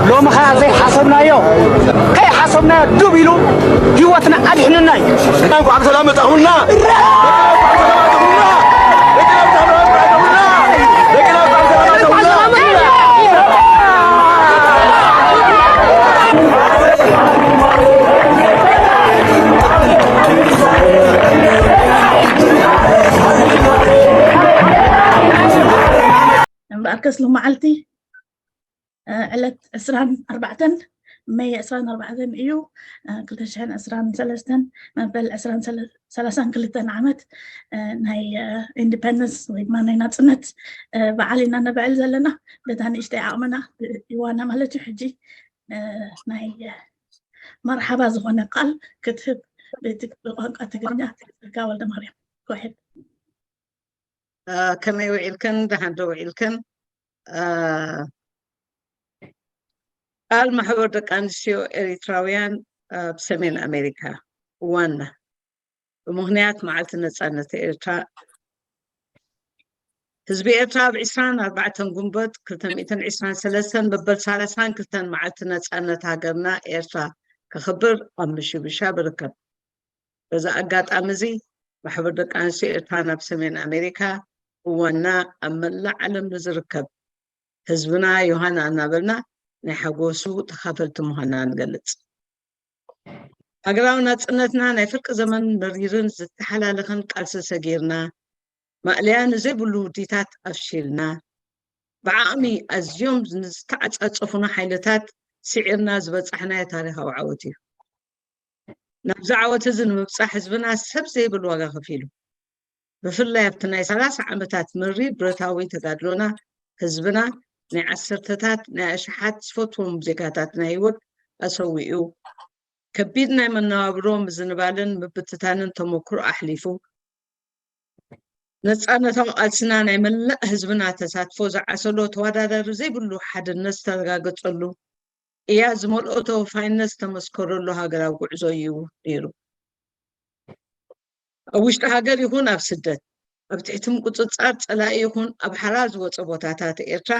ሎሚ ኸዓ ዘይሓሰብናዮ ከይሓሰብናዮ ዱብ ኢሉ ህይወትና ኣድሕንና እዩ። እንኳዕ ብሰላም መጣኹምና። እምበኣርከስ ሎመዓልቲ ዕለት ዕስራን ኣርባዕተን መይ ዕስራን ኣርባዕተን እዩ። ክልተ ሽሕን ዕስራን ሰለስተን መበል ዕስራን ሰላሳን ክልተን ዓመት ናይ ኢንዲፐንደንስ ወይ ድማ ናይ ናፅነት በዓል ኢና ነብዕል ዘለና። በታ ንእሽተይ ዓቕምና ይዋና ማለት እዩ። ሕጂ ናይ መርሓባ ዝኾነ ቃል ክትህብ ብቋንቋ ትግርኛ ትዝካ ወልደ ማርያም። ጎ ኣሄድ። ከመይ ውዒልክን? ደሓን ዶ ውዒልክን? ቃል ማሕበር ደቂ ኣንስትዮ ኤሪትራውያን ኣብ ሰሜን ኣሜሪካ ዋና ብምኽንያት መዓልቲ ነፃነት ኤርትራ ህዝቢ ኤርትራ ኣብ ዕስራን ኣርባዕተን ጉንበት ክልተ ሚእትን ዕስራን ሰለስተን መበል ሰላሳን ክልተን መዓልቲ ነፃነት ሃገርና ኤርትራ ከኽብር ኣብ ምሽብሻብ ይርከብ። በዚ ኣጋጣሚ እዚ ማሕበር ደቂ ኣንስትዮ ኤርትራ ናብ ሰሜን ኣሜሪካ እዋና ኣብ መላእ ዓለም ንዝርከብ ህዝብና ዮሃና እናበልና ናይ ሓጎሱ ተኻፈልቲ ምዃንና ንገልጽ። ሃገራዊ ናጽነትና ናይ ፍርቂ ዘመን መሪርን ዝተሓላለኸን ቃልሲ ሰጊርና ማእለያ ንዘይብሉ ውዲታት ኣፍሺልና ብዓቕሚ ኣዝዮም ንዝተዓጻጸፉና ሓይልታት ስዒርና ዝበጻሕናዮ ታሪኻዊ ዓወት እዩ። ናብዚ ዓወት እዚ ንምብጻሕ ህዝብና ሰብ ዘይብል ዋጋ ከፊሉ። ብፍላይ ኣብቲ ናይ ሰላሳ ዓመታት መሪር ብረታዊ ተጋድሎና ህዝብና ናይ ዓሰርተታት ናይ ኣሽሓት ዝፈትዎም ዜጋታትና ህይወት ኣሰዊኡ ከቢድ ናይ መነባብሮ ምዝንባልን ምብትታንን ተመኩሮ ኣሕሊፉ ነፃነታዊ ቃልስና ናይ መላእ ህዝብና ተሳትፎ ዝዓሰሎ ተወዳዳሪ ዘይብሉ ሓድነት ዝተረጋገፀሉ ቅያ ዝመልኦ ተወፋይነት ዝተመስከረሉ ሃገራዊ ጉዕዞ እዩ ነይሩ። ኣብ ውሽጢ ሃገር ይኹን ኣብ ስደት ኣብ ትሕቲ ምቁፅፃር ፀላኢ ይኹን ኣብ ሓራ ዝወፀ ቦታታት ኤርትራ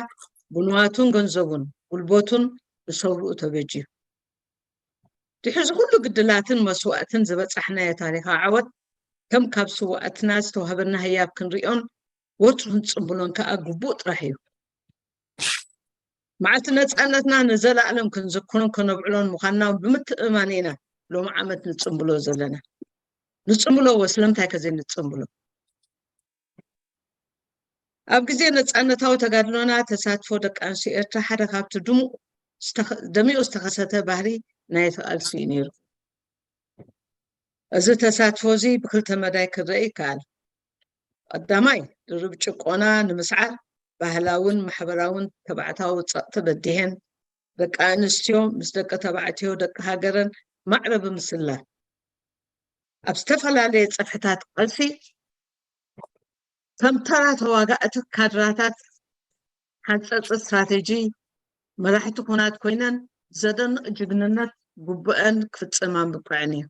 ብንዋቱን ገንዘቡን ጉልበቱን ንሰውርኡ ተበጅዩ። ድሕሪ እዚ ኩሉ ግድላትን መስዋእትን ዝበፃሕናዮ ታሪኻዊ ዓወት ከም ካብ ስውኣትና ዝተዋህበና ህያብ ክንሪኦን ወትሩ ክንፅምብሎን ከዓ ግቡእ ጥራሕ እዩ። መዓልቲ ነፃነትና ንዘላእለም ክንዝክሮን ከነብዕሎን ምዃንና እውን ብምትእምማን ኢና ሎሚ ዓመት ንፅምብሎ ዘለና። ንፅምብሎ ወ ስለምንታይ ከ ዘይንፅምብሎ? ኣብ ግዜ ነፃነታዊ ተጋድሎና ተሳትፎ ደቂ ኣንስትዮ ኤርትራ ሓደ ካብቲ ድሙቕ ደሚቑ ዝተኸሰተ ባህሪ ናይቲ ቃልሲ እዩ ነይሩ። እዚ ተሳትፎ እዚ ብክልተ መዳይ ክረአ ይከኣል። ቀዳማይ ድርብ ጭቆና ንምስዓር ባህላውን ማሕበራውን ተባዕታዊ ፀቕጢ በዲሀን ደቂ ኣንስትዮ ምስ ደቂ ተባዕትዮ ደቂ ሃገረን ማዕረ ብምስላፍ ኣብ ዝተፈላለየ ፀፍሕታት ቃልሲ ከም ተራ ተዋጋእቲ ካድራታት ሓንፀፂ ስትራቴጂ መራሕቲ ኩናት ኮይነን ዘደንቕ ጅግንነት ግቡአን ክፍፅማ ምብቅዐን እዩ።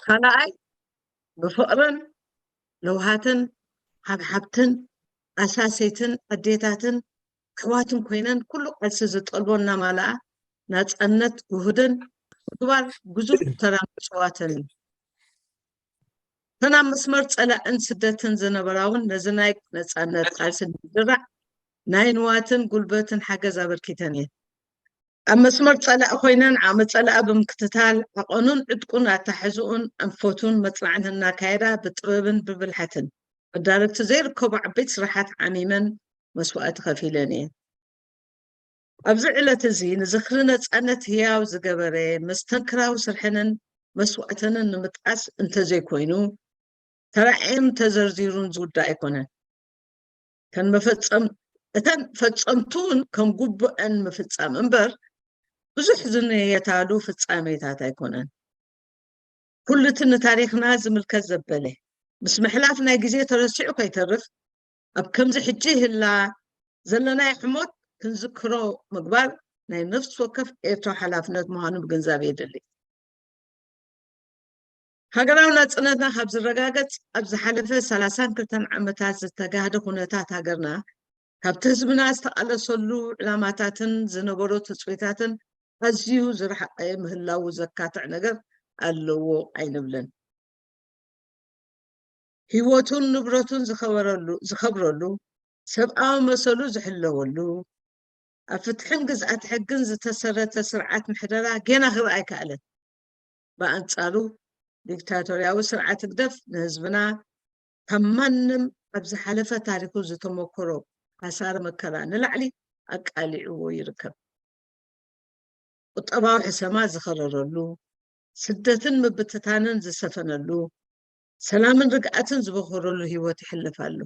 ካልኣይ ብፍቕርን ለውሃትን ሓብሓብትን ኣሳሰይትን ኣዴታትን ኣሕዋትን ኮይነን ኩሉ ቃልሲ ዝጠልቦ እናማልኣ ናፃነት ውህደን ምግባር ግዙፍ ተራ ምፅዋተን እዩ። እተን ኣብ መስመር ፀላእን ስደትን ዝነበራ እውን ነዚ ናይ ነፃነት ቃልሲ ንምድራዕ ናይ ንዋትን ጉልበትን ሓገዝ ኣበርኪተን እየን። ኣብ መስመር ፀላእ ኮይነን ዓቕሚ ፀላእ ብምክትታል ዓቐኑን ዕጥቁን ኣታሕዝኡን ኣንፈቱን መፅናዕቲ እናካየዳ ብጥበብን ብብልሓትን መዳርግቲ ዘይርከቡ ዓበይቲ ስራሓት ዓሚመን መስዋእቲ ከፊለን እየን። ኣብዚ ዕለት እዚ ንዝኽሪ ነፃነት ህያው ዝገበረ መስተንክራዊ ስርሐንን መስዋእተንን ንምጥቃስ እንተዘይኮይኑ ተራእየን ተዘርዚሩን ዝውዳእ ኣይኮነን። እተን መፈፀም እተን ፈፀምቱ እውን ከም ግቡአን ምፍፃም እምበር ብዙሕ ዝንየታሉ ፍፃሜታት ኣይኮነን። ኩሉ እቲ ንታሪኽና ዝምልከት ዘበለ ምስ ምሕላፍ ናይ ግዜ ተረሲዑ ከይተርፍ ኣብ ከምዚ ሕጂ ህላ ዘለናዮ ሕሞት ክንዝክሮ ምግባር ናይ ነፍሲ ወከፍ ኤርትራዊ ሓላፍነት ምዃኑ ምግንዛብ የድሊ። ሃገራዊ ናጽነትና ካብ ዝረጋገጽ ኣብ ዝሓለፈ ሰላሳን ክልተን ዓመታት ዝተጋህደ ኩነታት ሃገርና ካብቲ ህዝብና ዝተቓለሰሉ ዕላማታትን ዝነበሮ ትፅቢታትን ኣዝዩ ዝረሓቐ ምህላዉ ዘካትዕ ነገር ኣለዎ ኣይንብልን። ህይወቱን ንብረቱን ዝኸበረሉ ዝኸብረሉ፣ ሰብኣዊ መሰሉ ዝሕለወሉ፣ ኣብ ፍትሕን ግዝኣት ሕግን ዝተሰረተ ስርዓት ምሕደራ ጌና ክረኣ ኣይከኣለን። ብኣንጻሩ፣ ዲክታቶርያዊ ስርዓት ህግደፍ ንህዝብና ካብ ማንም ኣብ ዝሓለፈ ታሪኹ ዝተመኮሮ ሓሳረ መከራ ንላዕሊ ኣቃሊዕዎ ይርከብ። ቁጠባዊ ሕሰማ ዝኸረረሉ፣ ስደትን ምብትታንን ዝሰፈነሉ፣ ሰላምን ርግኣትን ዝበኸረሉ ህይወት ይሕልፍ ኣሎ።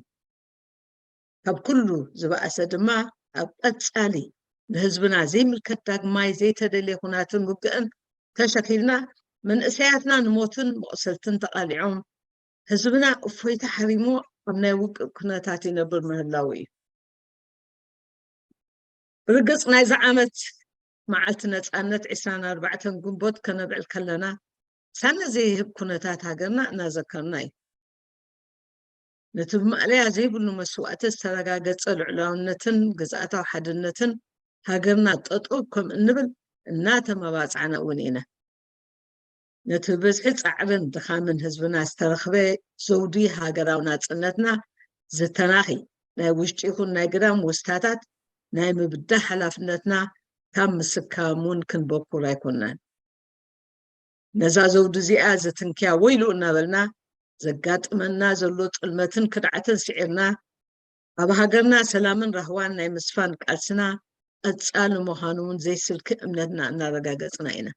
ካብ ኩሉ ዝበኣሰ ድማ ኣብ ቀጻሊ ንህዝብና ዘይምልከት ዳግማይ ዘይተደልየ ኩናትን ውግእን ተሸኪልና መንእሰያትና ንሞትን መቑሰልትን ተቓሊዖም ህዝብና እፎይታ ሓሪሙ ኣብ ናይ ውግእ ኩነታት ይነብር ምህላዉ እዩ። ብርግጽ ናይዚ ዓመት መዓልቲ ነጻነት ዕስራን ኣርባዕተን ግንቦት ከነብዕል ከለና ሳነ ዘይህብ ኩነታት ሃገርና እናዘከርና እዩ። ነቲ ብማእለያ ዘይብሉ መስዋእቲ ዝተረጋገጸ ልዑላውነትን ግዝኣታዊ ሓድነትን ሃገርና ጠጠው ከም እንብል እናተመባጻዕና እውን ኢና። ነቲ ብዝሒ ጻዕርን ድኻምን ህዝብና ዝተረኽበ ዘውዲ ሃገራዊ ናጽነትና ዝተናኺ ናይ ውሽጢ ይኹን ናይ ግዳም ውስታታት ናይ ምብዳህ ሓላፍነትና ካብ ምስካም እውን ክንበኩር ኣይኮናን። ነዛ ዘውዲ እዚኣ ዝትንክያ ወይሉ እናበልና ዘጋጥመና ዘሎ ጥልመትን ክድዓትን ስዒርና ኣብ ሃገርና ሰላምን ራህዋን ናይ ምስፋን ቃልስና ቀጻሊ ምዃኑ እውን ዘይስልኪ እምነትና እናረጋገጽና ኢና።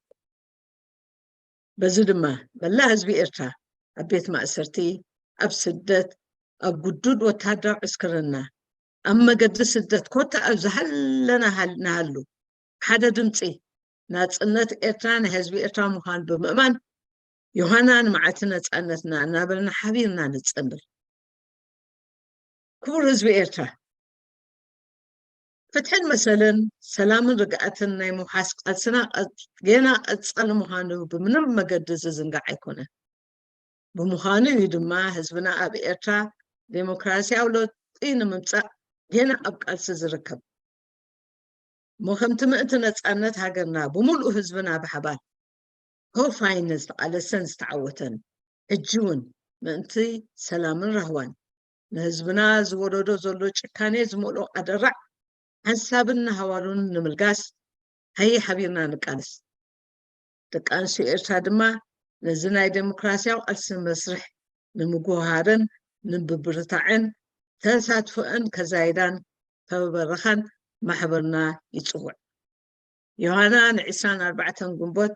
በዚ ድማ መላእ ህዝቢ ኤርትራ ኣብ ቤት ማእሰርቲ፣ ኣብ ስደት፣ ኣብ ግዱድ ወተሃደራዊ ዕስክርና፣ ኣብ መገዲ ስደት ኮታ ኣብ ዝሃለና ሃል- ንሃሉ ሓደ ድምፂ ናፅነት ኤርትራ ናይ ህዝቢ ኤርትራ ምዃኑ ብምእማን ዮሃና ንመዓልቲ ነፃነትና እናበልና ሓቢርና ንፅንብል። ክቡር ህዝቢ ኤርትራ፣ ፍትሕን መሰልን ሰላምን ርግኣትን ናይ ምውሓስ ቃልስና ቀ- ገና ቀጻሊ ምዃኑ ብምንም መገዲ ዝዝንጋዕ ኣይኮነን። ብምዃኑ እዩ ድማ ህዝብና ኣብ ኤርትራ ዴሞክራሲያዊ ለውጢ ንምምጻእ ገና ኣብ ቃልሲ ዝርከብ። እሞ ከምቲ ምእንቲ ነጻነት ሃገርና ብምሉእ ህዝብና ብሓባር ተወፋይነት ዝተቓለሰን ዝተዓወተን፣ ሕጂ እውን ምእንቲ ሰላምን ራህዋን ንህዝብና ዝወረዶ ዘሎ ጭካኔ ዝመልኦ ኣደራዕ ሓንሳብን ንሃዋሩን ንምልጋስ ሃየ ሓቢርና ንቃለስ። ደቂ ኣንስትዮ ኤርትራ ድማ ነዚ ናይ ዴሞክራሲያዊ ቃልሲ መስርሕ ንምጉሃርን ንምብርታዕን ተሳትፎአን ከዛይዳን ከበበረኻን ማሕበርና ይጽውዕ። ዮሃና ንዕስራን ኣርባዕተን ግንቦት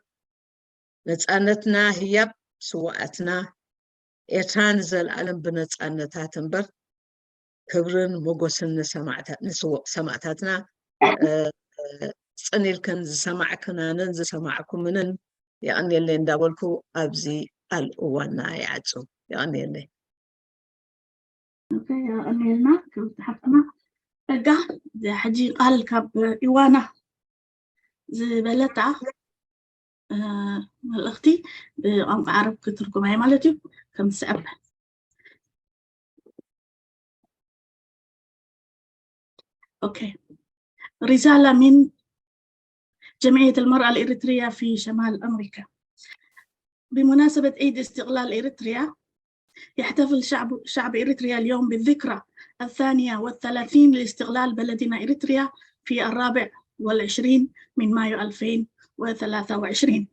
ነጻነትና ህያብ ስውኣትና፣ ኤርትራ ንዘለኣለም ብነጻነታ ትንበር። ክብርን ሞጎስን ንሰማዕታ- ንስው- ሰማእታትና። እ፣ ጽን ኢልክን ዝሰማዕክናንን ዝሰማዕኩምንን የቐንየለይ እንዳበልኩ ኣብዚ ቃል እዋና ይዓጹ። የቐንየለይ። ኦኬ፣ የቐንየልና ክብርቲ ሓፍትና ጸጋ። ሕጂ ቃል ካብ ኢዋና ዝበለታ እ፣ መልእኽቲ ብቋንቋ ዓረብ ክትርጉማ እየ ማለት እዩ። ከም ዝስዕብ። ኦኬ። رسالة من جمعية المرأة الإريترية في شمال أمريكا. بمناسبة عيد استقلال إريتريا، يحتفل شعب، شعب إريتريا اليوم بالذكرى الثانية والثلاثين لاستقلال بلدنا إريتريا في الرابع والعشرين من مايو ألفين وثلاثة وعشرين.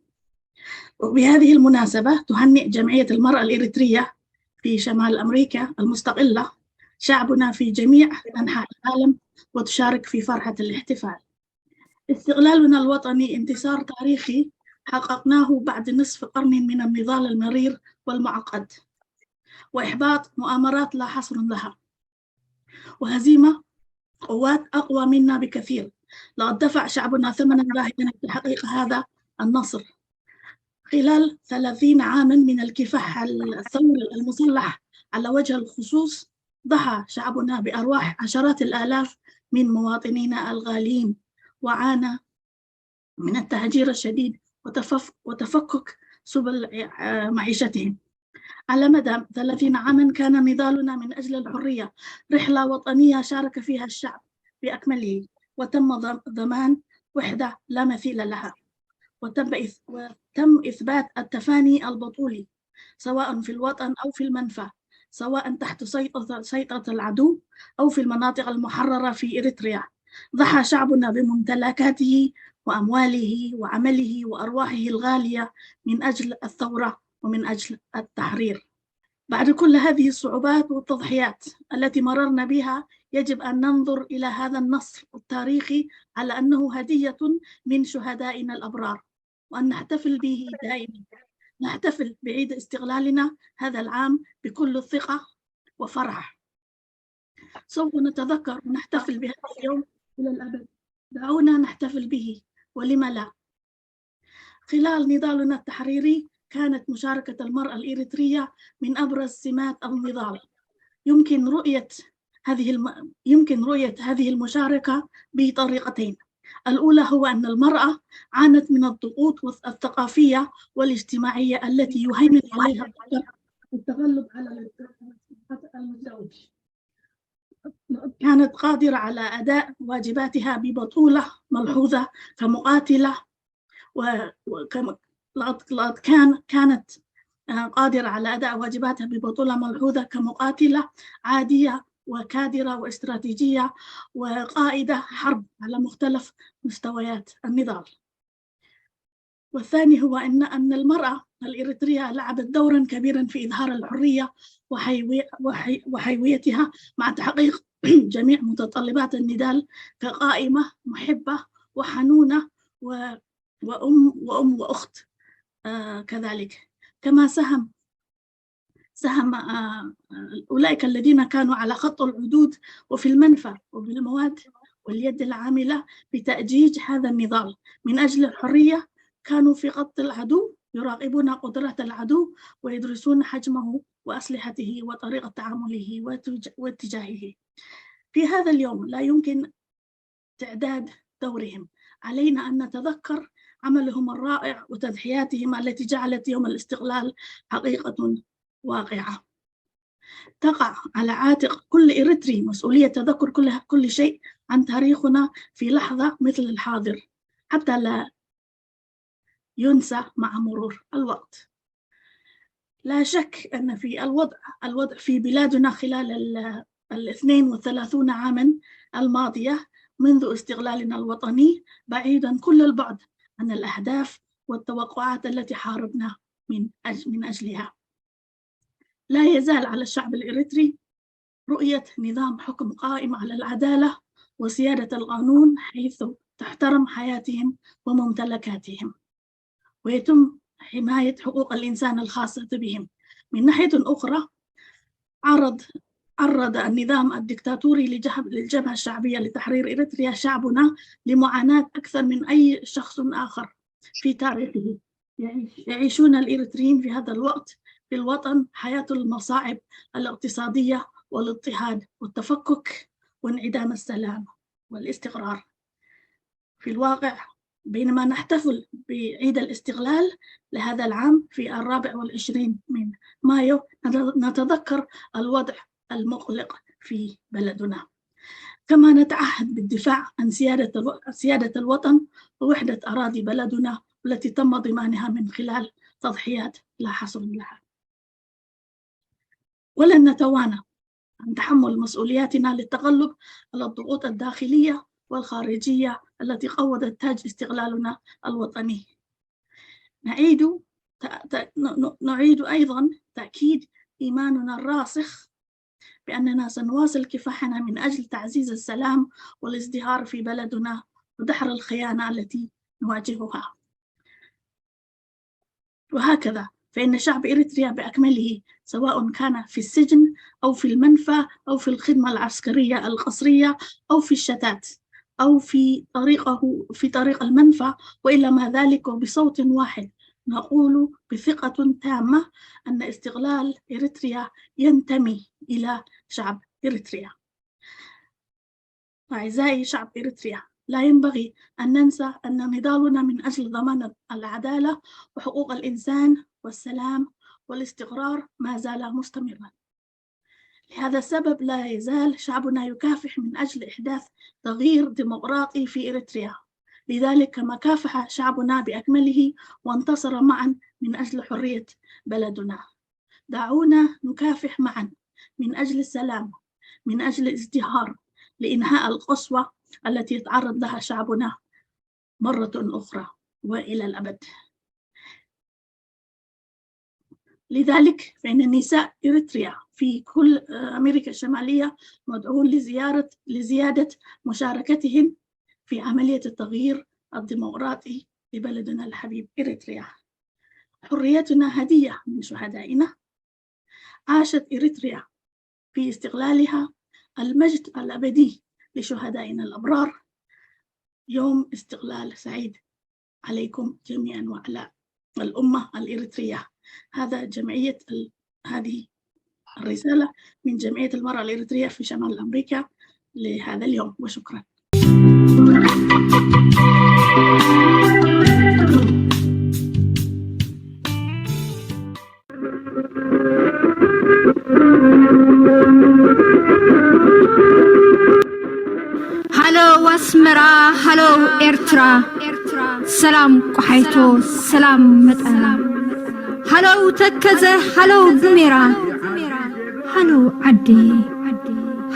وبهذه المناسبة تهنئ جمعية المرأة الإريترية في شمال أمريكا المستقلة شعبنا في جميع أنحاء العالم، وتشارك في فرحة الاحتفال. استقلالنا الوطني انتصار تاريخي حققناه بعد نصف قرن من النضال المرير والمعقد، وإحباط مؤامرات لا حصر لها، وهزيمة قوات أقوى منا بكثير. لقد دفع شعبنا ثمنا باهظا لتحقيق هذا النصر. خلال ثلاثين عاما من الكفاح الثوري المسلح على وجه الخصوص، ضحى شعبنا بأرواح عشرات الآلاف من مواطنينا الغاليين، وعانى من التهجير الشديد وتفف-، وتفكك سبل، آه، معيشتهم. على مدى ثلاثين عاما كان نضالنا من أجل الحرية رحلة وطنية شارك فيها الشعب بأكمله، وتم ضم- ضمان وحدة لا مثيل لها، وتم إث- وتم إثبات التفاني البطولي سواء في الوطن أو في المنفى، سواء تحت سيطرة سيطرة العدو أو في المناطق المحررة في إريتريا. ضحى شعبنا بممتلكاته وأمواله وعمله وأرواحه الغالية من أجل الثورة ومن أجل التحرير. بعد كل هذه الصعوبات والتضحيات التي مررنا بها، يجب أن ننظر إلى هذا النصر التاريخي على أنه هدية من شهدائنا الأبرار، وأن نحتفل به دائما. نحتفل بعيد استقلالنا هذا العام بكل ثقة وفرح. سوف نتذكر ونحتفل بهذا اليوم إلى الأبد. دعونا نحتفل به، ولم لا؟ خلال نضالنا التحريري كانت مشاركة المرأة الإريترية من أبرز سمات النضال. يمكن رؤية هذه الم... يمكن رؤية هذه المشاركة بطريقتين. الأولى هو أن المرأة عانت من الضغوط الثقافية والاجتماعية التي يهيمن عليها الذكر في التغلب على المتزوج. كانت قادرة على أداء واجباتها ببطولة ملحوظة كمقاتلة، و- وكم- لقد لقد كان كانت آه، قادرة على أداء واجباتها ببطولة ملحوظة كمقاتلة عادية وكادرة واستراتيجية وقائدة حرب على مختلف مستويات النضال. والثاني هو أن أن المرأة الإريترية لعبت دورا كبيرا في إظهار الحرية وحيوي- وحي- وحيويتها مع تحقيق جميع متطلبات النضال كقائمة محبة وحنونة و- وأم وأم وأخت آه، كذلك. كما ساهم ساهم آه، أولئك الذين كانوا على خط الحدود وفي المنفى وبالمواد واليد العاملة بتأجيج هذا النضال من أجل الحرية. كانوا في خط العدو يراقبون قدرات العدو ويدرسون حجمه وأسلحته وطريقة تعامله وتج- واتجاهه. في هذا اليوم لا يمكن تعداد دورهم. علينا أن نتذكر عملهم الرائع وتضحياتهم التي جعلت يوم الاستقلال حقيقة واقعة. تقع على عاتق كل إريتري مسؤولية تذكر كل كل شيء عن تاريخنا في لحظة مثل الحاضر، حتى لا ينسى مع مرور الوقت. لا شك أن في الوضع الوضع في بلادنا خلال ال- الاثنين والثلاثون عاما الماضية منذ استقلالنا الوطني بعيدا كل البعد عن الأهداف والتوقعات التي حاربنا من أجل من أجلها. لا يزال على الشعب الإريتري رؤية نظام حكم قائم على العدالة وسيادة القانون، حيث تحترم حياتهم وممتلكاتهم، ويتم حماية حقوق الإنسان الخاصة بهم. من ناحية أخرى، عرض عرض النظام الدكتاتوري لجهب- للجبهة الشعبية لتحرير إريتريا شعبنا لمعاناة أكثر من أي شخص آخر في تاريخه. يعيش- يعيشون الإريتريين في هذا الوقت في الوطن حياة المصاعب الاقتصادية والاضطهاد والتفكك وانعدام السلام والاستقرار. في الواقع، بينما نحتفل بعيد الاستقلال لهذا العام في الرابع والعشرين من مايو، نت- نتذكر الوضع المقلق في بلدنا، كما نتعهد بالدفاع عن سيادة الو- سيادة الوطن ووحدة أراضي بلدنا التي تم ضمانها من خلال تضحيات لا حصر لها. ولن نتوانى عن تحمل مسؤولياتنا للتغلب على الضغوط الداخلية والخارجية التي قوضت تاج استقلالنا الوطني. نعيد ت- ت- ن- ن- نعيد أيضا تأكيد إيماننا الراسخ بأننا سنواصل كفاحنا من أجل تعزيز السلام والازدهار في بلدنا ودحر الخيانة التي نواجهها. وهكذا فإن شعب إريتريا بأكمله، سواء كان في السجن أو في المنفى أو في الخدمة العسكرية القصرية أو في الشتات أو في طريقه في طريق المنفى، وإلى ما ذلك، وبصوت واحد نقول بثقة تامة أن استقلال إريتريا ينتمي إلى شعب إريتريا. أعزائي شعب إريتريا، لا ينبغي أن ننسى أن نضالنا من أجل ضمان العدالة وحقوق الإنسان والسلام والاستقرار ما زال مستمرا. لهذا السبب لا يزال شعبنا يكافح من أجل إحداث تغيير ديمقراطي في إريتريا. لذلك كما كافح شعبنا بأكمله وانتصر معا من أجل حرية بلدنا، دعونا نكافح معا من أجل السلام، من أجل الازدهار، لإنهاء القسوة التي يتعرض لها شعبنا مرة أخرى وإلى الأبد. لذلك فإن نساء إريتريا في كل أمريكا الشمالية مدعون لزيارة لزيادة مشاركتهن في عملية التغيير الديمقراطي لبلدنا الحبيب إريتريا. حريتنا هدية من شهدائنا. عاشت إريتريا في استقلالها. المجد الأبدي لشهدائنا الأبرار. يوم استقلال سعيد عليكم جميعا وعلى الأمة الإريترية. هذا جمعية ال... هذه الرسالة من جمعية المرأة الإريترية في شمال أمريكا لهذا اليوم، وشكرا. ሃሎ ኣስመራ፣ ሃሎ ኤርትራ፣ ሰላም ቆሓይቶ፣ ሰላም መጠና። ሃሎ ተከዘ፣ ሃሎ ዱሜራ፣ ሃሎ ዓዲ፣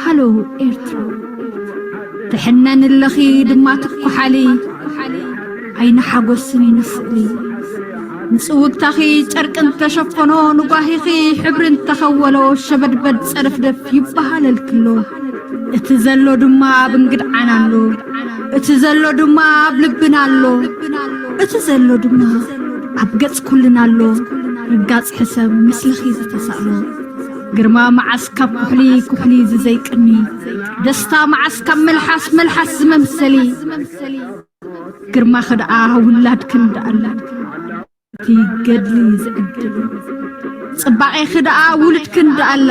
ሃሎ ኤርትራ። ትሕነን ኣለኺ ድማ ትኩሓሊ፣ ዓይኒ ሓጎስን ንስእሊ። ንጽውግታኺ ጨርቂ እንተሸፈኖ፣ ንጓሂኺ ሕብሪ እንተኸወሎ፣ ሸበድበድ ጸደፍደፍ ይበሃለልክሎ። እቲ ዘሎ ድማ ኣብ እንግድዓና ኣሎ፣ እቲ ዘሎ ድማ ኣብ ልብና ኣሎ፣ እቲ ዘሎ ድማ ኣብ ገጽ ኩልና ኣሎ። ርጋጽ ሕሰብ ምስልኺ ዝተሳእሎ። ግርማ መዓስ ካብ ኩሕሊ፣ ኩሕሊ ዝዘይቅኒ። ደስታ መዓስ ካብ መልሓስ፣ መልሓስ ዝመምሰሊ። ግርማኺ ደኣ ውላድክን ደኣላ፣ እቲ ገድሊ ዝዕድል። ጽባቐኺ ደኣ ውልድክን ደኣላ፣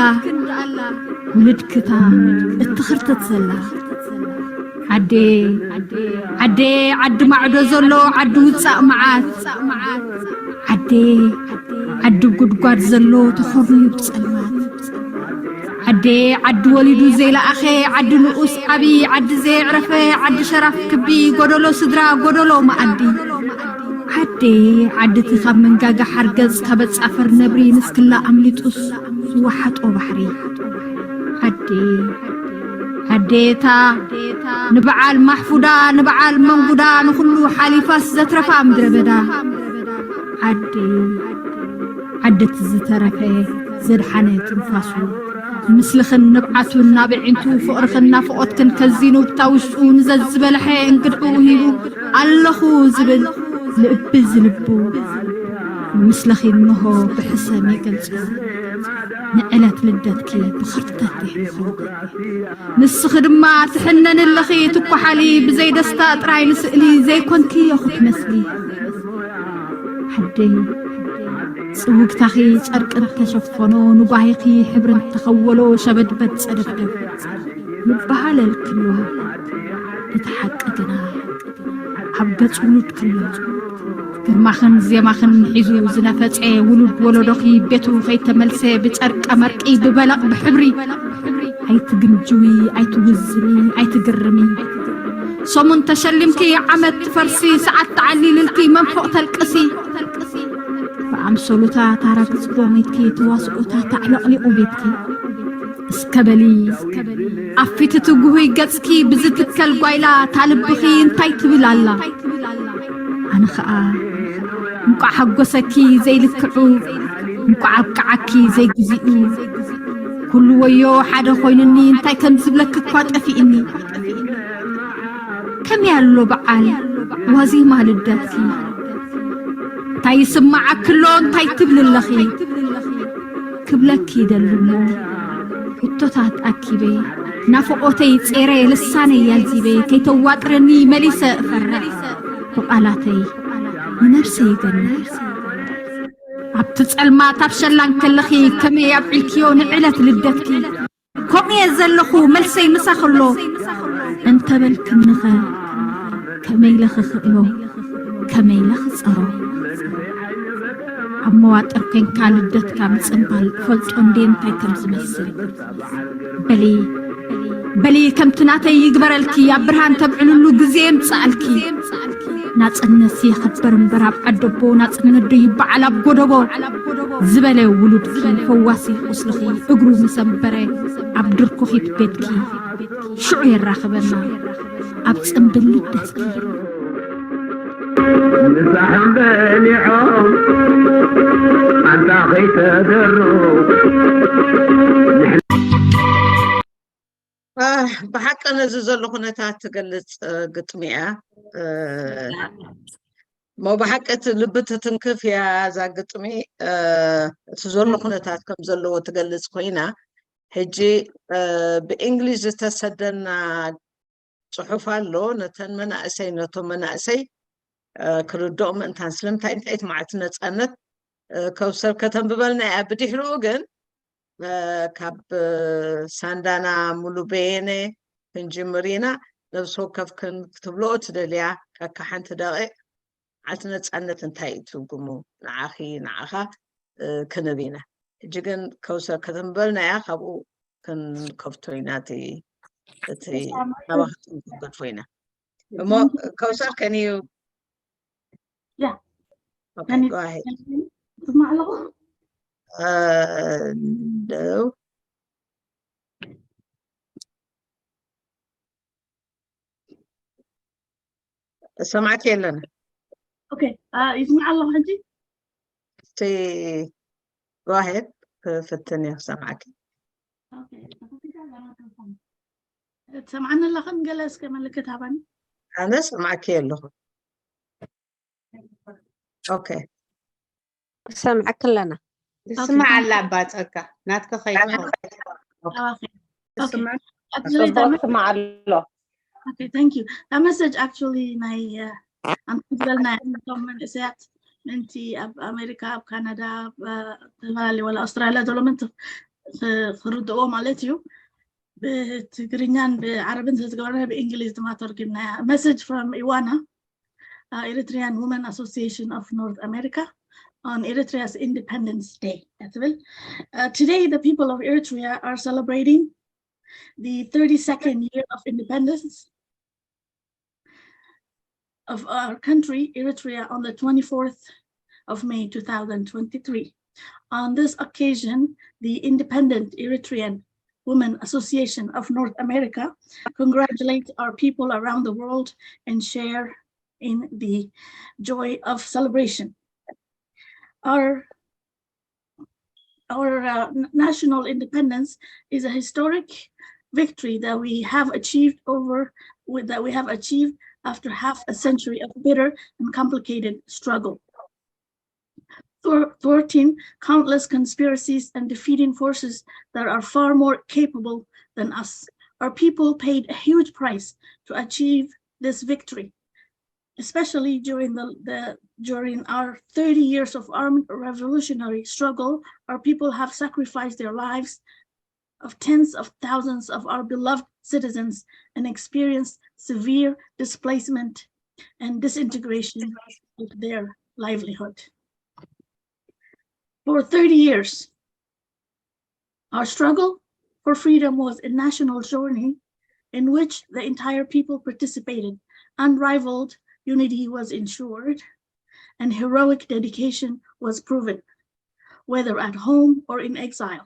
ውልድክታ እትኽርተት ዘላ። ዓዴ፣ ዓዴ፣ ዓዲ ማዕዶ ዘሎ፣ ዓዲ ውጻእ መዓት። ዓዴ፣ ዓዲ ጉድጓድ ዘሎ፣ ተኾርንዩ ብጸልማት። ዓዴ፣ ዓዲ ወሊዱ ዘይለኣኸ፣ ዓዲ ንኡስ ዓቢ፣ ዓዲ ዘየዕረፈ፣ ዓዲ ሸራፍ ክቢ፣ ጎደሎ ስድራ፣ ጎደሎ መኣዲ። ዓዴ፣ ዓዲ እቲ ካብ መንጋጋ ሓርገጽ፣ ካብ ኣጻፍር ነብሪ ንስክላ ኣምሊጡስ ዝወሓጦ ባሕሪ። ዓዴ፣ ዓዴ እታ ንበዓል ማሕፉዳ፣ ንበዓል መንጉዳ፣ ንኹሉ ሓሊፋስ ዘትረፋ ምድረ በዳ። ዓዴ፣ ዓዲ እቲ ዝተረፈ ዘድሓነ ትንፋሱ። ምስልኽን ንብዓቱን ናብ ኣዒንቱ፣ ፍቕርኽን ናፍቖትክን ከዚኑ፣ ብታ ውሽጡ ንዘዝበለሐ እንግድዕኡ ሂቡ፣ ኣለኹ ዝብል ልቢ ዝልቡ። ምስልኺ እንሆ ብሕሰም ይገልጾ፣ ንዕለት ልደትኪ ብኽርተት ይሕልፎ። ንስኺ ድማ ትሕነኒ ኣለኺ ትኳሓሊ፣ ብዘይ ደስታ ጥራይ ንስእሊ፣ ዘይኮንክዮ ክትመስሊ። ዓደይ፣ ጽውግታኺ ጨርቂ እንተሸፈኖ፣ ንጓሂኺ ሕብሪ እንተኸወሎ፣ ሸበድበድ ጸደፍደፍ ይበሃለልክሎ። እቲ ሓቂ ግና ኣብ ገጽ ውሉድክሎ። ግርማኽን ዜማኽን ሒዙ ዝነፈጸ ውሉድ ወለዶኺ፣ ቤቱ ከይተመልሰ፣ ብጨርቀ መርቂ፣ ብበለቕ፣ ብሕብሪ ኣይትግምጅዊ፣ ኣይትውዝኒ፣ ኣይትግርሚ። ሰሙን ተሸሊምኪ ዓመት ትፈርሲ፣ ሰዓት ተዓሊልልኪ መንፎቕ ተልቅሲ። ብኣምሰሉታ ታራግጽ ዶ ሜትኪ፣ ተዋስኦታ ተዕለቕሊቑ ቤትኪ። እስከ በሊ ኣብ ፊት እቲ ጉሁይ ገጽኪ፣ ብዝትከል ጓይላ እታ ልብኺ እንታይ ትብል ኣላ? ኣነ ኸኣ እንቋዕ ሓጎሰኪ ዘይልክዑ፣ እንቋዕ ኣብቅዓኪ ዘይግዚኡ። ኩሉ ወዮ ሓደ ኮይኑኒ፣ እንታይ ከም ዝብለኪ እኳ ጠፊእኒ። ከመይ ኣሎ በዓል ዋዜማ ልደትኪ? እንታይ ይስምዓኪ ኣሎ? እንታይ ትብሊ ኣለኺ? ክብለኪ ይደሊ እሞ፣ ሕቶታት ኣኪበ፣ ናፍቖተይ ጼረ፣ ልሳነይ ኣልዚበ፣ ከይተዋጥረኒ መሊሰ እፈርሕ። ብቓላተይ ንነብሰይ ይገንሕ። ኣብቲ ጸልማት ኣብ ሸላን ከለኺ፣ ከመይ ኣብዒልክዮ ንዕለት ልደትኪ? ከምኡ እየ ዘለኹ፣ መልሰይ ምሳኺ ኣሎ። እንተበልክኒኸ፣ ከመይ ኢለ ክኽእሎ፣ ከመይ ኢለ ክጸሮ? ኣብ መዋጥር ኮንካ ልደትካ ምጽንባል ፈልጦ እንዴ እንታይ ከም ዝመስል። በሊ በሊ ከምቲ ናተይ ይግበረልኪ፣ ኣብ ብርሃን ተብዕልሉ ግዜ የምጽኣልኪ። ናጽነት የኽብር እምበር ኣብ ዓደቦ፣ ናጽነት ዶ ይበዓል ኣብ ጎደቦ ዝበለ ውሉድኪ፣ ፈዋሲ ቁስልኺ እግሩ ምሰንበረ ኣብ ድርኩኺት ቤትኪ ሽዑ የራኽበና ኣብ ጽንብል ልደትኪ። ምሳሕም በሊዖም ኣንታ ከይተደሩ ብሓቂ ነዚ ዘሎ ኩነታት ትገልፅ ግጥሚ እያ። እሞ ብሓቂ እቲ ልቢ ትትንክፍ እያ እዛ ግጥሚ። እቲ ዘሎ ኩነታት ከም ዘለዎ ትገልፅ ኮይና፣ ሕጂ ብእንግሊዝ ዝተሰደና ፅሑፍ ኣሎ። ነተን መናእሰይ ነቶም መናእሰይ ክርድኦም ምእንታን ስለምንታይ እንታይ እቲ መዓልቲ ነፃነት ከውሰር ከተንብበልና እያ። ብድሕሪኡ ግን ካብ ሳንዳና ሙሉ በየነ ክንጅምር ኢና። ነብሲ ወከፍክን ክትብልኦ ትደልያ ከካ ሓንቲ ደቂቕ፣ መዓልቲ ነፃነት እንታይ እዩ ትርጉሙ ንዓኺ ንዓኻ ክንብ ኢና። ሕጂ ግን ከውሰር ከተንብበልና እያ፣ ካብኡ ክንከፍቶ ኢና እቲ እቲ ናባኽትኩም ክንገድፎ ኢና። እሞ ከውሰር can you Yeah. Okay, go ahead. ትስማዕ ኣለኹ? Uh, no. ሰማዕኪ የለን። Okay. ይስማዕ ኣለኹ ሕጂ? እቲ go ahead ክፍትን እየ ክሰማዕኪ። ትሰምዓኒ ኣለኽን? ገለ እስከ ምልክት ሃባኒ። ኣነ ሰማዕኪ ኣለኹ። Okay. ሰምዐኪ ኣለና። ትስማዕ ኣላ ኣባ ጸጋ ናትኪ ከይኮነ ትስማዕ ኣሎ። Okay, thank you. That message actually ናይ ኣንትበልና እቶም መንእሰያት ምእንቲ ኣብ ኣሜሪካ ኣብ ካናዳ ኣብ ዝተፈላለዩ ወላ ኣውስትራልያ ዘሎ ምእንቲ ክርድእዎ ማለት እዩ። ብትግርኛን ብዓረብን ዝተገበረ ብእንግሊዝ ድማ ተርጉምናያ። Message from Iwana, uh, Eritrean Women Association of North America on Eritrea's Independence Day. ትብል. Uh, today, the people of Eritrea are celebrating the thirty-second year of independence of our country, Eritrea, on the twenty-fourth of May two thousand twenty-three. On this occasion, the Independent Eritrean Women Association of North America congratulate our people around the world and share in the joy of celebration. Our our uh, national independence is a historic victory that we have achieved over with, that we have achieved after half a century of bitter and complicated struggle. Thwarting countless conspiracies and defeating forces that are far more capable than us. Our people paid a huge price to achieve this victory, especially during the, the during our thirty years of armed revolutionary struggle. Our people have sacrificed their lives of tens of thousands of our beloved citizens and experienced severe displacement and disintegration of their livelihood. For thirty years, our struggle for freedom was a national journey in which the entire people participated. Unrivaled unity was ensured, and heroic dedication was proven, whether at home or in exile,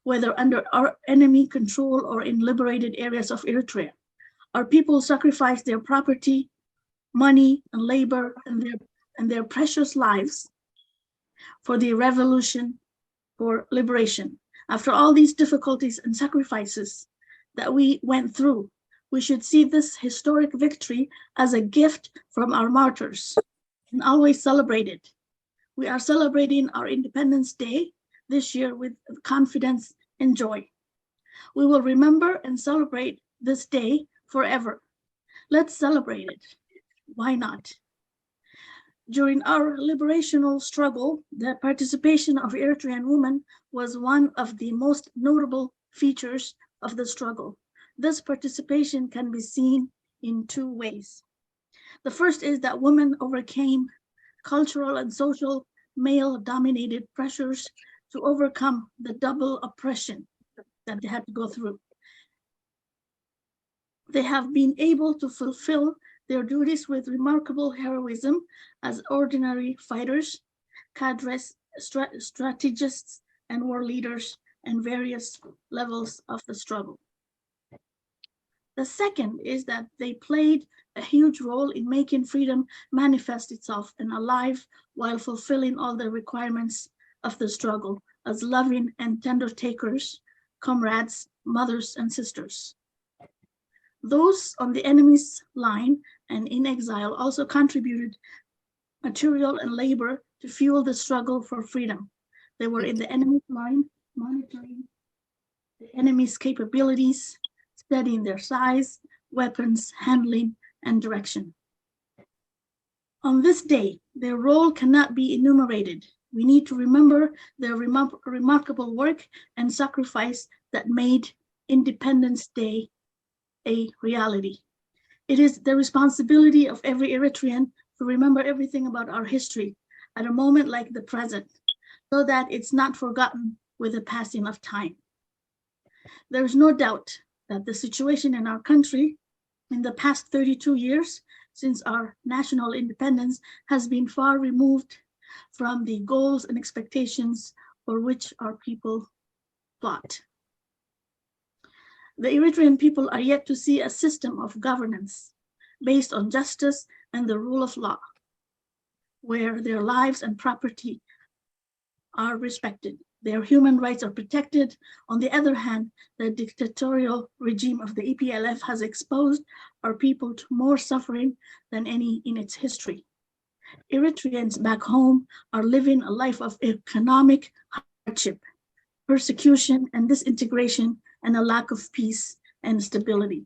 whether under our enemy control or in liberated areas of Eritrea. Our people sacrificed their property, money, and labor, and their, and their precious lives for the revolution, for liberation. After all these difficulties and sacrifices that we went through, we should see this historic victory as a gift from our martyrs and always celebrate it. We are celebrating our Independence Day this year with confidence and joy. We will remember and celebrate this day forever. Let's celebrate it. Why not? During our liberational struggle, the participation of Eritrean women was one of the most notable features of the struggle. This participation can be seen in two ways. The first is that women overcame cultural and social male-dominated pressures to overcome the double oppression that they had to go through. They have been able to fulfill their duties with remarkable heroism as ordinary fighters, cadres, stra- strategists, and war leaders in various levels of the struggle. The second is that they played a huge role in making freedom manifest itself and alive while fulfilling all the requirements of the struggle as loving and tender takers, comrades, mothers, and sisters. Those on the enemy's line and in exile also contributed material and labor to fuel the struggle for freedom. They were in the enemy's line, monitoring the enemy's capabilities, studying their size, weapons handling, and direction. On this day, their role cannot be enumerated. We need to remember their remar- remarkable work and sacrifice that made Independence Day a reality. It is the responsibility of every Eritrean to remember everything about our history at a moment like the present, so that it's not forgotten with the passing of time. There is no doubt that the situation in our country in the past thirty-two years since our national independence has been far removed from the goals and expectations for which our people fought. The Eritrean people are yet to see a system of governance based on justice and the rule of law, where their lives and property are respected, their human rights are protected. On the other hand, the dictatorial regime of the E P L F has exposed our people to more suffering than any in its history. Eritreans back home are living a life of economic hardship, persecution, and disintegration, and a lack of peace and stability.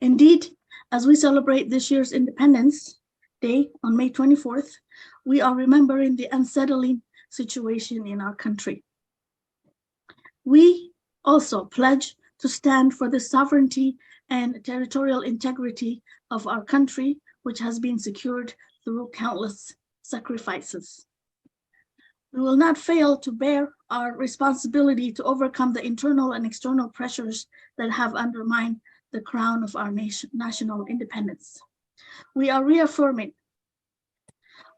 Indeed, as we celebrate this year's Independence Day on May twenty-fourth, we are remembering the unsettling situation in our country. We also pledge to stand for the sovereignty and territorial integrity of our country, which has been secured through countless sacrifices. We will not fail to bear our responsibility to overcome the internal and external pressures that have undermined the crown of our nation, national independence. We are reaffirming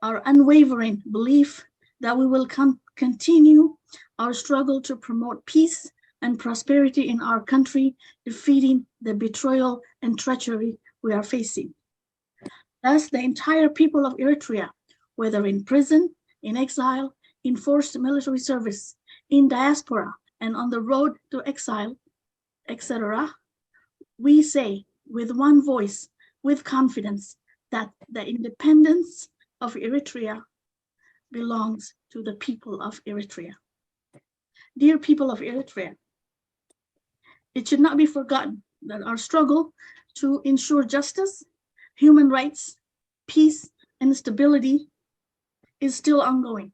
our unwavering belief that we will con- continue our struggle to promote peace and prosperity in our country, defeating the betrayal and treachery we are facing. Thus, the entire people of Eritrea, whether in prison, in exile, in forced military service, in diaspora, and on the road to exile, et cetera, we say with one voice, with confidence, that the independence of Eritrea belongs to the people of Eritrea. Dear people of Eritrea, it should not be forgotten that our struggle to ensure justice, human rights, peace, and stability is still ongoing.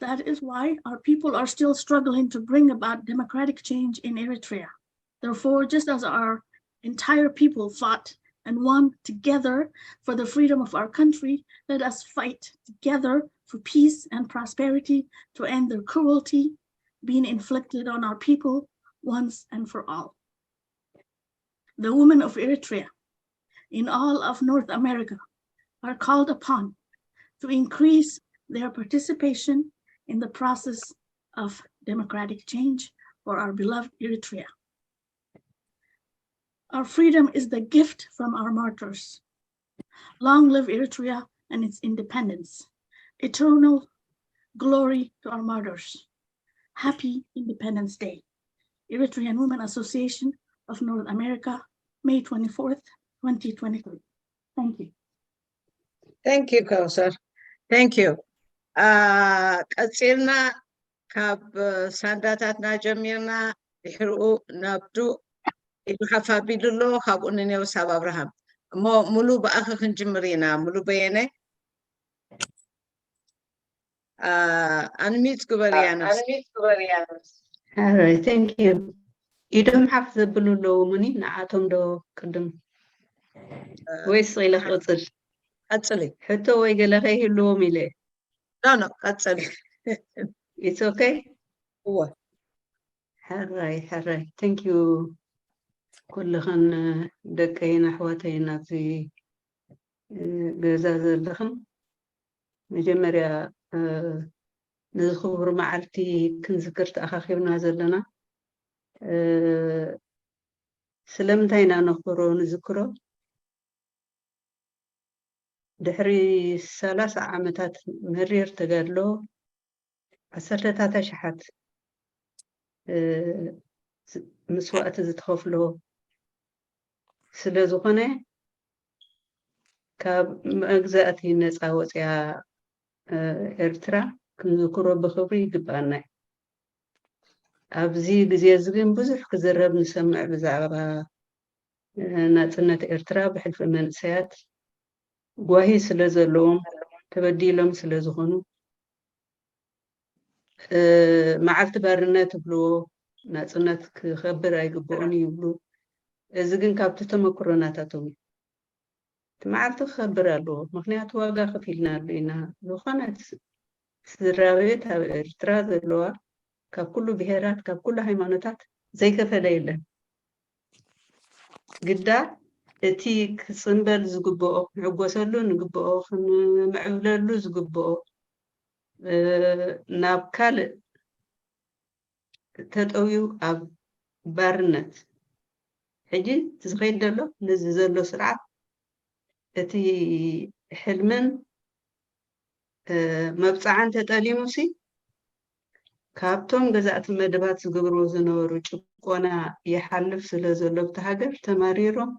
That is why our people are still struggling to bring about democratic change in Eritrea. Therefore, just as our entire people fought and won together for the freedom of our country, let us fight together for peace and prosperity, to end the cruelty being inflicted on our people once and for all. The women of Eritrea in all of North America are called upon to increase their participation in the process of democratic change for our beloved Eritrea. Our freedom is the gift from our martyrs. Long live Eritrea and its independence. Eternal glory to our martyrs. Happy Independence Day. Eritrean Women Association of North America, May twenty-fourth, twenty twenty-three. Thank you. Thank you, Kausar. Thank you. Uh, ቀፂልና ካብ ሳንዳታትና ጀሚርና ድሕሪኡ ናብ ዱ ኢሉ ሓፍ ኣቢሉ ኣሎ። ካብኡ ንኔውስ ኣብ ኣብርሃም። እሞ ሙሉ ብኣኺ ክንጅምር ኢና። ሙሉ በየነ፣ ኣንሚት ግበርያ ነፍሲ። All right, thank you. ኢዶም ሓፍ ዘብሉ ኣለዉ ሙኒ፣ ንዓቶም ዶ ቅድም ወይስ ኢለ ክቕፅል? ቀጽሊ። ሕቶ ወይ ገለ ከይህልዎም ኢለ። No, no, ቀጽሊ። It's okay? እወ። ሕራይ፣ ሕራይ። Thank you ኩልኽን ደቀይን ኣሕዋተይን ኣብዚ ገዛ ዘለኽን። መጀመርያ ነዚ ክቡር መዓልቲ ክንዝክር ተኣኻኺብና ዘለና ስለምንታይ ኢና ነኽብሮ ንዝክሮ? ድሕሪ ሰላሳ ዓመታት መሪር ተጋድሎ ዓሰርተታት ኣሽሓት መስዋእቲ ዝተኸፍሎ ስለ ዝኾነ ካብ መግዛእቲ ነፃ ወፅያ ኤርትራ ክንዝክሮ ብኽብሪ ይግባኣና እዩ። ኣብዚ ግዜ እዚ ግን ብዙሕ ክዝረብ ንሰምዕ ብዛዕባ ናጽነት ኤርትራ ብሕልፊ መንእሰያት ጓሂ ስለ ዘለዎም ተበዲሎም ስለ ዝኾኑ መዓልቲ ባርነት ይብልዎ፣ ናጽነት ክኸብር ኣይግብኦን ይብሉ። እዚ ግን ካብቲ ተመክሮ ናታቶም እዩ። እቲ መዓልቲ ክኸብር ኣለዎ፣ ምኽንያቱ ዋጋ ከፊልናሉ ኢና። ዝኾነት ስድራ ቤት ኣብ ኤርትራ ዘለዋ ካብ ኩሉ ብሄራት ካብ ኩሉ ሃይማኖታት ዘይከፈለ የለን። ግዳ እቲ ክጽንበል ዝግብኦ ክንዕጎሰሉ ንግብኦ ክንምዕብለሉ ዝግብኦ ናብ ካልእ ተጠውዩ ኣብ ባርነት ሕጂ ዝኸይድ ዘሎ ነዚ ዘሎ ስርዓት እቲ ሕልምን መብፅዓን ተጠሊሙሲ ካብቶም ገዛእቲ መደባት ዝገብርዎ ዝነበሩ ጭቆና ይሓልፍ ስለ ዘሎ ኣብቲ ሃገር ተማሪሮም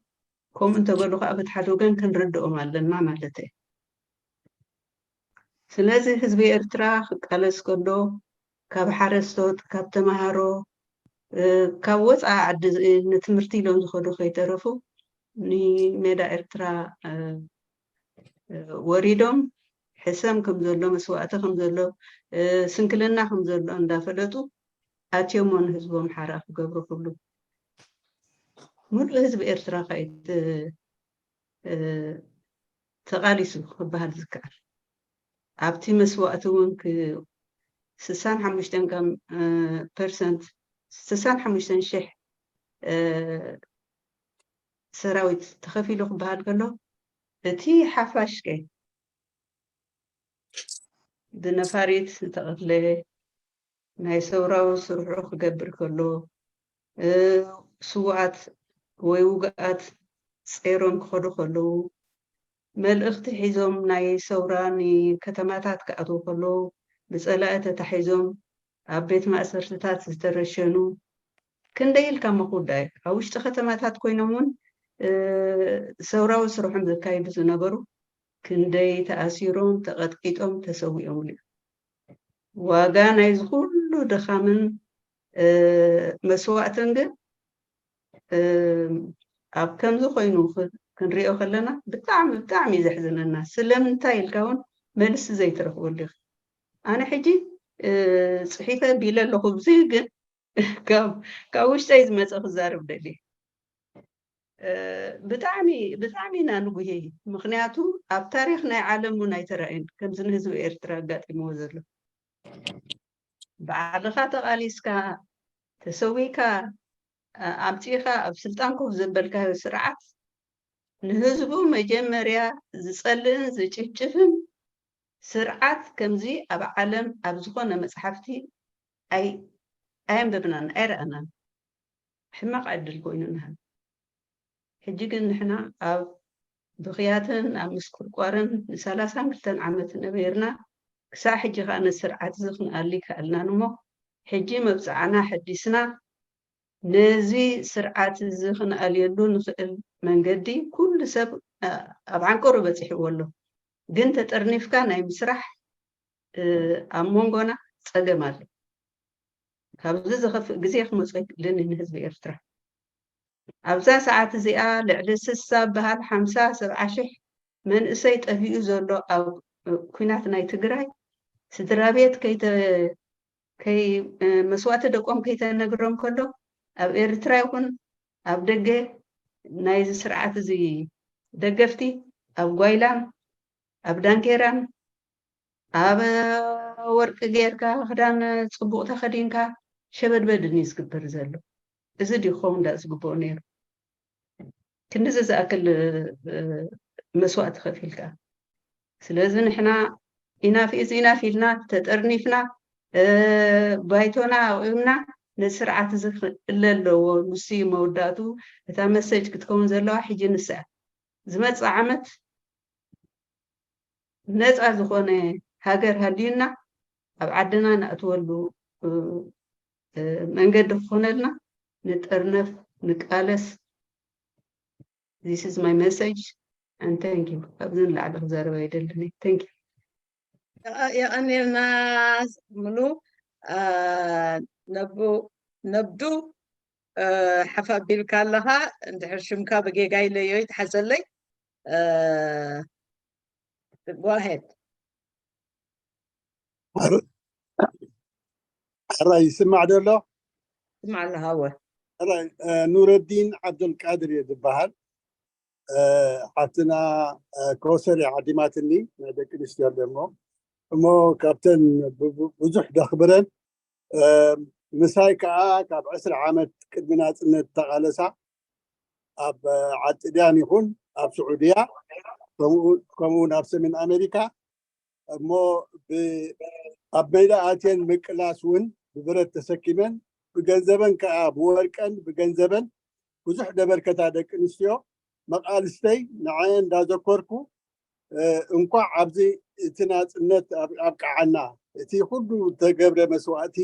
ከምኡ እንተበሉ ከዓ በቲ ሓደ ወገን ክንርድኦም ኣለና ማለት እዩ። ስለዚ ህዝቢ ኤርትራ ክቃለስ ከሎ ካብ ሓረስቶት፣ ካብ ተምሃሮ፣ ካብ ወፃኢ ዓዲ ንትምህርቲ ኢሎም ዝኸዱ ከይተረፉ ንሜዳ ኤርትራ ወሪዶም ሕሰም ከም ዘሎ፣ መስዋእቲ ከም ዘሎ፣ ስንክልና ከም ዘሎ እንዳፈለጡ ኣትዮሞ ንህዝቦም ሓራ ክገብሩ ክብሉ ሙሉእ ህዝቢ ኤርትራ ከይት ተቓሊሱ ክበሃል ዝከኣል ኣብቲ መስዋእቲ እውን ስሳን ሓሙሽተን ፐርሰንት ስሳን ሓሙሽተን ሽሕ ሰራዊት ተኸፊሉ ክበሃል ከሎ እቲ ሓፋሽ ከ ብነፋሪት ዝተቐትለ ናይ ሰውራዊ ስርሑ ክገብር ከሎ ስውኣት ወይ ውግኣት ጸይሮም ክኸዱ ከለዉ መልእኽቲ ሒዞም ናይ ሰውራ ንከተማታት ክኣትዉ ከለዉ ብጸላኢ ተታሒዞም ኣብ ቤት ማእሰርትታት ዝተረሸኑ ክንደይ ኢልካ ምኹዳ እዩ። ኣብ ውሽጢ ከተማታት ኮይኖም እውን ሰውራዊ ስርሖም ዘካይዱ ዝነበሩ ክንደይ ተኣሲሮም፣ ተቐጥቂጦም፣ ተሰዊኦምሉ እዩ። ዋጋ ናይዚ ኩሉ ድኻምን መስዋእትን ግን ኣብ ከምዚ ኮይኑ ክንሪኦ ከለና ብጣዕሚ ብጣዕሚ እዩ ዘሕዝነና። ስለምንታይ ኢልካ እውን መልሲ ዘይትረኽበሉ ኢኻ። ኣነ ሕጂ ፅሒፈ ቢለ ኣለኹ ብዙ ግን ካብ ውሽጠይ ዝመፀ ክዛረብ ደልየ። ብጣዕሚ ብጣዕሚ ኢና ንጉሄ። ምኽንያቱ ኣብ ታሪኽ ናይ ዓለም እውን ኣይተራእየን ከምዚ ንህዝቢ ኤርትራ ኣጋጢምዎ ዘሎ። ባዕልኻ ተቓሊስካ ተሰዊካ ኣምፂእኻ ኣብ ስልጣን ኮፍ ዘበልካዮ ስርዓት ንህዝቡ መጀመርያ ዝፀልእን ዝጭፍጭፍን ስርዓት ከምዚ ኣብ ዓለም ኣብ ዝኾነ መፅሓፍቲ ኣይ ኣየንበብናን ኣይረኣናን። ሕማቕ ዕድል ኮይኑ ንሃብ። ሕጂ ግን ንሕና ኣብ ብኽያትን ኣብ ምስኩርቋርን ንሰላሳን ክልተን ዓመት ነበርና። ክሳዕ ሕጂ ከዓ ነዚ ስርዓት እዚ ክንኣሊ ይከኣልናን እሞ ሕጂ መብፅዓና ሐዲስና ነዚ ስርዓት እዚ ክንኣልየሉ ንኽእል መንገዲ ኩሉ ሰብ ኣብ ዓንቀሩ በፂሕዎ ኣሎ። ግን ተጠርኒፍካ ናይ ምስራሕ ኣብ መንጎና ፀገም ኣሎ። ካብዚ ዝኸፍእ ግዜ ክመፅኦ ይክእልን ንህዝቢ ኤርትራ። ኣብዛ ሰዓት እዚኣ ልዕሊ ስሳ በሃል ሓምሳ ሰብዓ ሽሕ መንእሰይ ጠፊኡ ዘሎ ኣብ ኩናት ናይ ትግራይ ስድራ ቤት መስዋእቲ ደቆም ከይተነግሮም ከሎ ኣብ ኤርትራ ይኹን ኣብ ደገ ናይዚ ስርዓት እዚ ደገፍቲ ኣብ ጓይላን ኣብ ዳንኬራን ኣብ ወርቂ ጌርካ ክዳን ጽቡቕ ተኸዲንካ ሸበድበድን እዩ ዝግበር ዘሎ። እዚ ድዩ ክኸውን ዳ ዝግብኦ ነይሩ? ክንድዚ ዝኣክል መስዋእቲ ከፊልካ። ስለዚ ንሕና ኢናፍ ኢዝ ኢናፍ ኢልና ተጠርኒፍና፣ ባይቶና ኣቑምና፣ ነዚ ስርዓት እዚ ክእለ ኣለዎ። ንሱ እዩ መወዳእቱ። እታ መሰጅ ክትከውን ዘለዋ ሕጂ ንሳ እያ። ዝመጽእ ዓመት ነፃ ዝኾነ ሃገር ሃልዩና ኣብ ዓድና ንኣትወሉ መንገዲ ክኾነልና ንጥርነፍ፣ ንቃለስ። This is my message and thank you። ካብዚ ንላዕሊ ክዛረብ ኣይደልን። Thank you። የቐንየልና ሙሉ ነብዱ ሓፍ ኣቢልካ ኣለኻ። እንድሕር ሽምካ ብጌጋ ኢለዮ ይትሓዘለይ። Go ahead። ሕራይ ይስማዕ ደሎ? ስማዕ ኣለኻ ወ ሕራይ ኑረዲን ዓብደልቃድር እየ ዝበሃል። ሓፍትና ከወሰር እያ ዓዲማትኒ፣ ናይ ደቂ ኣንስትዮ ደሞ እሞ ካብተን ብዙሕ ደኽብረን ምሳይ ከዓ ካብ ዕስራ ዓመት ቅድሚ ናፅነት ተቓለሳ ኣብ ዓጥድያን ይኹን ኣብ ስዑድያ ከምኡውን ኣብ ሰሜን ኣሜሪካ እሞ ኣብ ሜዳ ኣትየን ምቅላስ እውን ብብረት ተሰኪመን ብገንዘበን ከዓ ብወርቀን ብገንዘበን ብዙሕ ደበርከታ ደቂ ኣንስትዮ መቃልስተይ ንዓየ እንዳዘኮርኩ እንኳዕ ኣብዚ እቲ ናፅነት ኣብቃዓና። እቲ ኩሉ ተገብረ መስዋእቲ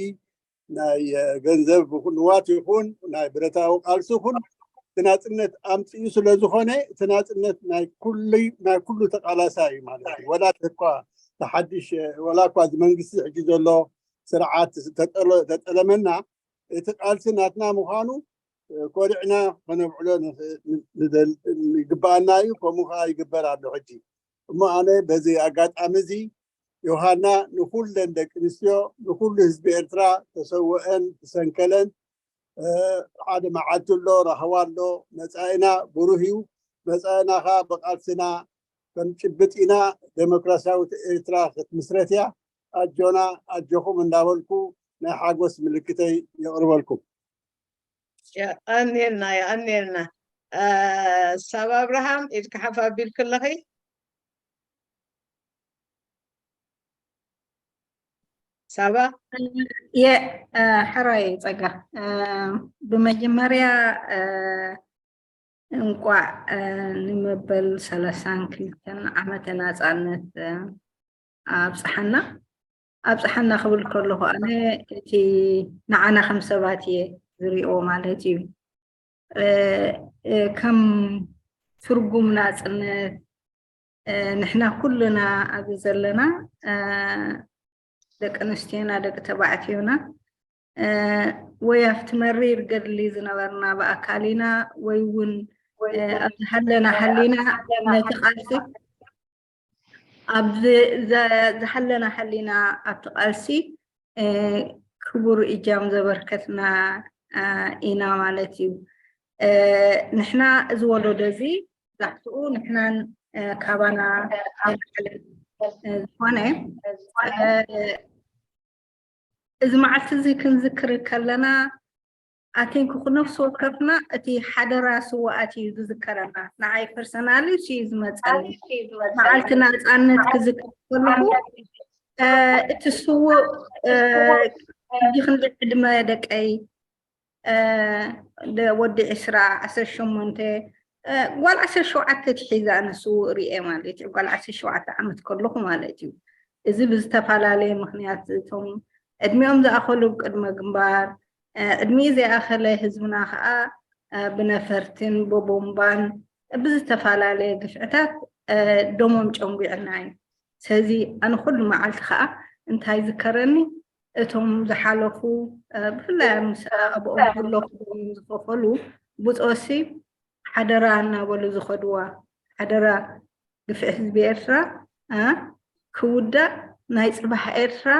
ናይ ገንዘብ ንዋት ይኹን ናይ ብረታዊ ቃልሲ ይኹን እቲ ናፅነት ኣምፅኡ ስለ ዝኾነ እቲ ናፅነት ናይ ኩሉ ናይ ኩሉ ተቃላሳ እዩ ማለት እዩ። ወላ እኳ ተሓድሽ ወላ እኳ እዚ መንግስቲ ሕጂ ዘሎ ስርዓት ተጠለመና እቲ ቃልሲ ናትና ምዃኑ ኮሪዕና ከነብዕሎ ይግበኣና እዩ። ከምኡ ከዓ ይግበር ኣሎ ሕጂ። እሞ ኣነ በዚ ኣጋጣሚ እዚ ዮሃና ንኩለን ደቂ ኣንስትዮ ንኩሉ ህዝቢ ኤርትራ ተሰወአን ተሰንከለን ሓደ መዓልቲ ኣሎ ረህዋ ኣሎ መፃኢና ብሩህ እዩ። መፃኢና ከዓ ብቃልስና ከም ጭብጥ ኢና ዴሞክራሲያዊት ኤርትራ ክትምስረት እያ። ኣጆና ኣጆኹም እንዳበልኩ ናይ ሓጎስ ምልክተይ የቕርበልኩም። የቐንየልና የቐንየልና። ሳባ ኣብርሃም ኢድካ ሓፍ ኣቢልክ ኣለኺ? ሳባ የ ሕራይ ጸጋ ብመጀመርያ እንቋዕ ንመበል ሰላሳን ክልተን ዓመተ ናጻነት ኣብጽሓና ኣብጽሓና ክብል ከለኹ ኣነ እቲ ንዓና ከም ሰባት እየ ዝሪኦ ማለት እዩ። ከም ትርጉም ናጽነት ንሕና ኩልና ኣብዚ ዘለና ደቂ ኣንስትዮና ደቂ ተባዕትዮና ወይ ኣብቲ መሪር ገድሊ ዝነበርና ብኣካል ኢና ወይ እውን ኣብ ዝሃለና ሃሊና ነቲ ቃልሲ ኣብ ዝሃለና ሃሊና ኣብቲ ቃልሲ ክቡር እጃም ዘበርከትና ኢና ማለት እዩ። ንሕና እዚ ወለዶ እዚ ዛሕትኡ ንሕናን ካባና ዝኾነ እዚ መዓልቲ እዚ ክንዝክር ከለና ኣቲንኩ ክነፍሲ ወከፍና እቲ ሓደራ ስዋኣት እዩ ዝዝከረና። ንዓይ ፐርሰናሊ እዩ ዝመፀኒ። መዓልቲ ናፃነት ክዝክር ከለኹ እቲ ስውእ ሕጂ ክንዲ ዕድመ ደቀይ ወዲ ዕስራ ዓሰርተ ሸሞንተ ጓል ዓሰርተ ሸውዓተ ትሒዛ ንስውእ ርኤ ማለት እዩ። ጓል ዓሰርተ ሸውዓተ ዓመት ከለኹ ማለት እዩ። እዚ ብዝተፈላለየ ምክንያት እቶም ዕድሚኦም ዝኣኸሉ ብቅድመ ግንባር ዕድሚኡ ዘይኣኸለ ህዝብና ከዓ ብነፈርትን ብቦምባን ብዝተፈላለየ ግፍዕታት ደሞም ጨንጒዕና እዩ። ስለዚ ኣነ ኩሉ መዓልቲ ከዓ እንታይ ዝከረኒ እቶም ዝሓለፉ ብፍላይ ምስ ኣብኦም ከለኹ ደሞም ዝኸፈሉ ብፆሲ ሓደራ እናበሉ ዝኸድዋ ሓደራ ግፍዒ ህዝቢ ኤርትራ ክውዳእ ናይ ፅባሕ ኤርትራ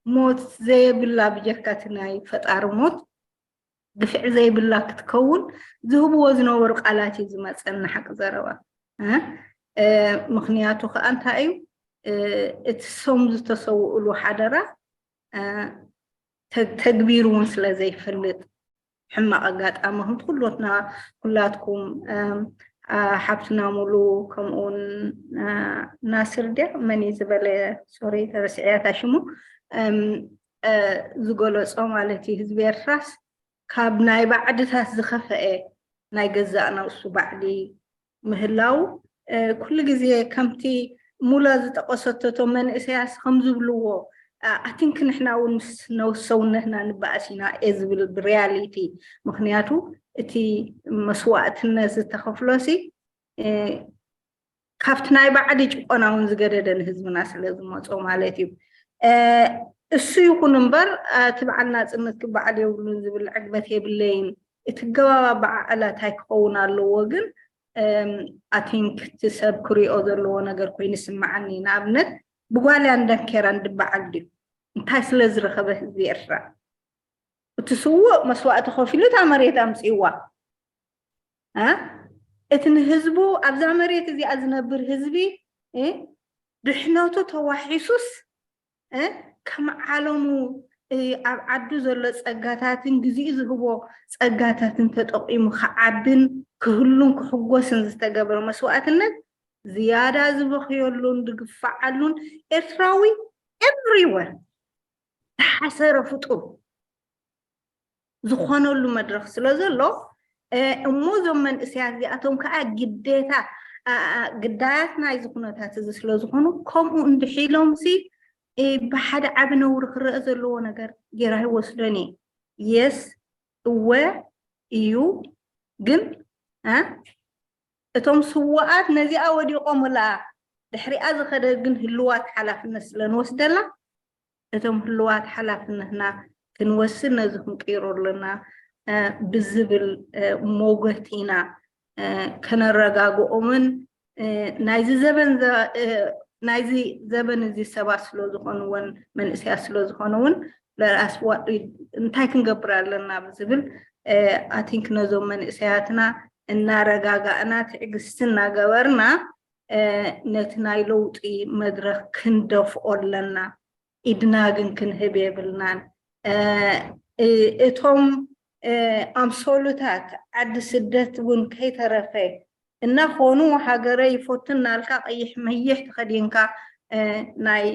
ሞት ዘየብላ ብጀካ እቲ ናይ ፈጣሪ ሞት ግፍዒ ዘይብላ ክትከውን ዝህብዎ ዝነበሩ ቃላት እዩ ዝመፀኒ ሓቂ ዘረባ። ምኽንያቱ ከዓ እንታይ እዩ? እቲ ሶም ዝተሰውእሉ ሓደራ ተግቢሩ እውን ስለ ዘይፈልጥ፣ ሕማቕ ኣጋጣሚ ከም ኩሎትና፣ ኩላትኩም፣ ሓብትና ሙሉ፣ ከምኡውን ናስር ድያ መን እዩ ዝበለ፣ ሶሪ ተረስዕያታ ሽሙ፣ ዝገለጾ ማለት እዩ። ህዝቢ ኤርትራስ ካብ ናይ ባዕድታት ዝኸፈአ ናይ ገዛእ ነብሱ ባዕዲ ምህላው ኩሉ ግዜ ከምቲ ሙላ ዝጠቀሰቶ እቶም መንእሰያስ ከም ዝብልዎ ኣቲንክ ንሕና እውን ምስ ነውሰውነትና ንበኣስ ኢና እየ ዝብል ብሪያሊቲ። ምክንያቱ እቲ መስዋእትነት ዝተኸፍሎሲ ካብቲ ናይ ባዕዲ ጭቆና እውን ዝገደደ ንህዝብና ስለ ዝመፆ ማለት እዩ። እሱ ይኹን እምበር እቲ በዓል ናፅነት ክበዓል የብሉን ዝብል ዕግበት የብለይን። እቲ ገባብ ኣበዓዕላ እንታይ ክኸውን ኣለዎ ግን ኣቲንክ እቲ ሰብ ክሪኦ ዘለዎ ነገር ኮይኑ ይስምዓኒ። ንኣብነት ብጓልያን ደንኬራን ድበዓል ድዩ? እንታይ ስለ ዝረኸበ ህዝቢ ኤርትራ? እቲ ስዉእ መስዋእቲ ከፊሉ እታ መሬት ኣምፅእዋ። እቲ ንህዝቡ ኣብዛ መሬት እዚኣ ዝነብር ህዝቢ ድሕነቱ ተዋሒሱስ ከም ዓለሙ ኣብ ዓዱ ዘሎ ጸጋታትን ግዜኡ ዝህቦ ጸጋታትን ተጠቒሙ ክዓብን ክህሉን ክሕጎስን ዝተገብረ መስዋእትነት ዝያዳ ዝበኽየሉን ዝግፋዓሉን ኤርትራዊ ኤቭሪወር ዝሓሰረ ፍጡር ዝኾነሉ መድረኽ ስለ ዘሎ እሞ እዞም መንእሰያት እዚኣቶም ከዓ ግዴታ ግዳያት ናይዚ ኩነታት እዚ ስለ ዝኾኑ ከምኡ እንድሒሎም ሲ ብሓደ ዓቢ ነውሪ ክረአ ዘለዎ ነገር ገይራ ይወስዶን እየ። የስ እወ እዩ ግን እቶም ስውኣት ነዚኣ ወዲቖምላ ድሕሪኣ ዝኸደ ግን ህልዋት ሓላፍነት ስለ ንወስደላ እቶም ህልዋት ሓላፍነትና ክንወስድ ነዚ ክንቅይሮ ኣለና ብዝብል ሞገት ኢና ከነረጋግኦምን ናይዚ ዘበን ናይዚ ዘበን እዚ ሰባት ስለ ዝኾንዎን መንእሰያት ስለ ዝኾኑ እውን ለራስ እንታይ ክንገብር ኣለና ብዝብል ኣቲንክ ነዞም መንእሰያትና እናረጋጋእና ትዕግስቲ እናገበርና ነቲ ናይ ለውጢ መድረኽ ክንደፍኦ ኣለና። ኢድና ግን ክንህብ የብልናን። እቶም ኣምሶሉታት ዓዲ ስደት እውን ከይተረፈ እናኾኑ ሃገረ ይፈቱ እናልካ ቀይሕ መይሕ ተኸዲንካ ናይ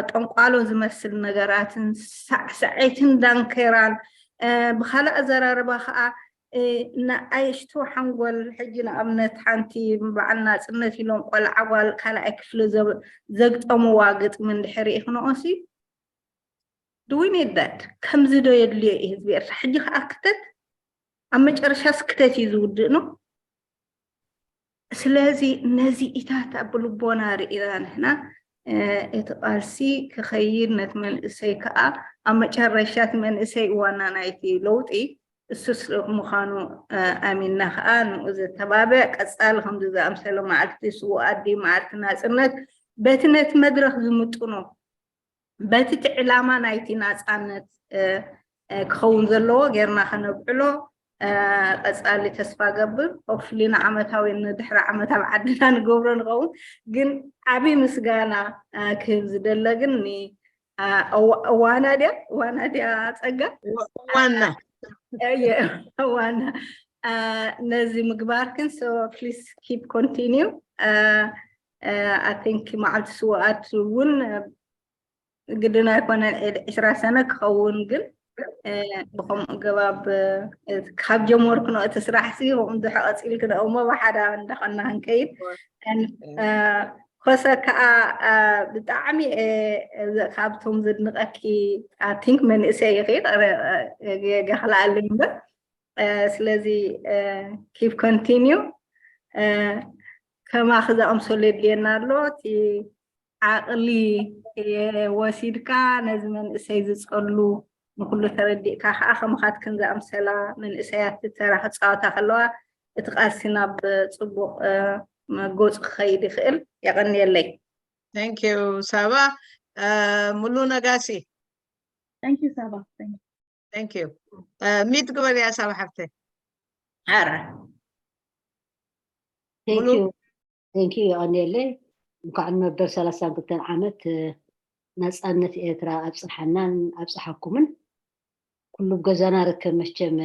ጠንቋሎ ዝመስል ነገራትን ሳዕሳዒትን ዳንኬራን ብካልእ ኣዘራርባ ከዓ ንኣሽቱ ሓንጎል ሕጂ ንኣብነት ሓንቲ በዓል ናፅነት ኢሎም ቆልዓ ጓል ካልኣይ ክፍሊ ዘግጠምዋ ግጥሚ እንድሕር ሪኢኽንኦሲ do we need that? ከምዚ ዶ የድልዮ እዩ ህዝቢ ኤርትራ? ሕጂ ከዓ ክተት ኣብ መጨረሻስ ክተት እዩ ዝውድእ ነው። ስለዚ ነዚ ኢታት ኣብ ልቦና ርኢና ንሕና እቲ ቃልሲ ክኸይድ ነቲ መንእሰይ ከዓ ኣብ መጨረሻ እቲ መንእሰይ ዋና ናይቲ ለውጢ እሱ ምዃኑ ኣሚንና ከዓ ንኡ ዘተባብዕ ቀፃሊ ከምዚ ዝኣምሰለ መዓልቲ ስውኣት ድዩ መዓልቲ ናፅነት በቲ ነቲ መድረኽ ዝምጥኖ በቲ እቲ ዕላማ ናይቲ ናፃነት ክኸውን ዘለዎ ጌርና ከነብዕሎ ቀፃሊ ተስፋ ገብር። ሆፍሊ ንዓመታዊ ንድሕሪ ዓመት ኣብ ዓድና ንገብሮ ንኸውን። ግን ዓብይ ምስጋና ክህብ ዝደለ ግን እዋና ድያ እዋና ድያ ፀጋ ዋና ዋና ነዚ ምግባርክን so please keep continue I think መዓልቲ ስውኣት እውን ግድን ኣይኮነን ዕስራ ሰነ ክኸውን ግን ብከምኡ ገባብ ካብ ጀመርክኖ እቲ ስራሕ ሲ ከምኡ ድሕሪ ቀፂልክኖ እሞ ብሓዳ እንዳኸና ክንከይድ ኮሰ ከዓ ብጣዕሚ ካብቶም ዘድንቀኪ I think መንእሰይ ኢኺ ገክልኣለይ እምበር ስለዚ keep continue ከማኺ ዝኣምሰሉ የድልየና ኣሎ እቲ ዓቕሊ ወሲድካ ነዚ መንእሰይ ዝፀሉ ንኩሉ ተረዲእካ ከዓ ከማኻትክን ዝኣምሰላ መንእሰያት ተራ ክፃወታ ከለዋ እቲ ቃልሲ ናብ ፅቡቅ መጎፁ ክኸይድ ይኽእል። የቐንየለይ። Thank you ሳባ። ሙሉ ነጋሲ። Thank you ሳባ። Thank you ሚት ግበርያ ሳባ ሓብተይ። ሓራ Thank you. Thank you የቐንየለይ። እንኳዕ ንመበል ሰላሳን ክልተን ዓመት ናፃነት ኤርትራ ኣብፅሓናን ኣብፅሓኩምን። ኩሉ ብገዛና ርከብ መቸም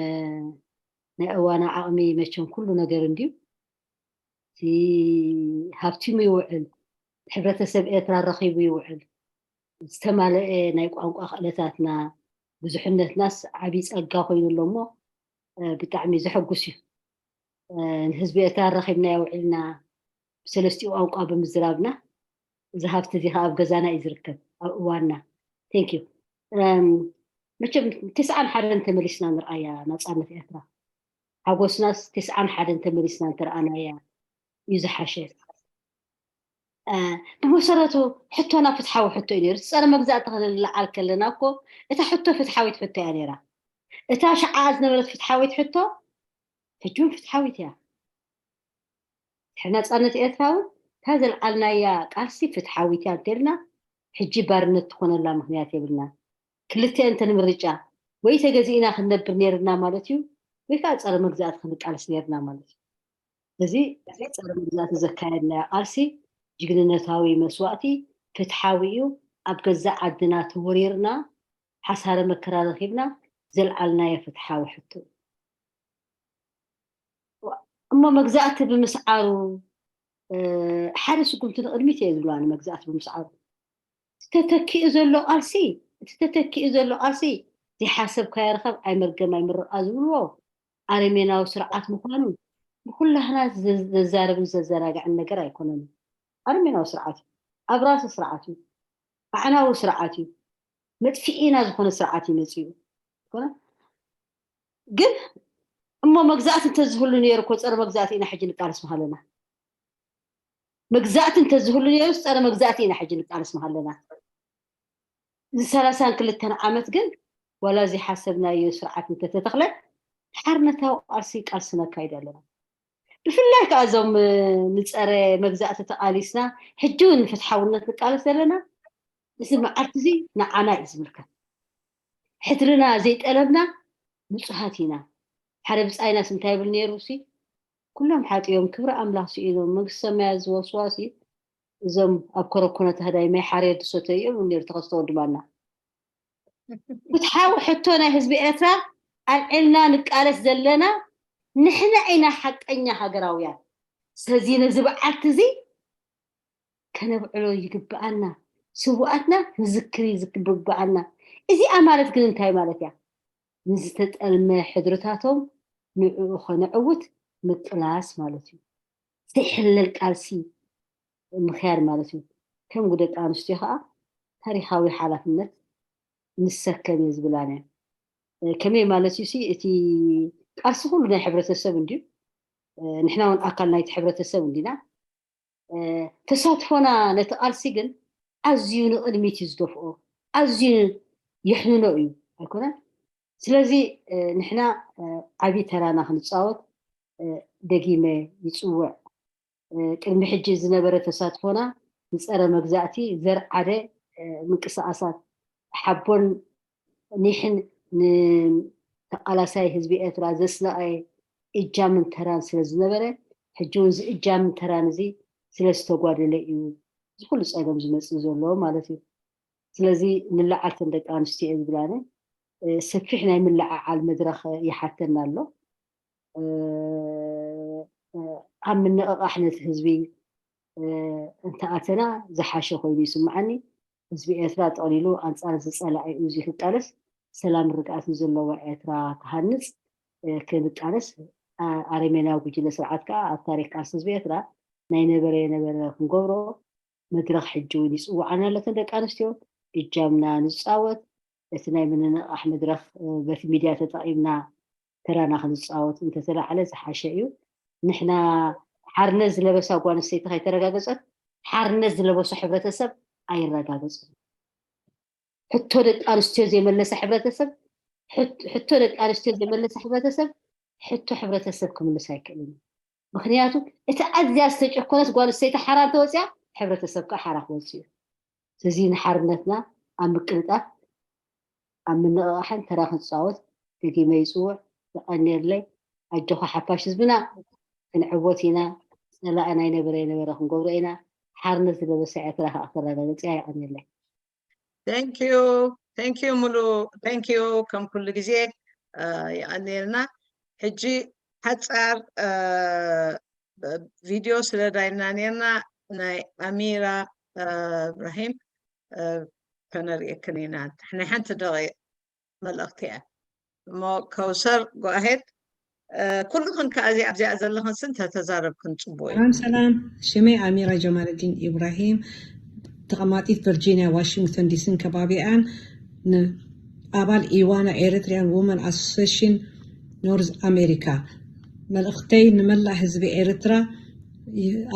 ናይ እዋና ዓቕሚ መቸም ኩሉ ነገር እንድዩ። እቲ ሃብቲሙ ይውዕል፣ ሕብረተሰብ ኤርትራ ረኺቡ ይውዕል። ዝተማለአ ናይ ቋንቋ ክእለታትና ብዙሕነትናስ ዓብዪ ፀጋ ኮይኑ ኣሎ እሞ ብጣዕሚ ዘሐጉስ እዩ። ንህዝቢ ኤርትራ ረኺብናዮ ውዒልና ብሰለስቲኡ ቋንቋ ብምዝራብና እዚ ሃብቲ እዚ ከዓ ኣብ ገዛና እዩ ዝርከብ ኣብ እዋንና። Thank you። መቸም ተስዓን ሓደን ተመሊስና ንርኣያ ናፃነት ኤርትራ። ሓጎስናስ ተስዓን ሓደን ተመሊስና እንተረኣናያ እዩ ዝሓሸ። ብመሰረቱ ሕቶና ፍትሓዊ ሕቶ እዩ ነይሩ። ጸረ መግዛእቲ ክንለዓል ከለና እኮ እታ ሕቶ ፍትሓዊት ሕቶ እያ ነይራ። እታ ሽዓ ዝነበረት ፍትሓዊት ሕቶ ሕጂ እውን ፍትሓዊት እያ። ድሕሪ ናጻነት ኤርትራ እውን እታ ዘልዓልናያ ቃልሲ ፍትሓዊት እያ እንተልና ሕጂ ባርነት ትኾነላ ምክንያት የብልና። ክልተ እንተን ምርጫ ወይ ተገዚእና ክንነብር ነይርና ማለት እዩ ወይ ከዓ ጸረ መግዛእቲ ክንቃለስ ነይርና ማለት እዩ። እዚ ጸረ መግዛእቲ ዘካየድናዮ ቃልሲ ጅግንነታዊ መስዋእቲ ፍትሓዊ እዩ። ኣብ ገዛእ ዓድና ተወሪርና ሓሳረ መከራ ረኺብና ዘልዓልናዮ ፍትሓዊ ሕቶ እዩ። እሞ መግዛእቲ ብምስዓሩ ሓደ ስጉምቲ ንቕድሚት እየ ዝብላ። ንመግዛእቲ ብምስዓሩ ተተኪኡ ዘሎ ቃልሲ እቲ ተተኪኡ ዘሎ ቃልሲ ዘይሓሰብካዮ ርኸብ ኣይመርገም ኣይምርቓ ዝብልዎ ኣረሜናዊ ስርዓት ምዃኑ ንኩላህና ዘዛርብን ዘዘናግዕን ነገር ኣይኮነን። ኣረሜናዊ ስርዓት እዩ። ኣብራሲ ስርዓት እዩ። ኣዕናዊ ስርዓት እዩ። መጥፊኢና ዝኾነ ስርዓት እዩ መፂኡ። ግን እሞ መግዛእቲ እንተዝህሉ ነይሩ እኮ ፀረ መግዛእቲ ኢና ሕጂ ንቃለስ ምሃለና። መግዛእቲ እንተዝህሉ ነይሩ ፀረ መግዛእቲ ኢና ሕጂ ንቃለስ ምሃለና። እዚ ሰላሳን ክልተን ዓመት ግን ዋላ እዚ ሓሰብናዮ ስርዓት እንተተተኽለ ሓርነታዊ ቃልሲ ቃልሲ ነካይድ ኣለና። ብፍላይ ከዓ እዞም ንፀረ መግዛእቲ ተቃሊስና ሕጂ እውን ንፍትሓውነት ንቃለስ ዘለና እዚ መዓልቲ እዚ ንዓና እዩ ዝምልከት። ሕድርና ዘይጠለብና ንፁሃት ኢና። ሓደ ብፃይናስ እንታይ ይብል ነይሩ ሲ ኩሎም ሓጢኦም ክብሪ ኣምላኽ ስኢኖም መንግስቲ ሰማያት ዝወርስዋ ሲ እዞም ኣብ ኮረኮነ ታህዳይ ማይ ሓርየት ዝሰተዩ እዮም ነይሩ ተኸስተ ወዲ ማና። ፍትሓዊ ሕቶ ናይ ህዝቢ ኤርትራ ኣልዒልና ንቃለስ ዘለና ንሕና ኢና ሓቀኛ ሃገራውያን። ስለዚ ነዚ በዓልቲ እዚ ከነብዕሎ ይግብኣና። ስውኣትና ክንዝክር ይግብኣና። እዚኣ ማለት ግን እንታይ ማለት እያ? ንዝተጠልመ ሕድርታቶም ንዕኡ ከነዕውት ምቅላስ ማለት እዩ። ዘይሕለል ቃልሲ ምኽያድ ማለት እዩ። ከም ደቂ ኣንስትዮ ከዓ ታሪኻዊ ሓላፍነት ንሰከም እየ ዝብላን እየ። ከመይ ማለት እዩ ሲ እቲ ቃልሲ ኩሉ ናይ ሕብረተሰብ እንድዩ። ንሕና እውን ኣካል ናይቲ ሕብረተሰብ እንዲና። ተሳትፎና ነቲ ቃልሲ ግን ኣዝዩ ንቕድሚት እዩ ዝደፍኦ፣ ኣዝዩ የሕንኖ እዩ ኣይኮነን። ስለዚ ንሕና ዓብዪ ተራና ክንፃወት ደጊመ ይፅውዕ። ቅድሚ ሕጂ ዝነበረ ተሳትፎና ንፀረ መግዛእቲ ዘርዓደ ምንቅስቃሳት ሓቦን ኒሕን ንተቃላሳይ ህዝቢ ኤርትራ ዘስነቐ እጃምን ተራን ስለ ዝነበረ ሕጂ እውን እዚ እጃምን ተራን እዚ ስለ ዝተጓደለ እዩ እዚ ኩሉ ፀገም ዝመፅእ ዘሎ ማለት እዩ። ስለዚ ንለዓልተን ደቂ ኣንስትዮ እየ ዝብላነ ሰፊሕ ናይ ምልዓዓል መድረኽ ይሓተና ኣሎ። ኣብ ምንቕቓሕ ነቲ ህዝቢ እንተኣተና ዝሓሸ ኮይኑ ይስምዓኒ። ህዝቢ ኤርትራ ጠቕሊሉ ኣንጻር እዚ ጸላኢ እዚ ክቃለስ ሰላም ርግኣትን ዘለዋ ኤርትራ ክሃንጽ ክንቃለስ ኣረሜናዊ ጉጅለ ስርዓት ከኣ ኣብ ታሪክ ቃልሲ ህዝቢ ኤርትራ ናይ ነበረ የነበረ ክንገብሮ መድረኽ ሕጂ እውን ይጽውዓና ኣለተን ደቂ ኣንስትዮ እጃምና ንጻወት። እቲ ናይ ምንንቓሕ መድረኽ በቲ ሚድያ ተጠቒምና ተራና ክንፃወት እንተተላዓለ ዝሓሸ እዩ። ንሕና ሓርነት ዝለበሳ ጓል ኣንስተይቲ ከይተረጋገፀት ሓርነት ዝለበሶ ሕብረተሰብ ኣይረጋገፅን። ሕቶ ደቂ ኣንስትዮ ዘይመለሰ ሕብረተሰብ ሕቶ ደቂ ኣንስትዮ ዘይመለሰ ሕብረተሰብ ሕቶ ሕብረተሰብ ክምልስ ኣይክእልን እዩ። ምክንያቱ እቲ ኣዝያ ዝተጨኮነት ጓል ኣንስተይቲ ሓራ እንተወፅያ ሕብረተሰብ ከዓ ሓራ ክወፅእ እዩ። ስለዚ ንሓርነትና ኣብ ምቅልጣፍ ኣብ ምንቕቓሕን ተራ ክንፃወት ደጊመ ይፅውዕ። የቐንየለይ። ኣጆኻ ሓፋሽ ህዝብና ክንዕወት ኢና። ንላኣ ናይ ነበረ የነበረ ክንገብሮ ኢና። ሓርነት ዝለበሰ ኤርትራ ከዓ ክተረጋገጽ እያ። የቐንየለይ። Thank you, thank you ሙሉ፣ thank you። ከም ኩሉ ግዜ የቐንየልና። ሕጂ ሓጻር ቪድዮ ስለ ዳይና ነርና ናይ ኣሚራ እብራሂም ከነርእየክን ኢና። ናይ ሓንቲ ደቂቕ መልእኽቲ እያ እሞ ከውሰር፣ go ahead። ኩልኽን ከኣ እዚኣ ኣብዚኣ ዘለኽን ስንተ ተዛረብክን ጽቡቅ እዩ። ሰላም ሰላም፣ ሽመይ ኣሚራ ጀማልዲን ኢብራሂም፣ ተቐማጢት ቨርጂኒያ ዋሽንግተን ዲሲን ከባቢኣን፣ ንኣባል ኢዋና ኤሪትሪያን ውመን ኣሶሴሽን ኖርዝ ኣሜሪካ። መልእኽተይ ንመላእ ህዝቢ ኤርትራ፣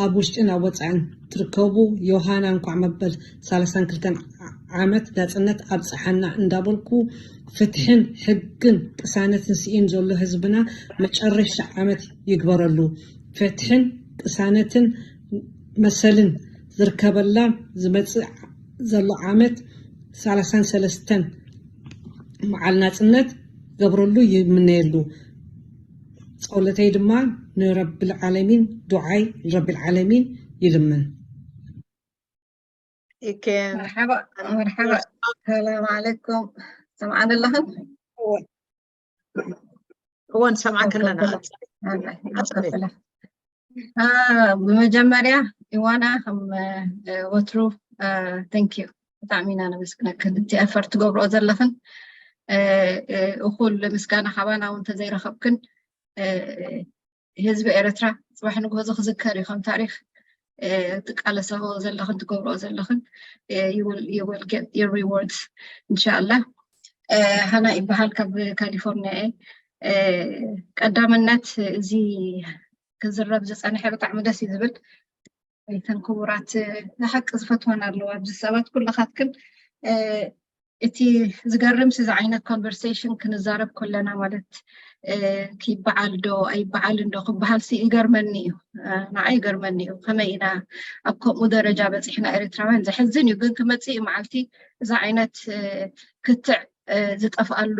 ኣብ ውሽጥን ኣብ ወጻእን ትርከቡ፣ ዮሃና እንኳዕ መበል ሰላሳን ክልተን ዓመት ናጽነት ኣብጽሓና እንዳበልኩ፣ ፍትሕን ሕግን ቅሳነትን ስኢኑ ዘሎ ህዝብና መጨረሻ ዓመት ይግበረሉ። ፍትሕን ቅሳነትን መሰልን ዝርከበላ ዝመጽእ ዘሎ ዓመት ሰላሳን ሰለስተን መዓል ናጽነት ገብረሉ ይምነየሉ። ጸሎተይ ድማ ንረብል ዓለሚን፣ ዱዓይ ንረብል ዓለሚን ይልምን። ይከን መርሓባ መርሓባ። ሰላም ዓለይኩም። ሰምዓን ኣለኽን? እወ ንሰምዓክ ኣለና። ቀጽሊ። ቀጽሊ። ብመጀመርያ ኢዋና ከም ወትሩ thank you ብጣዕሚ ኢና ነመስግነክን እቲ effort ትገብርኦ ዘለኽን። እኹል ምስጋና ካባና እውን ተዘይረኸብክን ህዝቢ ኤርትራ ጽባሕ ንግሆ እዚ ክዝከር እዩ ከም ታሪኽ። ትቃለሰዎ ዘለኽን ትገብርኦ ዘለኽን you will, you will get your rewards ኢንሻኣላህ። ሃና ይበሃል ካብ ካሊፎርኒያ እየ። ቀዳምነት እዚ ክዝረብ ዝጸንሐ ብጣዕሚ ደስ እዩ ዝብል። እተን ክቡራት ንሓቂ ዝፈትወን ኣለዋ ኣብዚ ሰባት ኩልኻትክን እቲ ዝገርም እዚ ዓይነት conversation ክንዛረብ ከለና ማለት ይበዓል ዶ ኣይበዓልን ዶ ክበሃል ሲ ይገርመኒ እዩ። ንዓይ ይገርመኒ እዩ ከመይ ኢና ኣብ ከምኡ ደረጃ በፂሕና ኤርትራውያን። ዘሕዝን እዩ ግን ክመፅእ እዩ መዓልቲ እዚ ዓይነት ክትዕ ዝጠፍኣሉ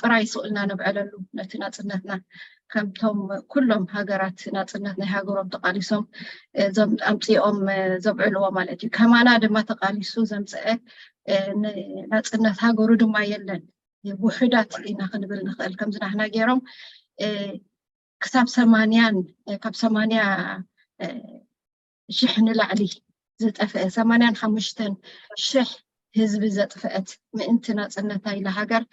ጥራይ ስቕ ኢልና ነብዕለሉ ነቲ ናፅነትና ከምቶም ኩሎም ሃገራት ናፅነት ናይ ሃገሮም ተቃሊሶም ኣምፅኦም ዘብዕልዎ ማለት እዩ። ከማና ድማ ተቃሊሱ ዘምፀአ ናፅነት ሃገሩ ድማ የለን። ውሑዳት ኢና ክንብል ንኽእል ከምዚ ናህና ገይሮም ክሳብ ሰማንያን ካብ ሰማንያ ሽሕ ንላዕሊ ዝጠፍአ ሰማንያን ሓሙሽተን ሽሕ ህዝቢ ዘጥፍአት ምእንቲ ናፅነታ ኢላ ሃገር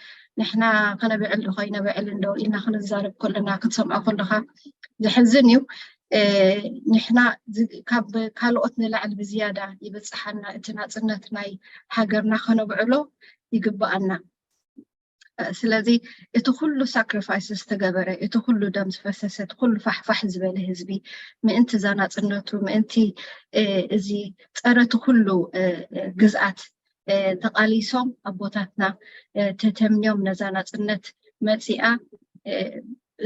ንሕና ከነብዕል ዶ ከይነብዕል እንዶ ኢልና ክንዛረብ ከለና ክትሰምዖ ከለካ ዘሕዝን እዩ። ንሕና ካብ ካልኦት ንላዕሊ ብዝያዳ ይበፅሓና እቲ ናፅነት ናይ ሃገርና ከነብዕሎ ይግበኣና። ስለዚ እቲ ኩሉ sacrifice ዝተገበረ እቲ ኩሉ ደም ዝፈሰሰ እቲ ኩሉ ፋሕፋሕ ዝበለ ህዝቢ ምእንቲ እዛ ናፅነቱ ምእንቲ እዚ ፀረ እቲ ኩሉ ግዝኣት ተቃሊሶም ኣቦታትና ተተምንዮም ነዛ ናፅነት መፂኣ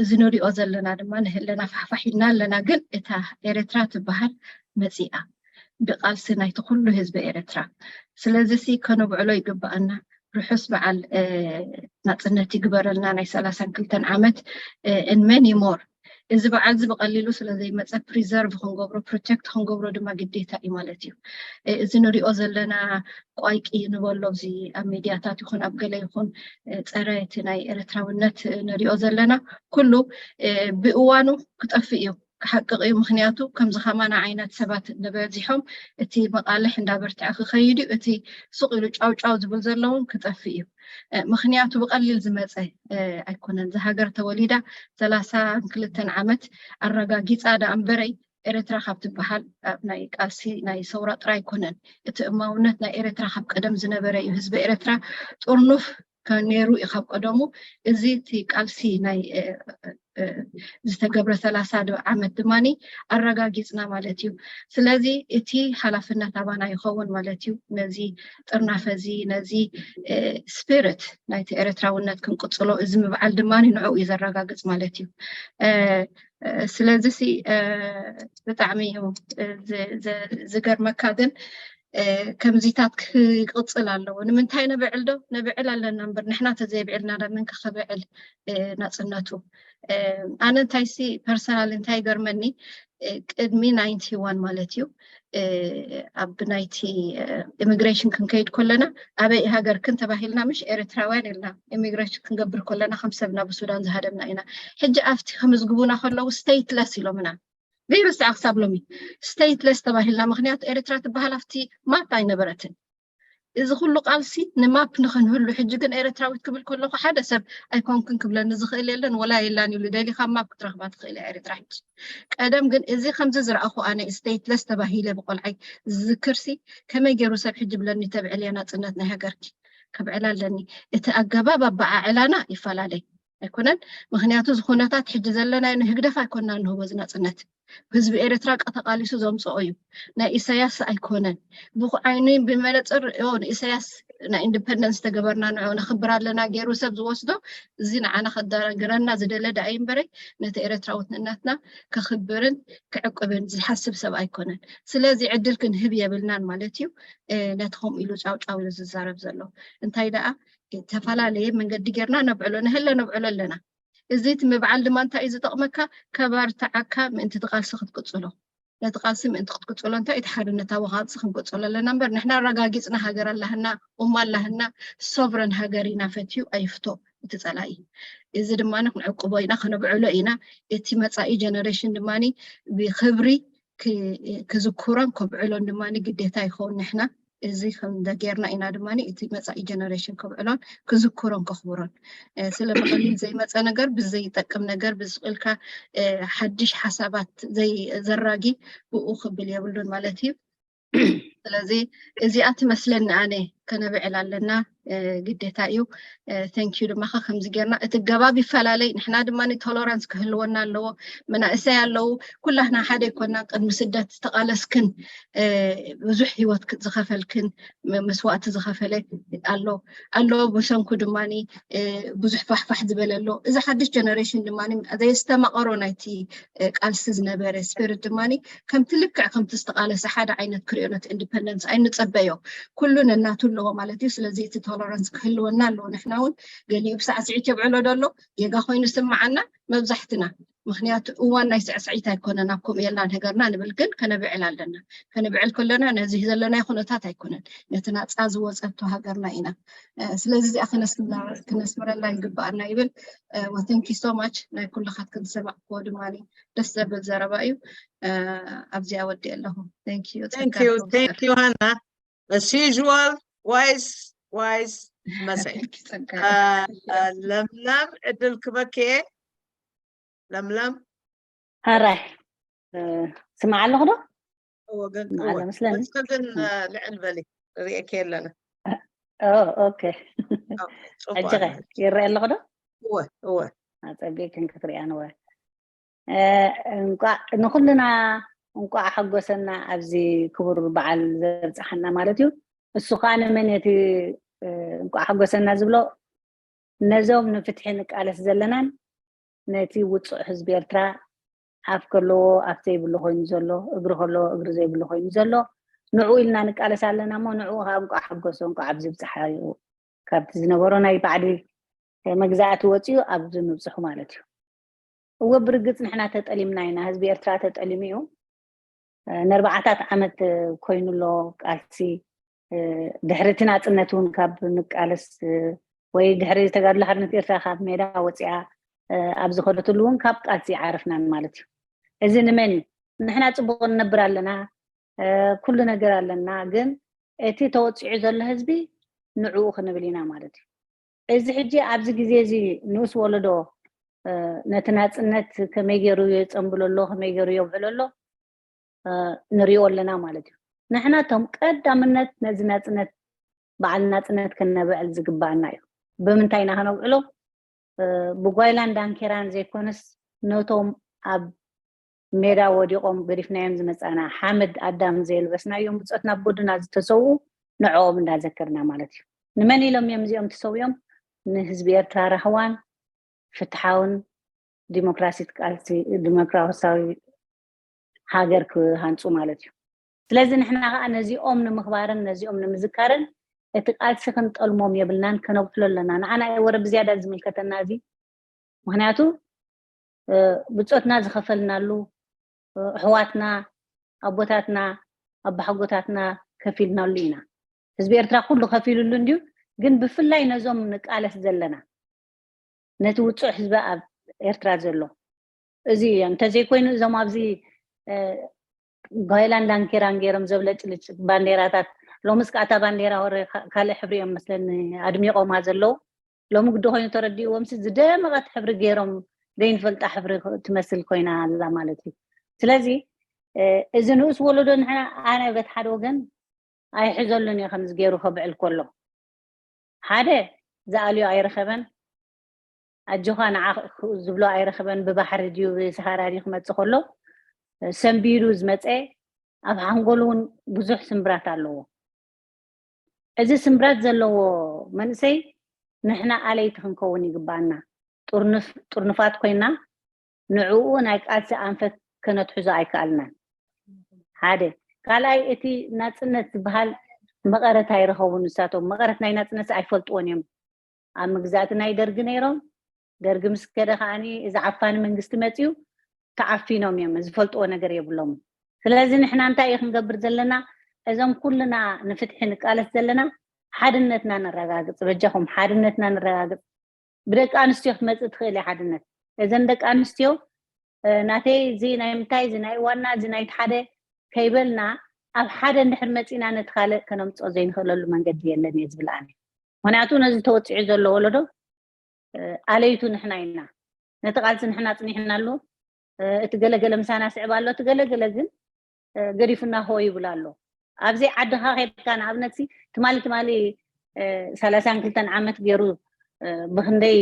እዚ ንሪኦ ዘለና ድማ ንህለና ፋሕፋሕ ኢልና ኣለና። ግን እታ ኤርትራ ትበሃል መፂኣ ብቃልሲ ናይቲ ኩሉ ህዝቢ ኤርትራ። ስለዚ ሲ ከነብዕሎ ይግበኣና። ርሑስ በዓል ናፅነት ይግበረልና ናይ ሰላሳን ክልተን ዓመት and many more። እዚ በዓል እዚ ብቀሊሉ ስለ ዘይመፀ preserve ክንገብሮ protect ክንገብሮ ድማ ግዴታ እዩ ማለት እዩ። እዚ ንሪኦ ዘለና ቋይቂ ንበሎ እዚ ኣብ ሚድያታት ይኹን ኣብ ገለ ይኹን ፀረ እቲ ናይ ኤርትራውነት ንሪኦ ዘለና ኩሉ ብእዋኑ ክጠፍእ እዩ። ክሓቅቕ እዩ። ምኽንያቱ ከምዚ ከማና ዓይነት ሰባት እንተበዚሖም እቲ መቓልሕ እንዳበርትዐ ክኸይድ እዩ። እቲ ሱቕ ኢሉ ጫው ጫው ዝብል ዘሎ እውን ክጠፍእ እዩ። ምኽንያቱ ብቐሊል ዝመፀ ኣይኮነን። እዛ ሃገር ተወሊዳ ሰላሳን ክልተን ዓመት ኣረጋጊፃ ደኣ እምበረይ ኤርትራ ካብ ትበሃል ኣብ ናይ ቃልሲ ናይ ሰውራ ጥራይ ኣይኮነን። እቲ እማውነት ናይ ኤርትራ ካብ ቀደም ዝነበረ እዩ። ህዝቢ ኤርትራ ጥርኑፍ ነይሩ እዩ ካብ ቀደሙ። እዚ እቲ ቃልሲ ናይ ዝተገብረ ሰላሳ ዓመት ድማ ኣረጋጊፅና ማለት እዩ። ስለዚ እቲ ሓላፍነት ኣባና ይኸውን ማለት እዩ። ነዚ ጥርናፈ እዚ ነዚ spirit ናይቲ ኤርትራውነት ክንቅፅሎ እዚ ምብዓል ድማ ንዕኡ እዩ ዘረጋግፅ ማለት እዩ። ስለዚ ሲ ብጣዕሚ እዩ ዝገርመካ ግን ከምዚታት ክቅፅል ኣለዎ። ንምንታይ ነብዕል ዶ ነብዕል ኣለና እምበር ንሕና ተዘይብዕልና ዳ መን ከ ክብዕል ናፅነቱ? ኣነ እንታይ ሲ personal እንታይ ይገርመኒ ቅድሚ ናይንቲ ዋን ማለት እዩ ኣብ ናይቲ ኢሚግሬሽን ክንከይድ ከለና ኣበይ ሃገርክን ተባሂልና ምሽ ኤርትራውያን ኢልና ኢሚግሬሽን ክንገብር ከለና ከም ሰብ ናብ ሱዳን ዝሃደምና ኢና። ሕጂ ኣብቲ ከምዝግቡና ከለዉ ስቴትለስ ኢሎምና ዘይርስዓ ክሳብ ሎሚ ስቴትለስ ተባሂልና። ምክንያቱ ኤርትራ ትበሃል ኣብቲ ማፕ ኣይነበረትን። እዚ ኩሉ ቃልሲ ንማፕ ንክንህሉ ሕጂ ግን ኤርትራዊት ክብል ከለኩ ሓደ ሰብ ኣይኮንክን ክብለኒ ዝኽእል የለን፣ ወላ የላን ኢሉ ደሊኻ ማፕ ክትረኽባ ትኽእል እያ ኤርትራ። ሕጂ ቀደም ግን እዚ ከምዚ ዝረኣኹ ኣነ ስቴትለስ ተባሂለ ብቆልዓይ ዝዝክርሲ ከመይ ገይሩ ሰብ ሕጂ ብለኒ ተብዕል እያ ናጽነት ናይ ሃገርኪ ከብዕል ኣለኒ። እቲ ኣገባብ ኣበዓዕላና ይፈላለይ ኣይኮነን። ምክንያቱ እዚ ኩነታት ሕጂ ዘለናዮ ንህግደፍ ኣይኮና ንህቦ እዚ ናጽነት ህዝቢ ኤርትራ ተቃሊሱ ዘምፅኦ እዩ። ናይ ኢሳያስ ኣይኮነን። ብኩ ዓይኒ ብመነፅር ንኢሳያስ ናይ ኢንዲፐንደንስ ተገበርና ንዑ ነኽብር ኣለና ገይሩ ሰብ ዝወስዶ እዚ ንዓና ከዳረግረና ዝደለ ደኣ እምበረ ነቲ ኤርትራውትነትና ከኽብርን ክዕቅብን ዝሓስብ ሰብ ኣይኮነን። ስለዚ ዕድል ክንህብ የብልናን ማለት እዩ። ነቲ ከምኡ ኢሉ ጫውጫው ኢሉ ዝዛረብ ዘሎ እንታይ ደኣ ተፈላለየ መንገዲ ጌርና ነብዕሎ ንህለ ነብዕሎ ኣለና። እዚ እቲ ምብዓል ድማ እንታይ እዩ ዝጠቕመካ? ከባርትዓካ ምእንቲ እቲ ቃልሲ ክትቅጽሎ። ነቲ ቃልሲ ምእንቲ ክትቅጽሎ እንታይ እቲ ሓርነታዊ ቃልሲ ክንቅጽሎ ኣለና እምበር ንሕና ኣረጋጊጽና ሃገር ኣላህና እማ ኣላህና ሶቨረን ሃገር ኢና ፈትዩ ኣይፍቶ እቲ ጸላኢ። እዚ ድማ ክንዕቅቦ ኢና ክነብዕሎ ኢና። እቲ መጻኢ ጀነሬሽን ድማ ብክብሪ ክዝክሮን ከብዕሎን ድማ ግዴታ ይኸውን ንሕና እዚ ከም ጌርና ኢና ድማ እቲ መፃኢ ጀነሬሽን ከብዕሎን ክዝክሮን ከኽብሮን ስለ ብቐሊል ዘይመፀ ነገር ብዘይጠቅም ነገር ብዝቕልካ ሓድሽ ሓሳባት ዘራጊ ብኡ ክብል የብሉን ማለት እዩ። ስለዚ እዚኣ ትመስለኒ ኣነ ከነብዕል ኣለና ግዴታ እዩ። Thank you ድማ ከምዚ ጌርና እቲ ገባብ ይፈላለይ ንሕና ድማ ቶለራንስ ክህልወና ኣለዎ። መናእሰይ ኣለዉ ኩላህና ሓደ ይኮና ቅድሚ ስደት ዝተቃለስክን ብዙሕ ህይወት ዝኸፈልክን መስዋእቲ ዝኸፈለ ኣሎ ኣሎ ብሰንኩ ድማ ብዙሕ ፋሕፋሕ ዝበለ ኣሎ። እዚ ሓድሽ ጀነሬሽን ድማ ዘየስተማቀሮ ናይቲ ቃልሲ ዝነበረ ስፒሪት ድማ ከምቲ ልክዕ ከምቲ ዝተቃለሰ ሓደ ዓይነት ክሪኦ ነቲ ኢንዲፐንደንስ ኣይንጸበዮ። ኩሉ ነናቱ ኣለዎ ማለት እዩ። ስለዚ እቲ ቶለራንስ ክህልወና ኣለዎ። ንሕና እውን ገሊኡ ብሳዕስዒት የብዕሎ ደሎ ጌጋ ኮይኑ ስምዓና መብዛሕትና ምክንያቱ እዋን ናይ ስዕስዒት ኣይኮነን ኣብ ከምኡ የላን ሃገርና ንብል ግን ከነብዕል ኣለና። ከነብዕል ከለና ነዚ ዘለናዮ ኩነታት ኣይኮነን ነቲ ናፃ ዝወፀቶ ሃገርና ኢና። ስለዚ እዚኣ ክነስምረላ ይግበኣና ይብል። Thank you so much ናይ ኩልኻትክን ዝሰማዕክዎ ድማ ደስ ዘብል ዘረባ እዩ። ኣብዚኣ ወዲእ ኣለኹ። Thank you ሃና። As usual wise wise መሰይ። ለምለም ዕድል ክበክየ። ለምለም ኣራይ ስማዕ ኣለኹ ዶ? ወገን ስማዕ ኣሎ መስለኒ። ግን ልዕል በሊ ርእየኪ ኣለና። ኦኬ ሕጂ ኸ ይረአ ኣለኹ ዶ? እወ እወ። ኣፀቢቅክን ክትሪኣን እወ። እንቋዕ ንኹልና እንቋዕ ሓጎሰና ኣብዚ ክቡር በዓል ዘብፅሓና ማለት እዩ። እሱ ከዓ ንመን እቲ እንቋዕ ሓጎሰና ዝብሎ ነዞም ንፍትሒ ንቃለስ ዘለናን ነቲ ውፁዕ ህዝቢ ኤርትራ ኣፍ ከለዎ ኣፍ ዘይብሉ ኮይኑ ዘሎ እግሪ ከለዎ እግሪ ዘይብሉ ኮይኑ ዘሎ ንዕኡ ኢልና ንቃለስ ኣለና እሞ ንዕኡ ከዓ እንቋዕ ሓጎሶ እንቋዕ ኣብዚ ብፅሓ ካብቲ ዝነበሮ ናይ ባዕዲ መግዛእቲ ወፂኡ ኣብዚ ምብፅሑ ማለት እዩ። እወ ብርግፅ ንሕና ተጠሊምና ኢና። ህዝቢ ኤርትራ ተጠሊሙ እዩ። ንኣርባዓታት ዓመት ኮይኑ ኣሎ ቃልሲ። ድሕሪ እቲ ናፅነት እውን ካብ ንቃለስ ወይ ድሕሪ ተጋድሎ ሓርነት ኤርትራ ካብ ሜዳ ወፂኣ ኣብ ዝኸደትሉ እውን ካብ ቃልሲ ዓረፍናን ማለት እዩ። እዚ ንመን እዩ? ንሕና ፅቡቅ ንነብር ኣለና፣ ኩሉ ነገር ኣለና፣ ግን እቲ ተወፂዑ ዘሎ ህዝቢ ንዕኡ ክንብል ኢና ማለት እዩ። እዚ ሕጂ ኣብዚ ግዜ እዚ ንኡስ ወለዶ ነቲ ናፅነት ከመይ ገይሩ የፀንብሎ ኣሎ፣ ከመይ ገይሩ የውዕሎ ኣሎ ንሪኦ ኣለና ማለት እዩ። ንሕና እቶም ቀዳምነት ነዚ ናፅነት በዓል ናፅነት ክነብዕል ዝግባኣና እዩ። ብምንታይ ኢና ከነውዕሎ? ብጓይላን ዳንኬራን ዘይኮነስ ነቶም ኣብ ሜዳ ወዲቖም ገዲፍናዮም ዝመፃና ሓመድ ኣዳም ዘየልበስናዮም ብፆት ናብ ጎድና ዝተሰውኡ ንዕኦም እንዳዘከርና ማለት እዩ። ንመን ኢሎም እዮም እዚኦም ተሰዊኦም? ንህዝቢ ኤርትራ ራህዋን ፍትሓውን ዲሞክራሲት ቃልሲ ዲሞክራሲያዊ ሃገር ክሃንፁ ማለት እዩ። ስለዚ ንሕና ከዓ ነዚኦም ንምኽባርን ነዚኦም ንምዝካርን እቲ ቃልሲ ክንጠልሞም የብልናን፣ ከነጉሕሎ ኣለና። ንዓና እዩ ወረ ብዝያዳ ዝምልከተና እዚ። ምክንያቱ ብፆትና ዝኸፈልናሉ ኣሕዋትና፣ ኣቦታትና፣ ኣባሓጎታትና ከፊልናሉ ኢና። ህዝቢ ኤርትራ ኩሉ ከፊሉሉ እንድዩ። ግን ብፍላይ ነዞም ንቃለስ ዘለና፣ ነቲ ውፁዕ ህዝቢ ኣብ ኤርትራ ዘሎ፣ እዚ እዩ። እንተዘይኮይኑ እዞም ኣብዚ ጋይላን ዳንኬራን ገይሮም ዘብለጭልጭ ባንዴራታት፣ ሎምስ ከኣ እታ ባንዴራ ወረ ካልእ ሕብሪ እዮም መስለኒ ኣድሚቖማ ዘለዉ። ሎሚ ግዲ ኮይኑ ተረዲእዎም ሲ ዝደመቐት ሕብሪ ገይሮም ዘይንፈልጣ ሕብሪ ትመስል ኮይና ኣላ ማለት እዩ። ስለዚ እዚ ንኡስ ወለዶ ንሕና ኣነ በት ሓደ ወገን ኣይሕዘሉን እየ ከምዚ ገይሩ ከብዕል ከሎ ሓደ ዝኣልዮ ኣይረኸበን። ኣጆኻ ንዓ ዝብሎ ኣይረኸበን። ብባሕሪ ድዩ ብሰሃራ ድዩ ክመፅእ ከሎ ሰንቢዱ ዝመፀ ኣብ ሓንጎሉ እውን ብዙሕ ስምብራት ኣለዎ። እዚ ስምብራት ዘለዎ መንእሰይ ንሕና ኣለይቲ ክንከውን ይግባኣና። ጥርኑፋት ኮይና ንዕኡ ናይ ቃልሲ ኣንፈት ከነትሕዞ ኣይከኣልናን። ሓደ ካልኣይ እቲ ናፅነት ዝበሃል መቐረት ኣይረኸቡን። ንሳቶም መቐረት ናይ ናፅነት ኣይፈልጥዎን እዮም። ኣብ መግዛእቲ ናይ ደርጊ ነይሮም። ደርጊ ምስ ከደ ከዓኒ እዚ ዓፋኒ መንግስቲ መፅዩ ተዓፊኖም እዮም። ዝፈልጥዎ ነገር የብሎምን። ስለዚ ንሕና እንታይ እዩ ክንገብር ዘለና? እዞም ኩልና ንፍትሒ ንቃለስ ዘለና ሓድነትና ነረጋግፅ። በጃኹም ሓድነትና ነረጋግፅ። ብደቂ ኣንስትዮ ክትመፅእ ትኽእል እያ ሓድነት። እዘን ደቂ ኣንስትዮ ናተይ እዚ ናይ ምንታይ እዚ ናይ ዋና እዚ ናይ ሓደ ከይበልና ኣብ ሓደ እንድሕር መፂና ነቲ ካልእ ከነምፅኦ ዘይንኽእለሉ መንገዲ የለን እየ ዝብል ኣነ። ምክንያቱ ነዚ ተወፂዑ ዘሎ ወለዶ ኣለይቱ ንሕና ኢና። ነቲ ቃልሲ ንሕና ኣፅኒሕናሉ። እቲ ገለገለ ምሳና ስዕብ ኣሎ፣ እቲ ገለገለ ግን ገዲፉና ሆ ይብል ኣሎ። ኣብዚ ዓድኻ ከድካ ንኣብነት ትማሊ ትማሊ ሰላሳን ክልተን ዓመት ገይሩ ብክንደይ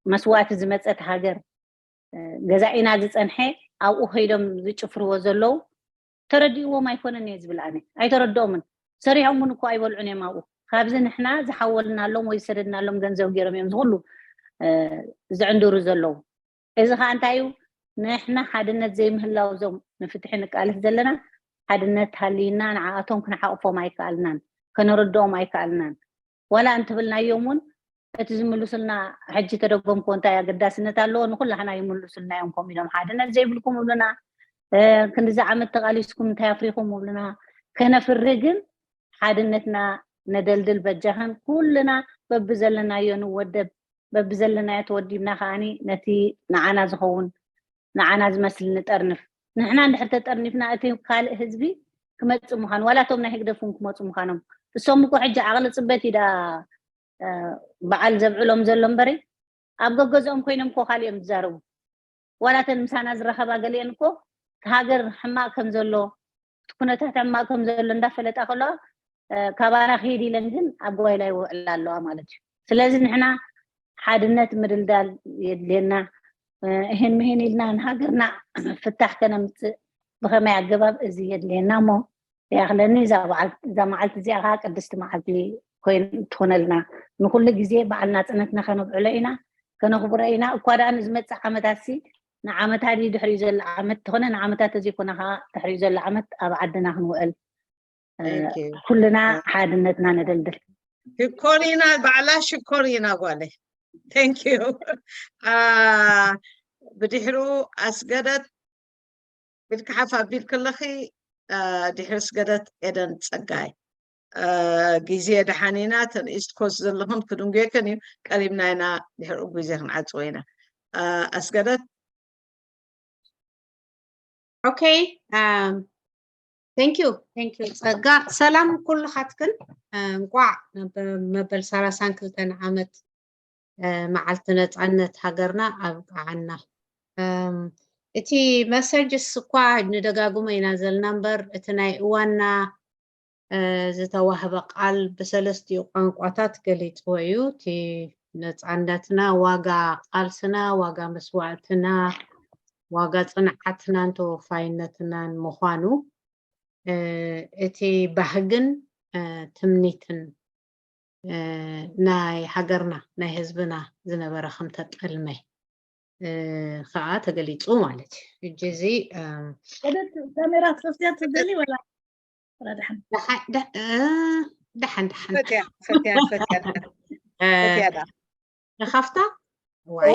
መስዋእቲ ዝመፀት ሃገር ገዛኢና ዝፀንሐ ኣብኡ ከይዶም ዝጭፍርዎ ዘለዉ ተረዲእዎም ኣይኮነን እየ ዝብል ኣነ። ኣይተረድኦምን። ሰሪሖም እውን እኮ ኣይበልዑን እዮም ኣብኡ። ካብዚ ንሕና ዝሓወልናሎም ወይ ዝሰደድናሎም ገንዘብ ገይሮም እዮም ዝኩሉ ዝዕንድሩ ዘለዉ። እዚ ከዓ እንታይ እዩ? ንሕና ሓድነት ዘይምህላው እዞም ንፍትሒ ንቃለስ ዘለና ሓድነት ሃልይና ንዓኣቶም ክንሓቕፎም ኣይከኣልናን፣ ከነረድኦም ኣይከኣልናን። ዋላ እንትብልናዮም እውን እቲ ዝምልሱልና ሕጂ ተደጎምክዎ እንታይ ኣገዳስነት ኣለዎ? ንኩላህና ይምልሱልና እዮም። ከምኡ ኢሎም ሓድነት ዘይብልኩም ይብሉና። ክንዲዚ ዓመት ተቃሊስኩም እንታይ ኣፍሪኹም ይብሉና። ከነፍሪ ግን ሓድነትና ነደልድል በጃኽን። ኩልና በብዘለናዮ ንወደብ፣ በብዘለናዮ ተወዲብና ከዓኒ ነቲ ንዓና ዝኸውን ንዓና ዝመስል ንጠርንፍ። ንሕና እንድሕር ተጠርኒፍና እቲ ካልእ ህዝቢ ክመፅእ ምዃኑ ዋላ እቶም ናይ ህግደፍ እውን ክመፁ ምዃኖም። እሶም እኮ ሕጂ ዓቕሊ ፅበት እዩ ደኣ በዓል ዘብዕሎም ዘሎ እምበሪ ኣብ ገገዝኦም ኮይኖም እኮ ካልእ እዮም ዝዛረቡ። ዋላ እተን ምሳና ዝራኸባ ገሊአን እኮ እቲ ሃገር ሕማቕ ከም ዘሎ እቲ ኩነታት ሕማቕ ከም ዘሎ እንዳፈለጣ ከለዋ ካባና ክሂድ ኢለን ግን ኣብ ጓይላ ይውዕላ ኣለዋ ማለት እዩ። ስለዚ ንሕና ሓድነት ምድልዳል የድልየና። እህን ምሂን ኢልና ንሃገርና ፍታሕ ከነምፅእ ብኸመይ ኣገባብ እዚ የድልየና እሞ ይኣኽለኒ። እዛ እዛ መዓልቲ እዚኣ ከዓ ቅድስቲ መዓልቲ ኮይን ትኾነልና። ንኩሉ ግዜ በዓል ናፅነትና ከነብዕሎ ኢና፣ ከነኽብሮ ኢና። እኳ ደኣ ንዝመፅእ ዓመታት ሲ ንዓመታ ድዩ ድሕሪኡ ዘሎ ዓመት ተኾነ ንዓመታት ተዘይኮነ ከዓ ድሕሪኡ ዘሎ ዓመት ኣብ ዓድና ክንውዕል ኩልና ሓድነትና ነደልድል። ሽኮር ኢና ባዕላ ሽኮር ኢና ጓለይ። Thank you። ብድሕሩ ኣስገደት ኢልካ ሓፍ ኣቢል ከለኺ ድሕሪ ኣስገደት ኤደን ፀጋይ። ግዜ ደሓን ኢና። እተን ኢስት ኮስት ዘለኹን ክድንጉየክን እዩ። ቀሪብና ኢና። ድሕሪኡ ግዜ ክንዓፅዎ ኢና። ኣስገደት Okay. Thank you. Thank you. ፀጋ ሰላም ኩልኻትክን። እንቋዕ መበል ሰላሳን ክልተን ዓመት መዓልቲ ነፃነት ሃገርና ኣብቅዓና። እቲ መሰጅስ እኳ ንደጋግሞ ኢና ዘለና እምበር እቲ ናይ እዋንና ዝተዋህበ ቃል ብሰለስቲኡ ቋንቋታት ገሊፅዎ እዩ። እቲ ነፃነትና ዋጋ ቃልስና፣ ዋጋ መስዋእትና፣ ዋጋ ፅንዓትናን ተወፋይነትናን ምዃኑ እቲ ባህግን ትምኒትን ናይ ሃገርና ናይ ህዝብና ዝነበረ ከምተጠልመ ከዓ ተገሊፁ ማለት እዩ። ሕጂ እዚ ካሜራ ክትከፍትያ ትደሊ ወላ ደሓን ደሓን ፈትያ ፈትያ ፈትያ ደሓን ፈትያ ዳ ንኸፍታ ወይ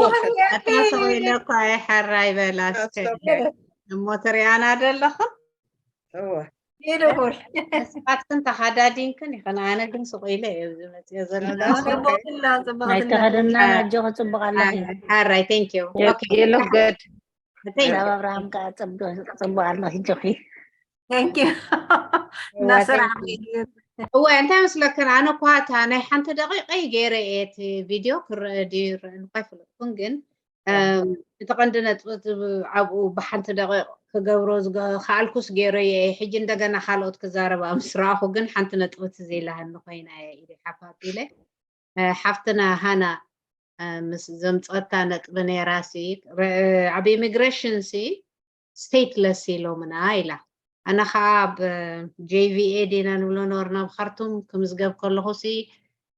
ኣታ ሰው ኢለ እኮ ኣይሐራይ በላ እስከ እሞ ትሪኣና ዶ ኣለኽን? እወ ይድኹል ንስኻትክን ተኻዳዲንክን ይኽን፣ ኣነ ግን ስቕ ኢለ እየ ኣብዚ መፅዮ ዘለኹ። ፅቡቕላ ፅቡቕላ ኣይተኸደናን ኣጆኺ ፅቡቕ ኣለኺ። ሓራይ thank you። Okay. የሎገድ Thank you. ኣብ ኣብርሃም ከዓ ፅቡቕ ኣለኺ ኣጆኺ። Thank you። እና ስራሕ ቤት እወ እንታይ መስለክን፣ ኣነ እኳ እታ ናይ ሓንቲ ደቂቀይ ገይረ እየ እቲ ቪድዮ ክረአ ድዩ ይረአ እኳ ኣይፈለጥኩን፣ ግን እም፣ እቲ ቀንዲ ነጥቢ እቲ ኣብኡ ብሓንቲ ደቂቕ ክገብሮ ዝገ- ከኣልኩስ ገይረ እየ። ሕጂ እንደገና ካልኦት ክዛረባ ምስ ረኣኹ ግን ሓንቲ ነጥቢ ትዝ ኢላሃኒ ኮይና እየ ኢለ ሓፍ ኣቢለ። እ፣ ሓፍትና ሃና እ፣ ምስ ዘምፀታ ነጥቢ ነይራ ሲ ረ- ኣብ ኢሚግሬሽን ሲ stateless ኢሎምና ኢላ። ኣነ ከዓ ኣብ JVA ዲና ንብሎ ነበርና ኣብ ካርቱም ክምዝገብ ከለኹ ሲ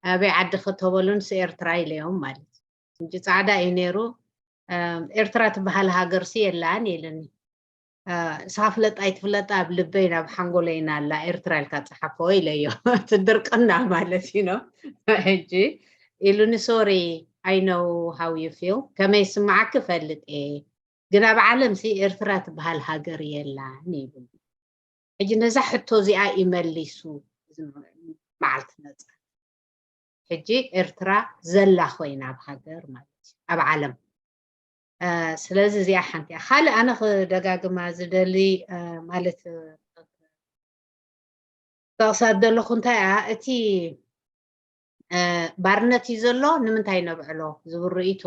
ኣበይ ዓዲ ክተበሉን ሲ ኤርትራ ኢለዮም ማለት እዩ። እንጂ ፃዕዳ እዩ ነይሩ። እም፣ ኤርትራ ትበሃል ሃገር ሲ የላን ኢልኒ። እ፣ ንስኻ ፍለጣ ኣይትፍለጣ ኣብ ልበይ ናብ ሓንጎለይና ኣላ ኤርትራ ኢልካ ፀሓፎ ኢለዮ። እቲ ድርቅና ማለት እዩ ነው። ሕጂ ኢሉኒ sorry I know how you feel፣ ከመይ ስምዓኪ እፈልጥ እየ፣ ግን ኣብ ዓለም ሲ ኤርትራ ትበሃል ሃገር የላን ይብል። ሕጂ ነዛ ሕቶ እዚኣ ይመሊሱ እዚ መዓልቲ ነፃ። ሕጂ ኤርትራ ዘላ ኮይና ኣብ ሃገር ማለት እዩ ኣብ ዓለም። እ፣ ስለዚ እዚኣ ሓንቲ እያ። ካልእ ኣነ ክደጋግማ ዝደሊ እ፣ ማለት እ፣ ጠቕሳ ዘለኹ እንታይ እያ እቲ እ፣ ባርነት እዩ ዘሎ ንምንታይ ነብዕሎ ዝብል ርእይቶ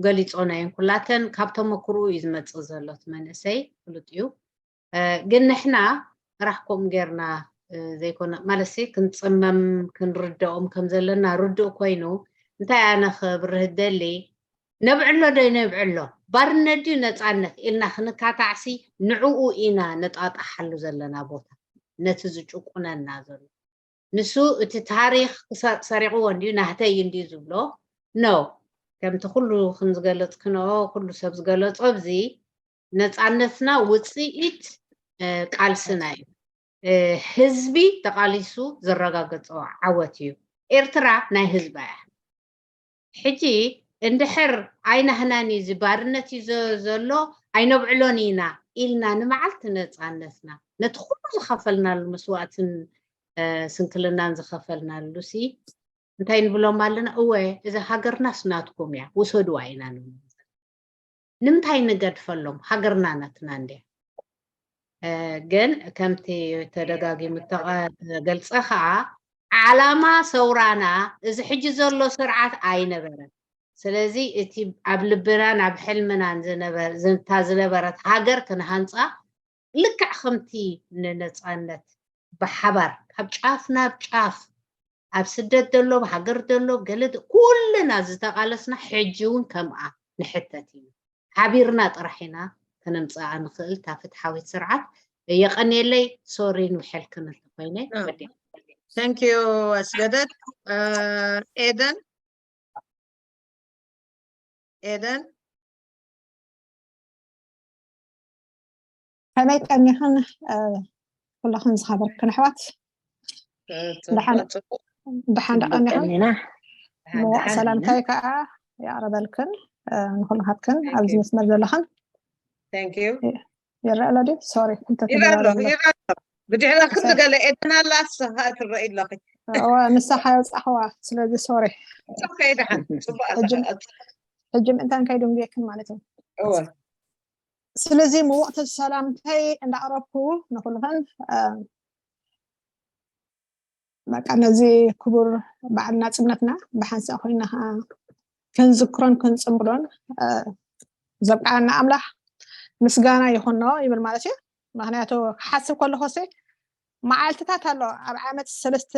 ገሊፆና እየን ኩላተን። ካብ ተመክርኡ እዩ ዝመፅእ ዘሎ እቲ መንእሰይ ፍሉጥ እዩ። እ፣ ግን ንሕና ራሕኮም ጌርና እ፣ ዘይኮነ ማለት ሲ ክንፅመም ክንርደኦም ከም ዘለና ርዱእ ኮይኑ እንታይ ኣነ ክብርህ ደሊ ነብዕሎ ዶ ነብዕሎ ባርነት ድዩ ነፃነት ኢልና ክንካታዕሲ ንዕኡ ኢና ነጣጣሓሉ ዘለና ቦታ ነቲ ዝጭቁነና ዘሎ ንሱ እቲ ታሪኽ ክሰ- ሰሪቕዎ እንድዩ ናህተይ እንድዩ ዝብሎ no ከምቲ ኩሉ ክንዝገለፅ ክነኦ ኩሉ ሰብ ዝገለፆ ኣብዚ ነፃነትና ውፅኢት እ፣ ቃልስና እዩ እ፣ ህዝቢ ተቃሊሱ ዘረጋገፆ ዓወት እዩ ኤርትራ ናይ ህዝባ እያ ሕጂ እንድሕር ኣይናህናን እዩ እዚ ባርነት እዩ ዘ- ዘሎ ኣይነብዕሎን ኢና ኢልና ንመዓልቲ ነፃነትና ነቲ ኩሉ ዝኸፈልናሉ መስዋእትን እ፣ ስንክልናን ዝኸፈልናሉ ሲ እንታይ ንብሎም ኣለና እወ እዚ ሃገርናስ ናትኩም እያ ውሰድዋ ኢና ንብሎም ንምንታይ ንገድፈሎም ሃገርና ናትና እንድያ እ፣ ግን ከምቲ ተደጋጊሙ ተቐ- ተገልጸ ከዓ ዓላማ ሰውራና እዚ ሕጂ ዘሎ ስርዓት ኣይነበረን ስለዚ እቲ ኣብ ልብናን ኣብ ሕልምናን ዝነበ- ዝንታ ዝነበረት ሃገር ክንሃንፃ ልክዕ ከምቲ ንነፃነት ብሓባር ካብ ጫፍ ናብ ጫፍ ኣብ ስደት ዘሎ ኣብ ሃገር ዘሎ ገለ ደ- ኩልና ዝተቃለስና ሕጂ እውን ከምኣ ንሕተት ኢና ሓቢርና ጥራሕ ኢና ከነምፅኣ ንኽእል እታ ፍትሓዊት ስርዓት የቐንየለይ sorry ንውሐል ክንል ኮይነ እ። ወዲ Thank you ኣስገደት እ፣ ኤደን ኤደን ከመይ ቀኒኽን እ፣ ኩላኽን ዝኸበርክን ኣሕዋት እ፣ ደሓን ጽቡቅ ደሓን ዶ ቀኒኽን ቀኒና ምዋእ ሰላምታይ ከዓ የቕርበልክን እ፣ ንኩልኻትክን Thank ኣብዚ you መስመር ዘለኽን Thank you ይረአ ኣሎ ድዩ ሶሪ ይረአ ኣሎ ይረአ ኣሎ ብድሕራ ክንዲ ገለ ኤደን ኣላ ንስኻ ትረኢ ኣለኺ ንሳ ሓየውፃኸዋ ስለዚ ሶሪ okay ደሓን ጽቡቅ ሕጂ ኣለኻ ሕጂ ምእንታን ከይድንጉየክን ማለት እዩ እወ ስለዚ ምውቕቲ ሰላምታይ እንዳቕረብኩ ንኩልኽን እ፣ በቃ ነዚ ክቡር በዓል ናፅነትና ብሓንሳእ ኮይና ከዓ ክንዝክሮን ክንፅምብሎን እ፣ ዘብቃዓና ኣምላኽ ምስጋና ይኹኖ ይብል ማለት እዩ ምክንያቱ ክሓስብ ከለኹ ሲ መዓልትታት ኣሎ ኣብ ዓመት ሰለስተ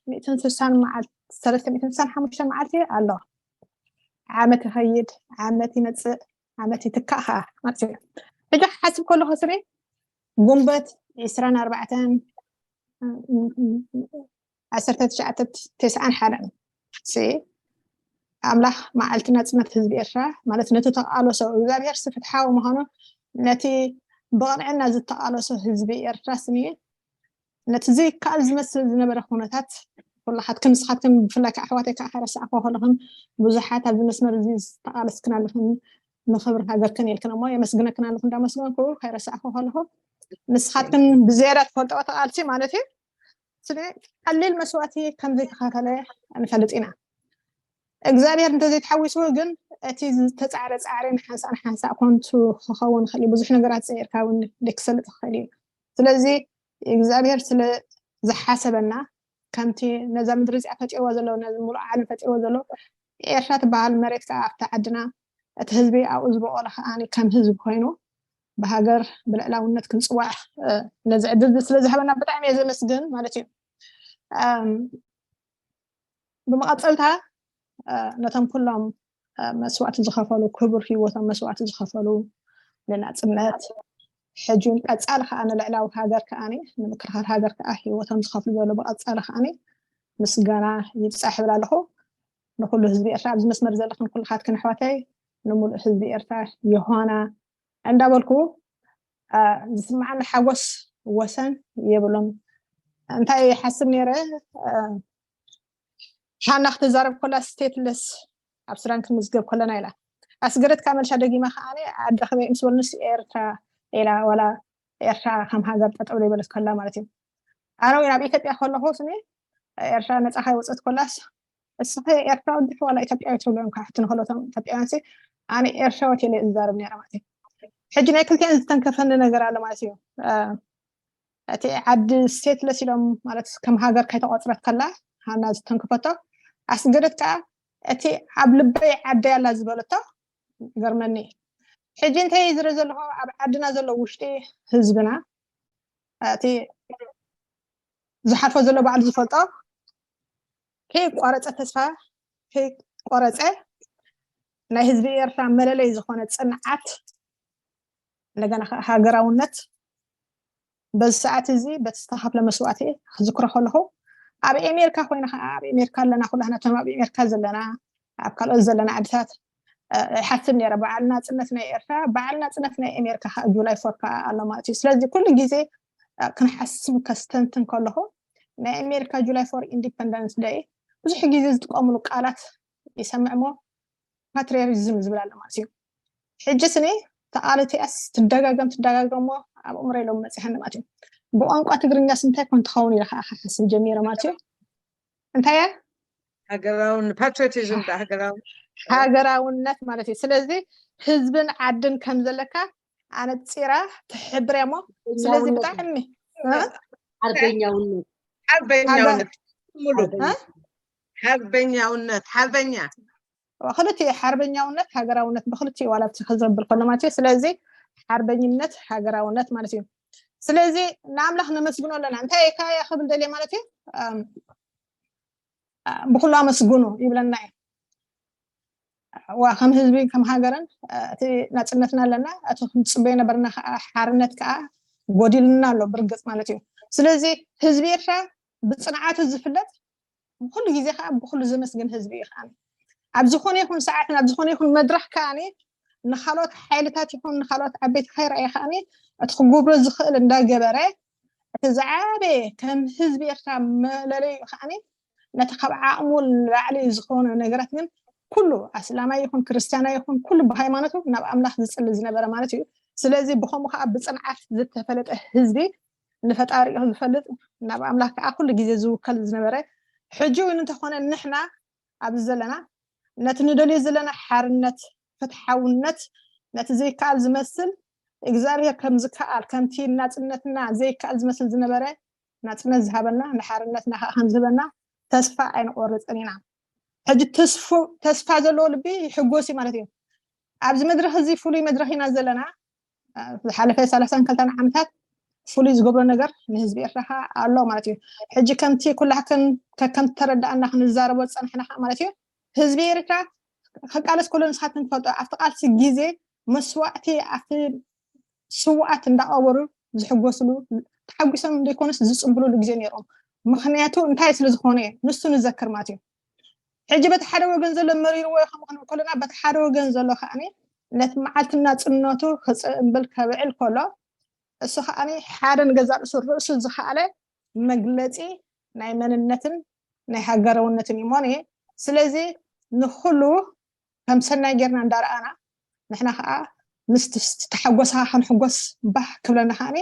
ሚእትን ስሳን መዓልቲ ሰለስተ ሚእትን ስሳን ሓሙሽተ መዓልቲ ኣሎ ዓመት ይኸይድ ዓመት ይመፅእ ዓመት ይትካእ ከዓ ማለት እዩ ሕጂ ክሓስብ ከለኹ ስኒ ጉንበት ዒስራን ኣርባዕተን ዓሰርተ ትሽዓተ ተስዓን ሓደን ሲ ኣምላኽ መዓልቲ ናፅነት ህዝቢ ኤርትራ ማለት ነቲ ተቃለሶ እግዚኣብሔር ሲ ፍትሓዊ ምዃኑ ነቲ ብቕንዕና ዝተቃለሶ ህዝቢ ኤርትራ ስኒ ነቲ ዘይከኣል ዝመስል ዝነበረ ኩነታት ኩላኻትክን ንስኻትክን ብፍላይ ከዓ ኣሕዋተይ ከዓ ከረስዕኹ ከለኽን ብዙሓት ኣብዚ መስመር እዚ ዝተቃለስክን ኣለኽን ንኽብሪ ሃገርክን ኢልክን እሞ የመስግነክን ኣለኹ። እንዳመስገንኩ ከይረሳዕኩ ከለኹ ንስኻትክን ብዝያዳ ትፈልጠኦ ተቓልሲ ማለት እዩ። ስለ ቀሊል መስዋእቲ ከም ዘይተኸፈለ ንፈልጥ ኢና። እግዚኣብሔር እንተዘይተሓዊሱ ግን እቲ ዝተፃዕረ ፃዕሪ ንሓንሳእ ንሓንሳእ ኮንቱ ክኸውን ይኽእል እዩ። ብዙሕ ነገራት ፀይርካ እውን ዘይክሰልጥ ይኽእል እዩ። ስለዚ እግዚኣብሔር ስለ ዝሓሰበና ከምቲ ነዛ ምድሪ እዚኣ ፈጢርዎ ዘሎ ነዚ ሙሉእ ዓለም ፈጢርዎ ዘሎ ኤርትራ ትበሃል መሬት ከዓ ኣብቲ ዓድና እቲ ህዝቢ ኣብኡ ዝበቆለ ከዓ ከም ህዝቢ ኮይኑ ብሃገር ብልዕላውነት ክንፅዋዕ ነዚ ዕድል ስለ ዝሃበና ብጣዕሚ እየ ዘመስግን ማለት እዩ። ብመቐፀልታ ነቶም ኩሎም መስዋእቲ ዝኸፈሉ ክቡር ህይወቶም መስዋእቲ ዝኸፈሉ ንናፅነት ሕጂን ቀፃሊ ከዓ ንልዕላዊ ሃገር ከዓ ንምክልኻል ሃገር ከዓ ህይወቶም ዝኸፍሉ ዘሎ ብቐፃሊ ከዓ ምስጋና ይብፃሕ ይብል ኣለኹ። ንኩሉ ህዝቢ ኤርትራ ኣብዚ መስመር ዘለኽን ኩልኻትክን ኣሕዋተይ ንምሉእ ህዝቢ ኤርትራ ዮሃና እንዳበልኩ ዝስምዓኒ ሓጎስ ወሰን የብሉን። እንታይ ይሓስብ ነይረ ሓና ክትዛረብ ኮላ ስቴትለስ ኣብ ሱዳን ክንምዝገብ ኮለና ኢላ ኣስገደት ካብ መልሻ ደጊማ ከዓ ኣደ ክበይ ምስ በልንስ ኤርትራ ኢላ ዋላ ኤርትራ ከም ሃገር ጠጠው ዘይበለት ከላ ማለት እዩ። ኣነ እውን ኣብ ኢትዮጵያ ከለኹ ስኒ ኤርትራ ነፃ ከይወፀት ኮላስ እስኸ ኤርትራዊ ድሕ ዋላ ኢትዮጵያዊ ትብሎ እዮም ካሕቲ ንክለቶም ኢትዮጵያውያን ሲ ኣነ ኤርትራዊ ቴለ ዝዛረብ ነረ ማለት እዩ። ሕጂ ናይ ክልቲያን ዝተንከፈኒ ነገር ኣሎ ማለት እዩ። እቲ ዓዲ ስቴትለስ ኢሎም ማለት ከም ሃገር ከይተቆፅረት ከላ ሃና ዝተንከፈቶ ኣስገደት ከዓ እቲ ኣብ ልበይ ዓደይ ኣላ ዝበለቶ ገርመኒ። ሕጂ እንታይ ዝረ ዘለኹ ኣብ ዓድና ዘሎ ውሽጢ ህዝብና እቲ ዝሓልፎ ዘሎ ባዕሉ ዝፈልጦ ከይቋረፀ ተስፋ ከይቆረፀ ናይ ህዝቢ ኤርትራ መለለይ ዝኾነ ፅንዓት እንደገና ከዓ ሃገራውነት በዚ ሰዓት እዚ በቲ ዝተኸፍለ መስዋእቲ ክዝክሮ ከለኹ ኣብ ኤሜሪካ ኮይነ ከዓ ኣብ ኤሜሪካ ኣለና ኩላህና ቶም ኣብ ኤሜሪካ ዘለና ኣብ ካልኦት ዘለና ዓድታት ሓስብ ነረ በዓል ናፅነት ናይ ኤርትራ በዓል ናፅነት ናይ ኤሜሪካ ከዓ ጁላይ ፎር ከዓ ኣሎ ማለት እዩ። ስለዚ ኩሉ ግዜ ክንሓስብ ከስተንትን ከለኹ ናይ ኣሜሪካ ጁላይ ፎር ኢንዲፐንደንስ ደይ ብዙሕ ግዜ ዝጥቀምሉ ቃላት ይሰምዕ ሞ ፓትሪያሪዝም ዝብል ኣሎ ማለት እዩ። ሕጂ ስኒ ተቃልቲያስ ትደጋገም ትደጋገሞ ኣብ እምሮ ኢሎም መፅሐኒ ማለት እዩ። ብቋንቋ ትግርኛስ እንታይ ኮን ትኸውን ኢለ ከዓ ሓስብ ጀሚረ ማለት እዩ። እንታይ እያ ሃገራውን ፓትሪዮቲዝም ሃገራዊ ሃገራውነት ማለት እዩ። ስለዚ ህዝብን ዓድን ከም ዘለካ ኣነፂራ ትሕብር እሞ ስለዚ ብጣዕሚ ሓርበኛውነት ሓርበኛውነት ሙሉ ሓርበኛውነት ሓርበኛ ክልቲኡ ሓርበኛውነት ሃገራውነት ብክልቲኡ ዋላ ክዘብል ከሎ ማለት እዩ። ስለዚ ሓርበኝነት ሃገራውነት ማለት እዩ። ስለዚ ንኣምላኽ ነመስግኖ ኣለና። እንታይ ካያ ክብል ደልየ ማለት እዩ ብኩሉ ኣመስግኑ ይብለና እዩ። ዋ ከም ህዝቢ ከም ሃገርን እቲ ናፅነትና ኣለና እቲ ክንፅበዮ ነበርና ከዓ ሓርነት ከዓ ጎዲልና ኣሎ ብርግፅ ማለት እዩ። ስለዚ ህዝቢ ኤርትራ ብፅንዓቱ ዝፍለጥ ብኩሉ ግዜ ከዓ ብኩሉ ዘመስግን ህዝቢ እዩ ከዓ ኣብ ዝኾነ ይኹን ሰዓትን ኣብ ዝኾነ ይኹን መድረክ ከዓ ንካልኦት ሓይልታት ይኹን ንካልኦት ዓበይቲ ከይረኣየ ከዓ እቲ ክገብሮ ዝኽእል እንዳገበረ እቲ ዝዓበየ ከም ህዝቢ ኤርትራ መለለዩ ከዓ ነቲ ካብ ዓቕሙ ንላዕሊ ዝኾነ ነገራት ግን ኩሉ ኣስላማይ ይኹን ክርስትያናይ ይኹን ኩሉ ብሃይማኖቱ ናብ ኣምላኽ ዝፅሊ ዝነበረ ማለት እዩ። ስለዚ ብኸምኡ ከዓ ብፅንዓት ዝተፈለጠ ህዝቢ ንፈጣሪኡ ዝፈልጥ ናብ ኣምላኽ ከዓ ኩሉ ግዜ ዝውከል ዝነበረ ሕጂ እውን እንተኾነ ንሕና ኣብዚ ዘለና ነቲ ንደልዮ ዘለና ሓርነት ፍትሓውነት ነቲ ዘይከኣል ዝመስል እግዚኣብሔር ከም ዝከኣል ከምቲ ናፅነትና ዘይከኣል ዝመስል ዝነበረ ናፅነት ዝሃበና ንሓርነትና ከዓ ከም ዝህበና ተስፋ ኣይንቆርፅን ኢና። ሕጂ ተስፋ ዘለዎ ልቢ ይሕጎስ እዩ ማለት እዩ። ኣብዚ መድረክ እዚ ፍሉይ መድረክ ኢና ዘለና። ዝሓለፈ ሰላሳን ክልተን ዓመታት ፍሉይ ዝገብሮ ነገር ንህዝቢ ኤርትራ ከዓ ኣሎ ማለት እዩ። ሕጂ ከምቲ ኩላክን ከከም ተረዳእና ክንዛረቦ ዝፀናሕና ከዓ ማለት እዩ ህዝቢ ኤርትራ ከቃለስ ከሎ ንስኻትክን ትፈልጦ ኣብቲ ቃልሲ ግዜ መስዋእቲ ኣብቲ ስውኣት እንዳቐበሩ ዝሕጎስሉ ተሓጒሶም ዘይኮኑስ ዝፅምብሉሉ ግዜ ነይሮም። ምክንያቱ እንታይ ስለዝኾነ ንሱ ንዘክር ማለት እዩ። ሕጂ በቲ ሓደ ወገን ዘሎ መሪርዎ ከም ክንብል ከለና በቲ ሓደ ወገን ዘሎ ከዓ ነቲ መዓልቲ ናፅነቱ ክፅምብል ከብዕል ከሎ እሱ ከዓ ሓደ ንገዛ ርእሱ ርእሱ ዝኸኣለ መግለፂ ናይ መንነትን ናይ ሃገራውነትን እዩ እሞ ስለዚ ንኩሉ ከም ሰናይ ጌርና እንዳረኣና ንሕና ከዓ ምስ ተሓጎስካ ክንሕጎስ ባህ ክብለና ከዓኒ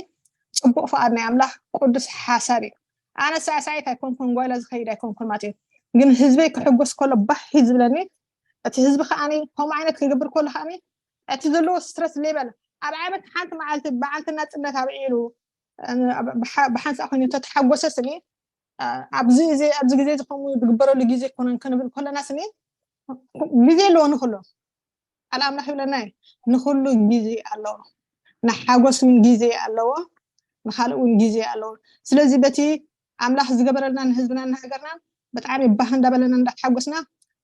ፅቡቅ ፍቃድ ናይ ኣምላኽ ቅዱስ ሓሳብ እዩ። ኣነ ሳዕሳዒት ኣይኮንኩን፣ ጓይላ ዝኸይድ ኣይኮንኩን ማለት እዩ። ግን ህዝበይ ክሕጎስ ከሎ ባህ እዩ ዝብለኒ። እቲ ህዝቢ ከዓኒ ከምኡ ዓይነት ክገብር ከሎ ከዓኒ እቲ ዘለዎ ስትረስ ሌቨል ኣብ ዓመት ሓንቲ መዓልቲ በዓልቲ ናፅነት ኣብዒሉ ብሓንሳእ ኮይኑ እንተተሓጎሰ ስኒ ኣብዚ ግዜ ኣብዚ ግዜ ዝከምኡ ዝግበረሉ ግዜ ኣይኮነን ክንብል ከለና ስኒ ግዜ ኣለዎ ንክሎ ቃል ኣምላኽ ይብለና እዩ። ንኩሉ ግዜ ኣለዎ። ንሓጎስ እውን ግዜ ኣለዎ፣ ንካልእ እውን ግዜ ኣለዎ። ስለዚ በቲ ኣምላኽ ዝገበረልና ንህዝብና ንሃገርና ብጣዕሚ ባህ እንዳበለና እንዳተሓጎስና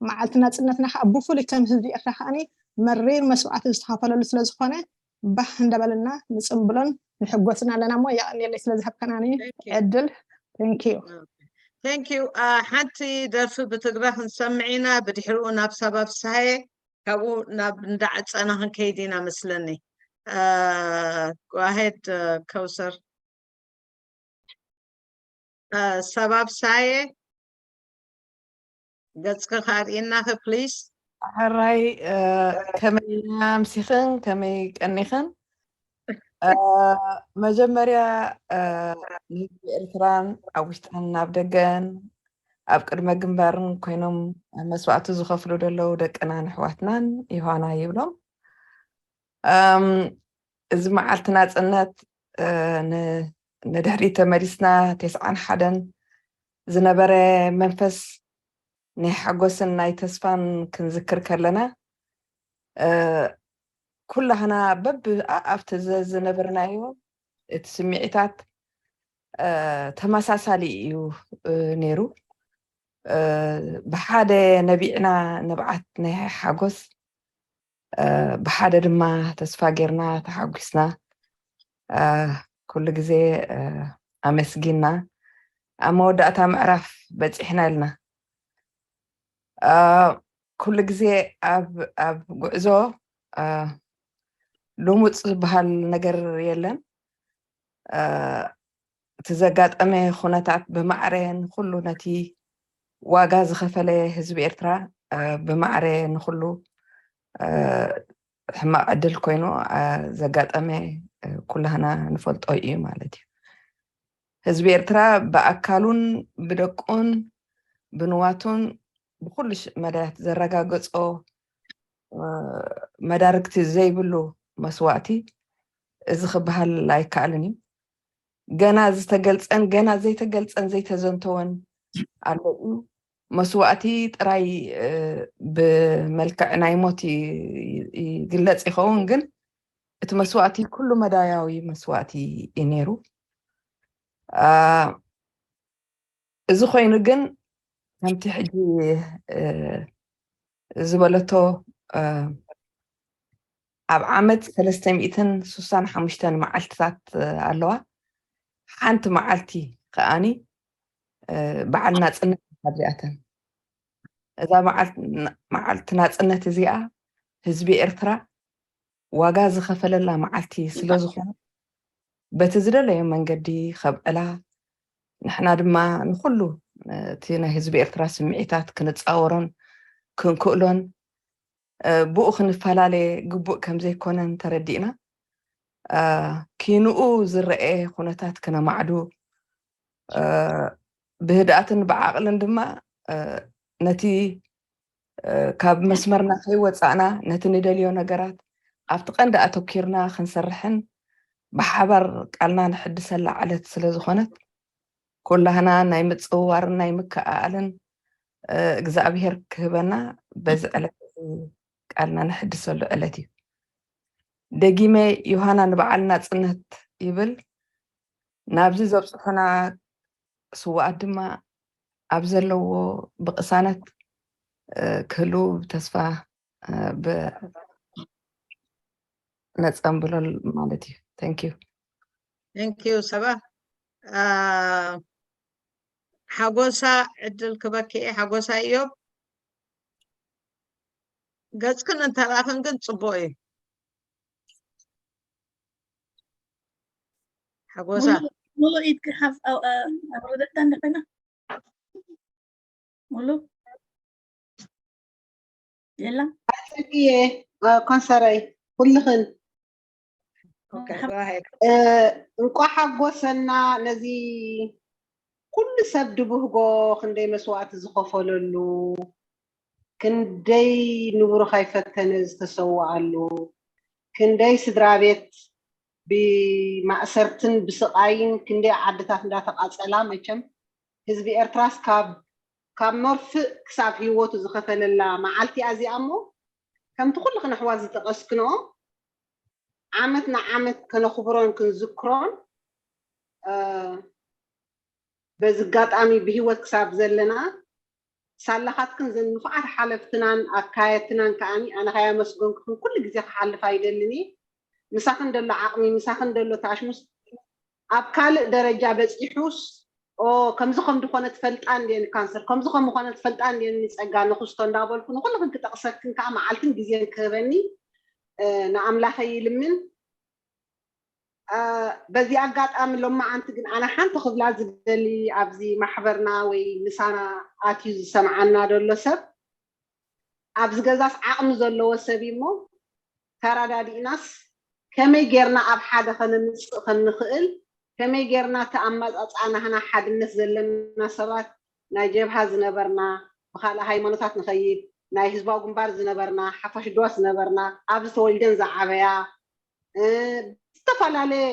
መዓልቲ ናፅነትና ከዓ ብፍሉይ ከም ህዝቢ ኤርትራ ከዓኒ መሪር መስዋዕቲ ዝተኸፈለሉ ስለዝኾነ ባህ እንዳበለና ንፅምብሎን ንሕጎስን ኣለና እሞ የቐንየለይ ስለዝሃብከናኒ ዕድል። Thank you። Thank you። ሓንቲ ደርፊ ብትግረ ክንሰምዕ ኢና፣ ብድሕሪኡ ናብ ሳባ ፍስሃየ፣ ካብኡ ናብ እንዳዓፀና ክንከይድ ኢና መስለኒ። Go ahead ከውሰር። ሳባ ፍስሃየ፣ ገፅኪ ካርእየናኺ ፕሊስ። ሕራይ። ከመይ ኣምሲኽን ከመይ ቀኒኽን? መጀመርያ ንህዝቢ ኤርትራን ኣብ ውሽጥን ኣብ ደገን ኣብ ቅድመ ግንባርን ኮይኖም መስዋእቲ ዝኸፍሉ ዘለዉ ደቅናን ኣሕዋትናን ዮሃና ይብሎም። እዚ መዓልቲ ናፅነት ንድሕሪት ተመሊስና ተስዓን ሓደን ዝነበረ መንፈስ ናይ ሓጎስን ናይ ተስፋን ክንዝክር ከለና ኩላህና በብ ኣብቲ ዝነበርናዮ እቲ ስምዒታት ተመሳሳሊ እዩ ነይሩ። ብሓደ ነቢዕና ንብዓት ናይ ሓጎስ ብሓደ ድማ ተስፋ ጌርና ተሓጒስና ኩሉ ግዜ ኣመስጊንና ኣብ መወዳእታ ምዕራፍ በፂሕና ኢልና። ኩሉ ግዜ ኣብ ጉዕዞ ልሙፅ ዝበሃል ነገር የለን። እቲ ዘጋጠመ ኩነታት ብማዕረ ንኩሉ ነቲ ዋጋ ዝኸፈለ ህዝቢ ኤርትራ ብማዕረ ንኩሉ ሕማቕ ዕድል ኮይኑ ዘጋጠመ ኩላህና ንፈልጦ እዩ ማለት እዩ። ህዝቢ ኤርትራ ብኣካሉን ብደቁን ብንዋቱን ብኩሉ መዳያት ዘረጋገጾ መዳርግቲ ዘይብሉ መስዋእቲ እዚ ክበሃል ኣይከኣልን እዩ። ገና ዝተገልጸን ገና ዘይተገልጸን ዘይተዘንተወን ኣሎ እዩ። መስዋእቲ ጥራይ ብመልክዕ ናይ ሞት ይግለጽ ይኸውን፣ ግን እቲ መስዋእቲ ኩሉ መዳያዊ መስዋእቲ እዩ ነይሩ። እዚ ኮይኑ ግን ከምቲ ሕጂ ዝበለቶ ኣብ ዓመት ሰለስተ ሚእትን ስሳን ሓሙሽተን መዓልትታት ኣለዋ። ሓንቲ መዓልቲ ከኣኒ በዓል ናፅነት ሓድሪኣተን። እዛ መዓልቲ ናፅነት እዚኣ ህዝቢ ኤርትራ ዋጋ ዝኸፈለላ መዓልቲ ስለዝኾነ በቲ ዝደለዮ መንገዲ ከብዕላ ንሕና ድማ ንኩሉ እቲ ናይ ህዝቢ ኤርትራ ስምዒታት ክንፃወሮን ክንክእሎን ብኡ ክንፈላለ ግቡእ ከምዘይኮነን ተረዲእና ኪንኡ ዝረአ ኩነታት ክነማዕዱ ብህድኣትን ብዓቕልን ድማ ነቲ ካብ መስመርና ከይወፃእና ነቲ ንደልዮ ነገራት ኣብቲ ቀንዲ ኣተኪርና ክንሰርሕን ብሓባር ቃልና ንሕድሰላ ዕለት ስለዝኾነት ኩላህና ናይ ምፅውዋርን ናይ ምክእኣልን እግዚኣብሄር ክህበና በዚ ዕለት ቃልና ንሕድሰሉ ዕለት እዩ። ደጊመ ዮሃና ንበዓል ናፅነት ይብል። ናብዚ ዘብፅሑና ስውኣት ድማ ኣብ ዘለዎ ብቅሳነት ክህልዉ ብተስፋ ነፀንብለል ማለት እዩ። Thank you። Thank you ሰባ። ሓጎሳ ዕድል ክበኪ እየ። ሓጎሳ እዮብ ገፅክን እንተላእክን ግን ፅቡቅ እዩ። ሓጎሳ ሙሉ ኢድኪ ሓፍ ኣውረደታ እንደኮይና ሙሉ የላ እየ ኩልኽን Okay, go ahead. እንቋ ሓጎሰና። ነዚ ኩሉ ሰብ ድብህጎ ክንደይ መስዋእቲ ዝኸፈለሉ፣ ክንደይ ንብሩ ካይፈተነ ዝተሰወኣሉ፣ ክንደይ ስድራ ቤት ብማእሰርትን ብስቓይን ክንደይ ዓድታት እንዳተቓጸላ፣ መቸም ህዝቢ ኤርትራስ ካብ ካብ መርፍእ ክሳብ ህይወቱ ዝኸፈለላ መዓልቲ እያ እዚኣ። እሞ ከምቲ ኩልኽን ኣሕዋት ዝጠቐስክንኦ ዓመት ንዓመት ከነኽብሮን ክንዝክሮን በዚ ኣጋጣሚ ብህይወት ክሳብ ዘለና ሳላኻትክን ዘን ንፉዓት ሓለፍትናን ኣካየድትናን ከዓኒ ኣነ ከያመስገንኩኽን ኩሉ ግዜ ክሓልፍ ኣይደልን እየ። ምሳኽን ደሎ ዓቕሚ ምሳኽን ደሎ ታሽሙስ ኣብ ካልእ ደረጃ በፂሑስ ኦ ከምዚ ከም ዝኾነ ትፈልጣ እንድየን ካንሰር ከምዚ ከም ዝኾነ ትፈልጣ እንድየን ጸጋ ንኽስቶ እንዳበልኩ ንኹልኽን ክጠቕሰክን ከዓ መዓልትን ግዜን ክህበኒ ንኣምላኸይ ይልምን። በዚ ኣጋጣሚ ሎማዓንቲ ግን ኣነ ሓንቲ ክብላ ዝደሊ ኣብዚ ማሕበርና ወይ ምሳና ኣትዩ ዝሰምዓና ዘሎ ሰብ ኣብዚ ገዛስ ዓቕሚ ዘለዎ ሰብ እዩ እሞ ተረዳዲእናስ ከመይ ጌርና ኣብ ሓደ ከነምፅእ ከም ንኽእል ከመይ ጌርና እቲ ኣመፃፅኣ ናህና ሓድነት ዘለና ሰባት ናይ ጀብሃ ዝነበርና ብካልእ ሃይማኖታት ንኸይድ ናይ ህዝባዊ ግንባር ዝነበርና ሓፋሽ ድዋ ዝነበርና ኣብዚ ተወሊደን ዝዓበያ ዝተፈላለየ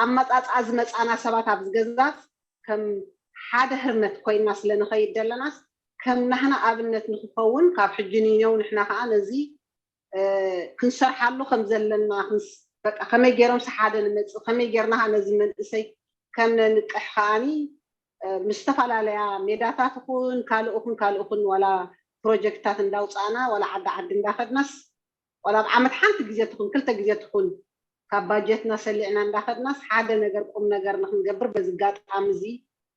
ኣመፃፅኣ ዝመፃና ሰባት ኣብዚ ገዛስ ከም ሓደ ህርመት ኮይና ስለ ንኸይድ ዘለናስ ከም ናህና ኣብነት ንክኸውን ካብ ሕጂ ንነው ንሕና ከዓ ነዚ ክንሰርሓሉ ከም ዘለና በቃ ከመይ ገይሮም ሓደ ንመፅእ ከመይ ገይርና ነዚ መንእሰይ ከም ነንቅሕ ከዓኒ ምስ ዝተፈላለያ ሜዳታት ኹን ካልእ ኹን ካልእ ኹን ዋላ ፕሮጀክትታት እንዳውፃእና ዋላ ዓዲ ዓዲ እንዳኸድናስ ዋላ ኣብ ዓመት ሓንቲ ግዜ ትኹን ክልተ ግዜ ትኹን ካብ ባጀትና ሰሊዕና እንዳኸድናስ ሓደ ነገር ቁም ነገር ንክንገብር በዚ ኣጋጣሚ እዚ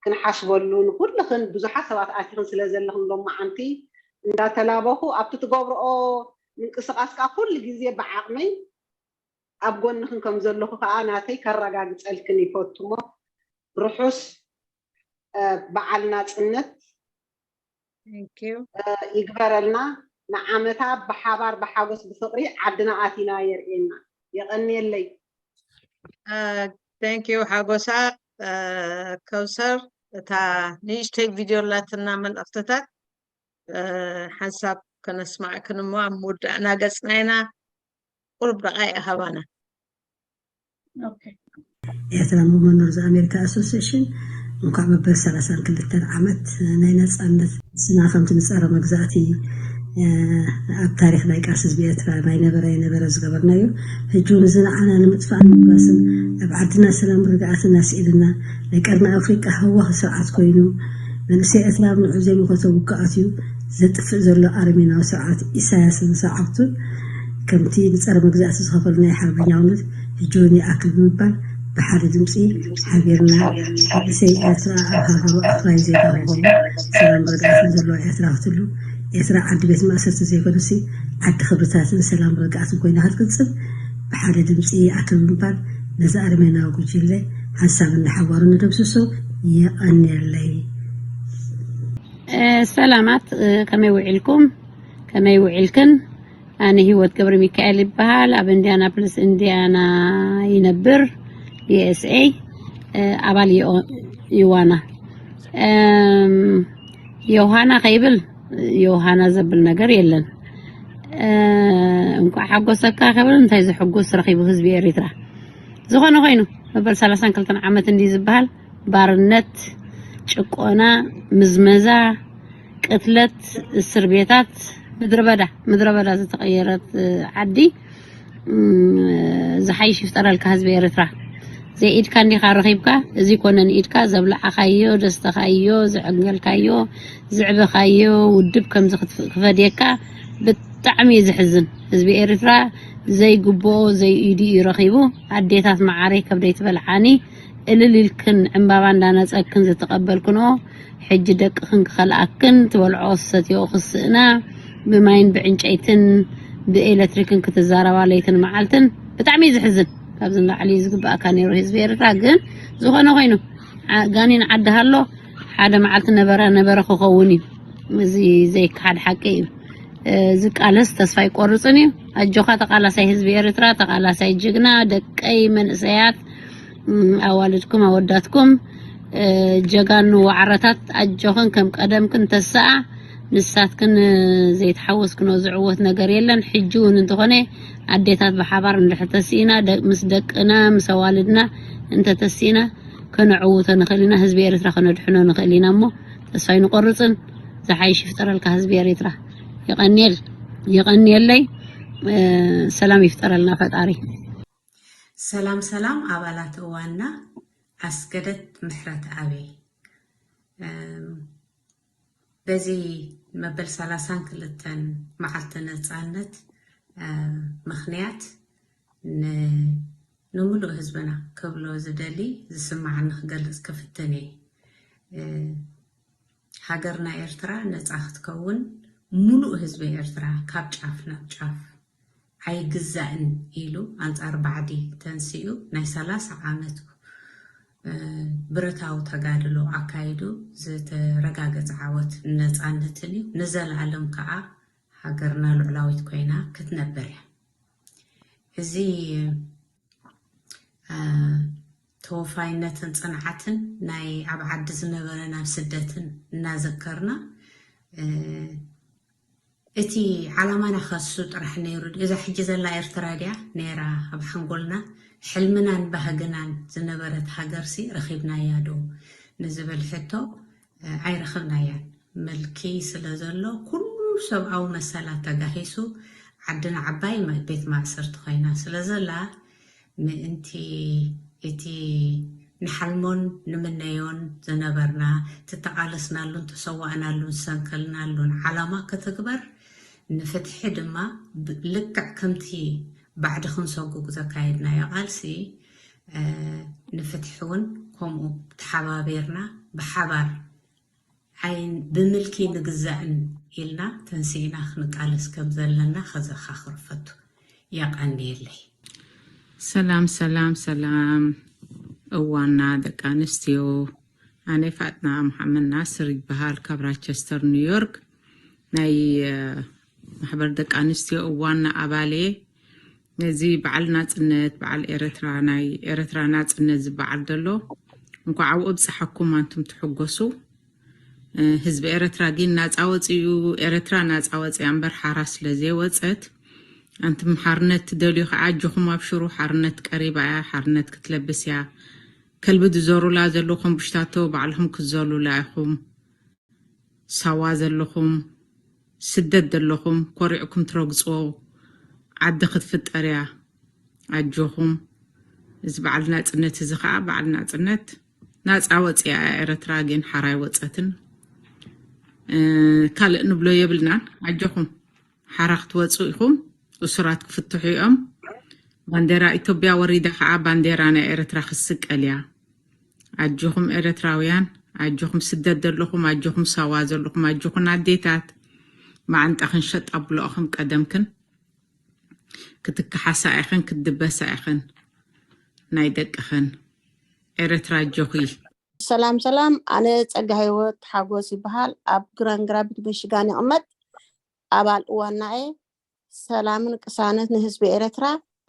ክንሓስበሉ ንኩልኽን ብዙሓት ሰባት ኣቲኽን ስለ ዘለኽን ሎማዓንቲ እንዳተላበኹ ኣብቲ ትገብርኦ ምንቅስቃስ ከዓ ኩሉ ግዜ ብዓቕመይ ኣብ ጎንኽን ከም ዘለኹ ከዓ ናተይ ከረጋግፀልክን ይፈቱ እሞ ርሑስ በዓል ናፅነት Thank you. ይግበረልና። ንዓመታ ብሓባር ብሓጎስ ብፍቅሪ ዓድና ኣቲና የርእየና። የቐንየለይ። Thank you ሓጎሳ ከውሰር እታ ንእሽተይ ቪድዮ ላትና መልእኽትታት ሓንሳብ ከነስማዕክን እሞ ኣብ ምውዳእና ገፅና ኢና ቁሩብ ደቃይቅ ሃባና። ኤርትራ መመኖር ዘኣሜሪካ ኣሶሴሽን እንኳዕ መበል ሰላሳን ክልተን ዓመት ናይ ነፃነት ስና ከምቲ ንፀረ መግዛእቲ ኣብ ታሪኽ ናይ ቃልሲ ህዝቢ ኤርትራ ናይ ነበረ የነበረ ዝገበርናዮ ሕጂ እውን እዚ ንዓና ንምጥፋእን ምባስን ኣብ ዓድና ሰላም ርግኣትን ኣስኢልና ናይ ቀርኒ ኣፍሪቃ ህዋኽ ስርዓት ኮይኑ መንእሰይ ኤርትራ ኣብ ንዑ ዘይመኸተ ውግኣት እዩ ዘጥፍእ ዘሎ ኣረሜናዊ ስርዓት ኢሳያስን ሰዓብቱን ከምቲ ንጸረ መግዛእቲ ዝኸፈሉ ናይ ሓርበኛውነት ሕጂ እውን ይኣክል ብምባል ብሓደ ድምፂ ሓቢርና መንእሰይ ኤርትራ ኣብ ሃገሩ ኣፍራይ ዜጋ ክኸውን ሰላም ርግኣትን ዘለዋ ኤርትራ ክትህሉ ኤርትራ ዓዲ ቤት ማእሰርቲ ዘይኮነሲ ዓዲ ክብርታትን ሰላም ርግኣትን ኮይና ክትቅፅል ብሓደ ድምፂ ይኣክል ብምባል ነዚ ኣረሜናዊ ጉጅለ ሓንሳብ እናሓዋሩ ንደምስሶ። የቐንየለይ። ሰላማት ከመይ ውዒልኩም? ከመይ ውዒልክን? ኣነ ህይወት ገብረ ሚካኤል ይበሃል። ኣብ ኢንዲያናፖሊስ ኢንዲያና ይነብር። ዩ ኤስ ኤ ኣባል ዮዋና ዮሃና ከይብል ዮሃና ዘብል ነገር የለን። እንኳዕ ሓጎሰካ ከብል እንታይ ዝሕጉስ ረኺቡ ህዝቢ ኤሪትራ? ዝኾነ ኮይኑ መበል ሰላሳን ክልተን ዓመት እንዲ ዝበሃል ባርነት፣ ጭቆና፣ ምዝመዛ፣ ቅትለት፣ እስር ቤታት፣ ምድረ በዳ ምድረ በዳ ዝተቐየረት ዓዲ ዝሓይሽ ይፍጠረልካ ህዝቢ ኤርትራ። ዘይኢድካ እንዲኻ ረኺብካ እዚ ኮነ ንኢድካ ዘብላዕኻዮ ደስተኻዮ ዝዕንገልካዮ ዝዕበኻዮ ውድብ ከምዚ ክፈድየካ ብጣዕሚ እዩ ዝሕዝን። ህዝቢ ኤርትራ ዘይግብኦ ዘይኢዱ እዩ ረኺቡ። ኣዴታት መዓረይ ከብደይ ትበልዓኒ እልል ኢልክን ዕምባባ እንዳነጸክን ዝተቐበልክንኦ ሕጂ ደቅኽን ክኸልኣክን ትበልዖ ዝሰትዮ ክስእና ብማይን ብዕንጨይትን ብኤለትሪክን ክትዛረባ ለይትን መዓልትን ብጣዕሚ እዩ ዝሕዝን። ካብዚ ንላዕሊ እዩ ዝግብኣካ ነይሩ ህዝቢ ኤርትራ። ግን ዝኾነ ኮይኑ ጋኔን ዓዲ ሃሎ ሓደ መዓልቲ ነበረ ነበረ ክኸውን እዩ። እዚ ዘይከሓድ ሓቂ እዩ። ዝቃለስ ተስፋ ኣይቆርፅን እዩ። ኣጆኻ ተቓላሳይ ህዝቢ ኤርትራ፣ ተቓላሳይ ጅግና፣ ደቀይ መንእሰያት፣ እም፣ ኣዋልድኩም ኣወዳትኩም፣ እ፣ ጀጋኑ ዋዕረታት፣ ኣጆኽን ከም ቀደምክን ተስኣ። ንሳትክን፣ እ፣ ዘይተሓወስክኖ ዝዕወት ነገር የለን። ሕጂ እውን እንተኾነ ኣዴታት ብሓባር እንድሕር ተስኢና፣ ደ-፣ ምስ ደቅና ምስ ኣዋልድና እንተተስኢና ከነዕውቶ ንኽእል ኢና። ህዝቢ ኤርትራ ከነድሕኖ ንኽእል ኢና እሞ ተስፋ ኣይንቆርጽን። ዝሓይሽ ይፍጠረልካ ህዝቢ ኤርትራ። የቐንየል-፣ የቐንየለይ። እ፣ ሰላም ይፍጠረልና ፈጣሪ። ሰላም ሰላም ኣባላት እዋንና። ኣስገደት ምሕረት ኣበይ። እም፣ በዚ መበል ሰላሳን ክልተን መዓልቲ ነጻነት፣ እ፣ ምኽንያት ን-፣ ንምሉእ ህዝብና ክብሎ ዝደሊ ዝስማዓኒ ክገልጽ ክፍትን እየ። እ፣ ሃገርና ኤርትራ ነጻ ክትከውን፣ ሙሉእ ህዝቢ ኤርትራ ካብ ጫፍ ናብ ጫፍ ኣይግዛእን ኢሉ ኣንጻር ባዕዲ ተንሲኡ ናይ ሰላሳ ዓመት፣ እ፣ ብረታዊ ተጋድሎ ኣካይዱ ዝተረጋገጸ ዓወት ነጻነትን እዩ። ንዘለኣለም ከኣ ሃገርና ልዑላዊት ኮይና ክትነብር እያ። እዚ፣ እ፣ ተወፋይነትን ጽንዓትን ናይ ኣብ ዓዲ ዝነበረ ናብ ስደትን እናዘከርና፣ እ፣ እቲ ዓላማና ከሱ ጥራሕ ነይሩ ድዩ? እዛ ሕጂ ዘላ ኤርትራ ድያ ነይራ ኣብ ሓንጎልና? ሕልምናን ባህግናን ዝነበረት ሃገርሲ ረኺብናያ ዶ ንዝብል ሕቶ፣ እ፣ ኣይረኸብናያን። ምልኪ ስለ ዘሎ ኩሉ ሰብኣዊ መሰላት ተጋሂሱ ዓድና ዓባይ መ-፣ ቤት ማእሰርቲ ኮይና ስለ ዘላ ምእንቲ እቲ ንሓልሞን ንምነዮን ዝነበርና፣ ተተቓለስናሉን ተሰዋእናሉን ዝሰንከልናሉን ዓላማ ክትግበር፣ ንፍትሒ ድማ ብ-፣ ልክዕ ከምቲ ባዕዲ ክንሰጉግ ዘካየድናዮ ቃልሲ፣ እ፣ ንፍትሒ እውን ከምኡ ተሓባቢርና ብሓባር ኣይ-፣ ብምልኪ ንግዛእን ኢልና ተንሲእና ክንቃለስ ከም ዘለና ከዘኻኽር ፈቱ። የቐንየለይ። ሰላም ሰላም ሰላም። እዋና ደቂ ኣንስትዮ፣ ኣነ ፋጥና መሓመድ ናስር ይበሃል፣ ካብ ራቸስተር ኒውዮርክ። ናይ፣ እ፣ ማሕበር ደቂ ኣንስትዮ እዋና ኣባል እየ። ነዚ በዓል ናጽነት፣ በዓል ኤረትራ፣ ናይ ኤረትራ ናጽነት ዝበዓል ዘሎ፣ እንኳዕ ኣብኡ ኣብጽሓኩም ኣንቱም ትሕጎሱ። እ፣ ህዝቢ ኤረትራ ግን ናጻ ወጺኡ፣ ኤረትራ ናጻ ወጺኣ እምበር ሓራ ስለ ዘይወጸት፣ ኣንቱም ሓርነት ትደልዩ ከዓ ኣጆኹም ኣብሽሩ፣ ሓርነት ቀሪባ እያ፣ ሓርነት ክትለብስ እያ። ከልቢ ዝዘሩላ ዘለዉ ከምቡሽታቶ ባዕልኹም ክትዘሉላ ኢኹም። ሳዋ ዘለኹም፣ ስደት ዘለኹም፣ ኮሪዕኩም ትረግጽዎ ዓዲ ክትፍጠር እያ። ኣጆኹም። እዚ በዓል ናጽነት እዚ ከዓ በዓል ናጽነት ናጻ ወጺኣ እያ ኤረትራ፣ ግን ሓራ ኣይወጸትን። እ፣ ካልእ ንብሎ የብልናን። ኣጆኹም። ሓራ ክትወጹ ኢኹም። እሱራት ክፍትሑ እዮም። ባንዴራ ኢትዮጵያ ወሪዳ ከዓ ባንዴራ ናይ ኤረትራ ክትስቀል እያ። ኣጆኹም ኤረትራውያን፣ ኣጆኹም ስደት ዘለኹም፣ ኣጆኹም ሳዋ ዘለኹም፣ ኣጆኹን ኣዴታት። መዓንጣኽን ሸጥ ኣብልኦ ከም ቀደምክን። ክትከሓሳ ኢኽን፣ ክትድበሳ ኢኽን። ናይ ደቅኽን። ኤረትራ ኣጆኺ። ሰላም ሰላም፣ ኣነ ጸጋ ህይወት ሓጎስ ይበሃል። ኣብ ግራንድ ራፒድ ሚሽጋን ይቕመጥ። ኣባል እዋና እየ። ሰላምን ቅሳነት ንህዝቢ ኤረትራ።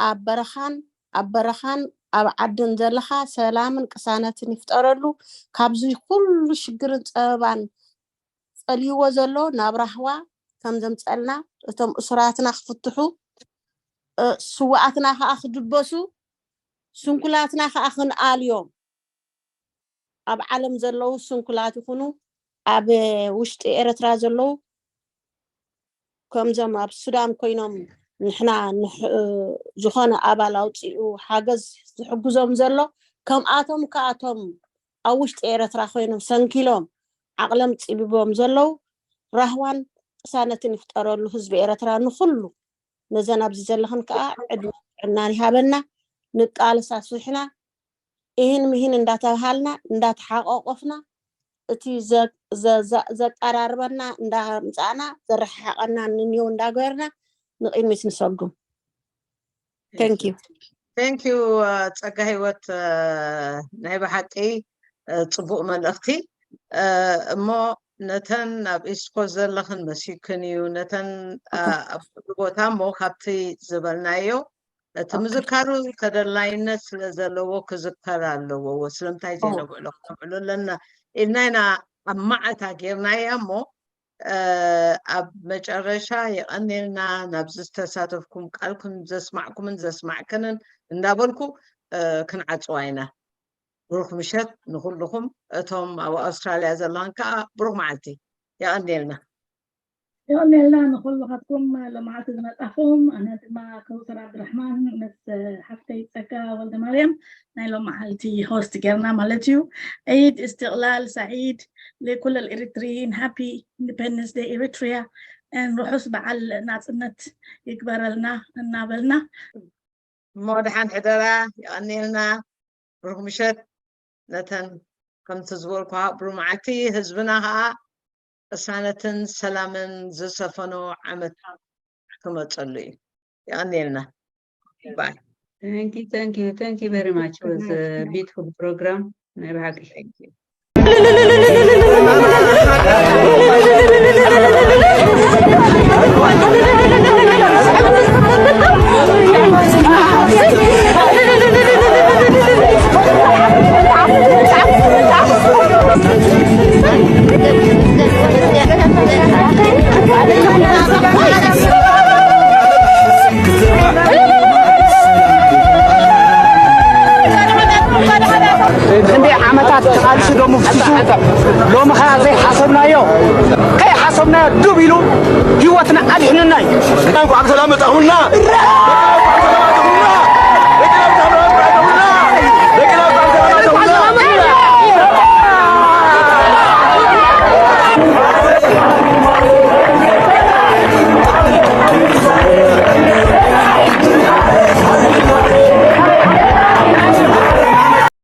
ኣብ በረኻን ኣብ በረኻን ኣብ ዓድን ዘለኻ ሰላምን ቅሳነትን ይፍጠረሉ። ካብዚ ኩሉ ሽግርን ጸበባን ጸልይዎ ዘሎ ናብ ራህዋ ከም ዘምጸልና፣ እቶም እሱራትና ክፍትሑ፣ እ፣ ስውኣትና ከኣ ክድበሱ፣ ስንኩላትና ከኣ ክንኣልዮም። ኣብ ዓለም ዘለዉ ስንኩላት ይኹኑ ኣብ ውሽጢ ኤረትራ ዘለዉ፣ ከምዞም ኣብ ሱዳን ኮይኖም ንሕና ንሕ-፣ ዝኾነ ኣባል ኣውጺኡ ሓገዝ ዝሕግዞም ዘሎ፣ ከምኣቶም ከኣ እቶም ኣብ ውሽጢ ኤረትራ ኮይኖም ሰንኪሎም ዓቕሎም ጺቢቦም ዘለዉ፣ ራህዋን ቅሳነትን ይፍጠረሉ ህዝቢ ኤረትራ ንኹሉ። ነዘን ኣብዚ ዘለኽን ከኣ ዕድመን ጥዕናን ይሃበና። ንቃለስ ኣስፊሕና፣ ኢሂን ምሂን እንዳተባሃልና፣ እንዳተሓቋቆፍና፣ እቲ ዘ-፣ ዘ-፣ ዘ-፣ ዘቀራርበና እንዳምጻእና፣ ዘረሓሓቀና ንንየው እንዳገበርና ንቅድሚት ንሰጉም። Thank you። Thank you፣ ጸጋ ህይወት፣ ናይ ብሓቂ ጽቡቕ መልእኽቲ። እሞ ነተን ኣብ ኢስት ኮስት ዘለኽን መሲክን እዩ። ነተን ኣብ ኩሉ ቦታ እሞ ካብቲ ዝበልናዮ እቲ ምዝካሩ ተደላይነት ስለ ዘለዎ ክዝከር ኣለዎ። ስለምንታይ ዘይነብዕሎ ክነብዕሎ ኣለና ኢልና ኢና ኣብ ማዕታ ጌርናያ እሞ ኣብ መጨረሻ የቐኔልና ናብዚ ዝተሳተፍኩም ቃልኩም ዘስማዕኩምን ዘስማዕክንን እንዳበልኩ ክንዓጽዋ ኢና። ብሩኽ ምሸት ንኹልኹም። እቶም ኣብ ኣውስትራልያ ዘለኹም ከዓ ብሩኽ መዓልቲ። የቐኔልና። የቐኔልና ንኹልኻትኩም ሎመዓልቲ ዝመጻኹም። ኣነ ድማ ከውሰር ዓብድራሕማን ምስ ሓፍተይ ጸጋ ወልደ ማርያም ናይ ሎመዓልቲ ሆስት ጌርና ማለት እዩ። ዒድ እስትቕላል ሰዒድ ለኩል ኤሪትሪን፣ ሃፒ ኢንዲፔንደንስ ደይ ኤሪትሪያ፣ ርሑስ በዓል ናጽነት ይግበረልና እናበልና እሞ ደሓን ሕደራ። የቐኔልና። ብሩኽ ምሸት። ነተን ከምቲ ዝበልኩ ብሩህ መዓልቲ፣ ህዝብና ከዓ ቅሳነትን ሰላምን ዝሰፈኖ ዓመት ክመፀሉ እዩ። የቐኔልና። ባይ Thank you, thank you, thank you very much. It was a beautiful program. ናይ ብሓቂ Thank you. ክንደይ ዓመታት ተቓልሱ ዶ ምፍስሱ ሎሚ ኸዓ ዘይሓሰብናዮ ከይሓሰብናዮ ዱብ ኢሉ ህይወትና ኣድሕንና እዩ። እንኳዕ ብሰላም መጣኹምና።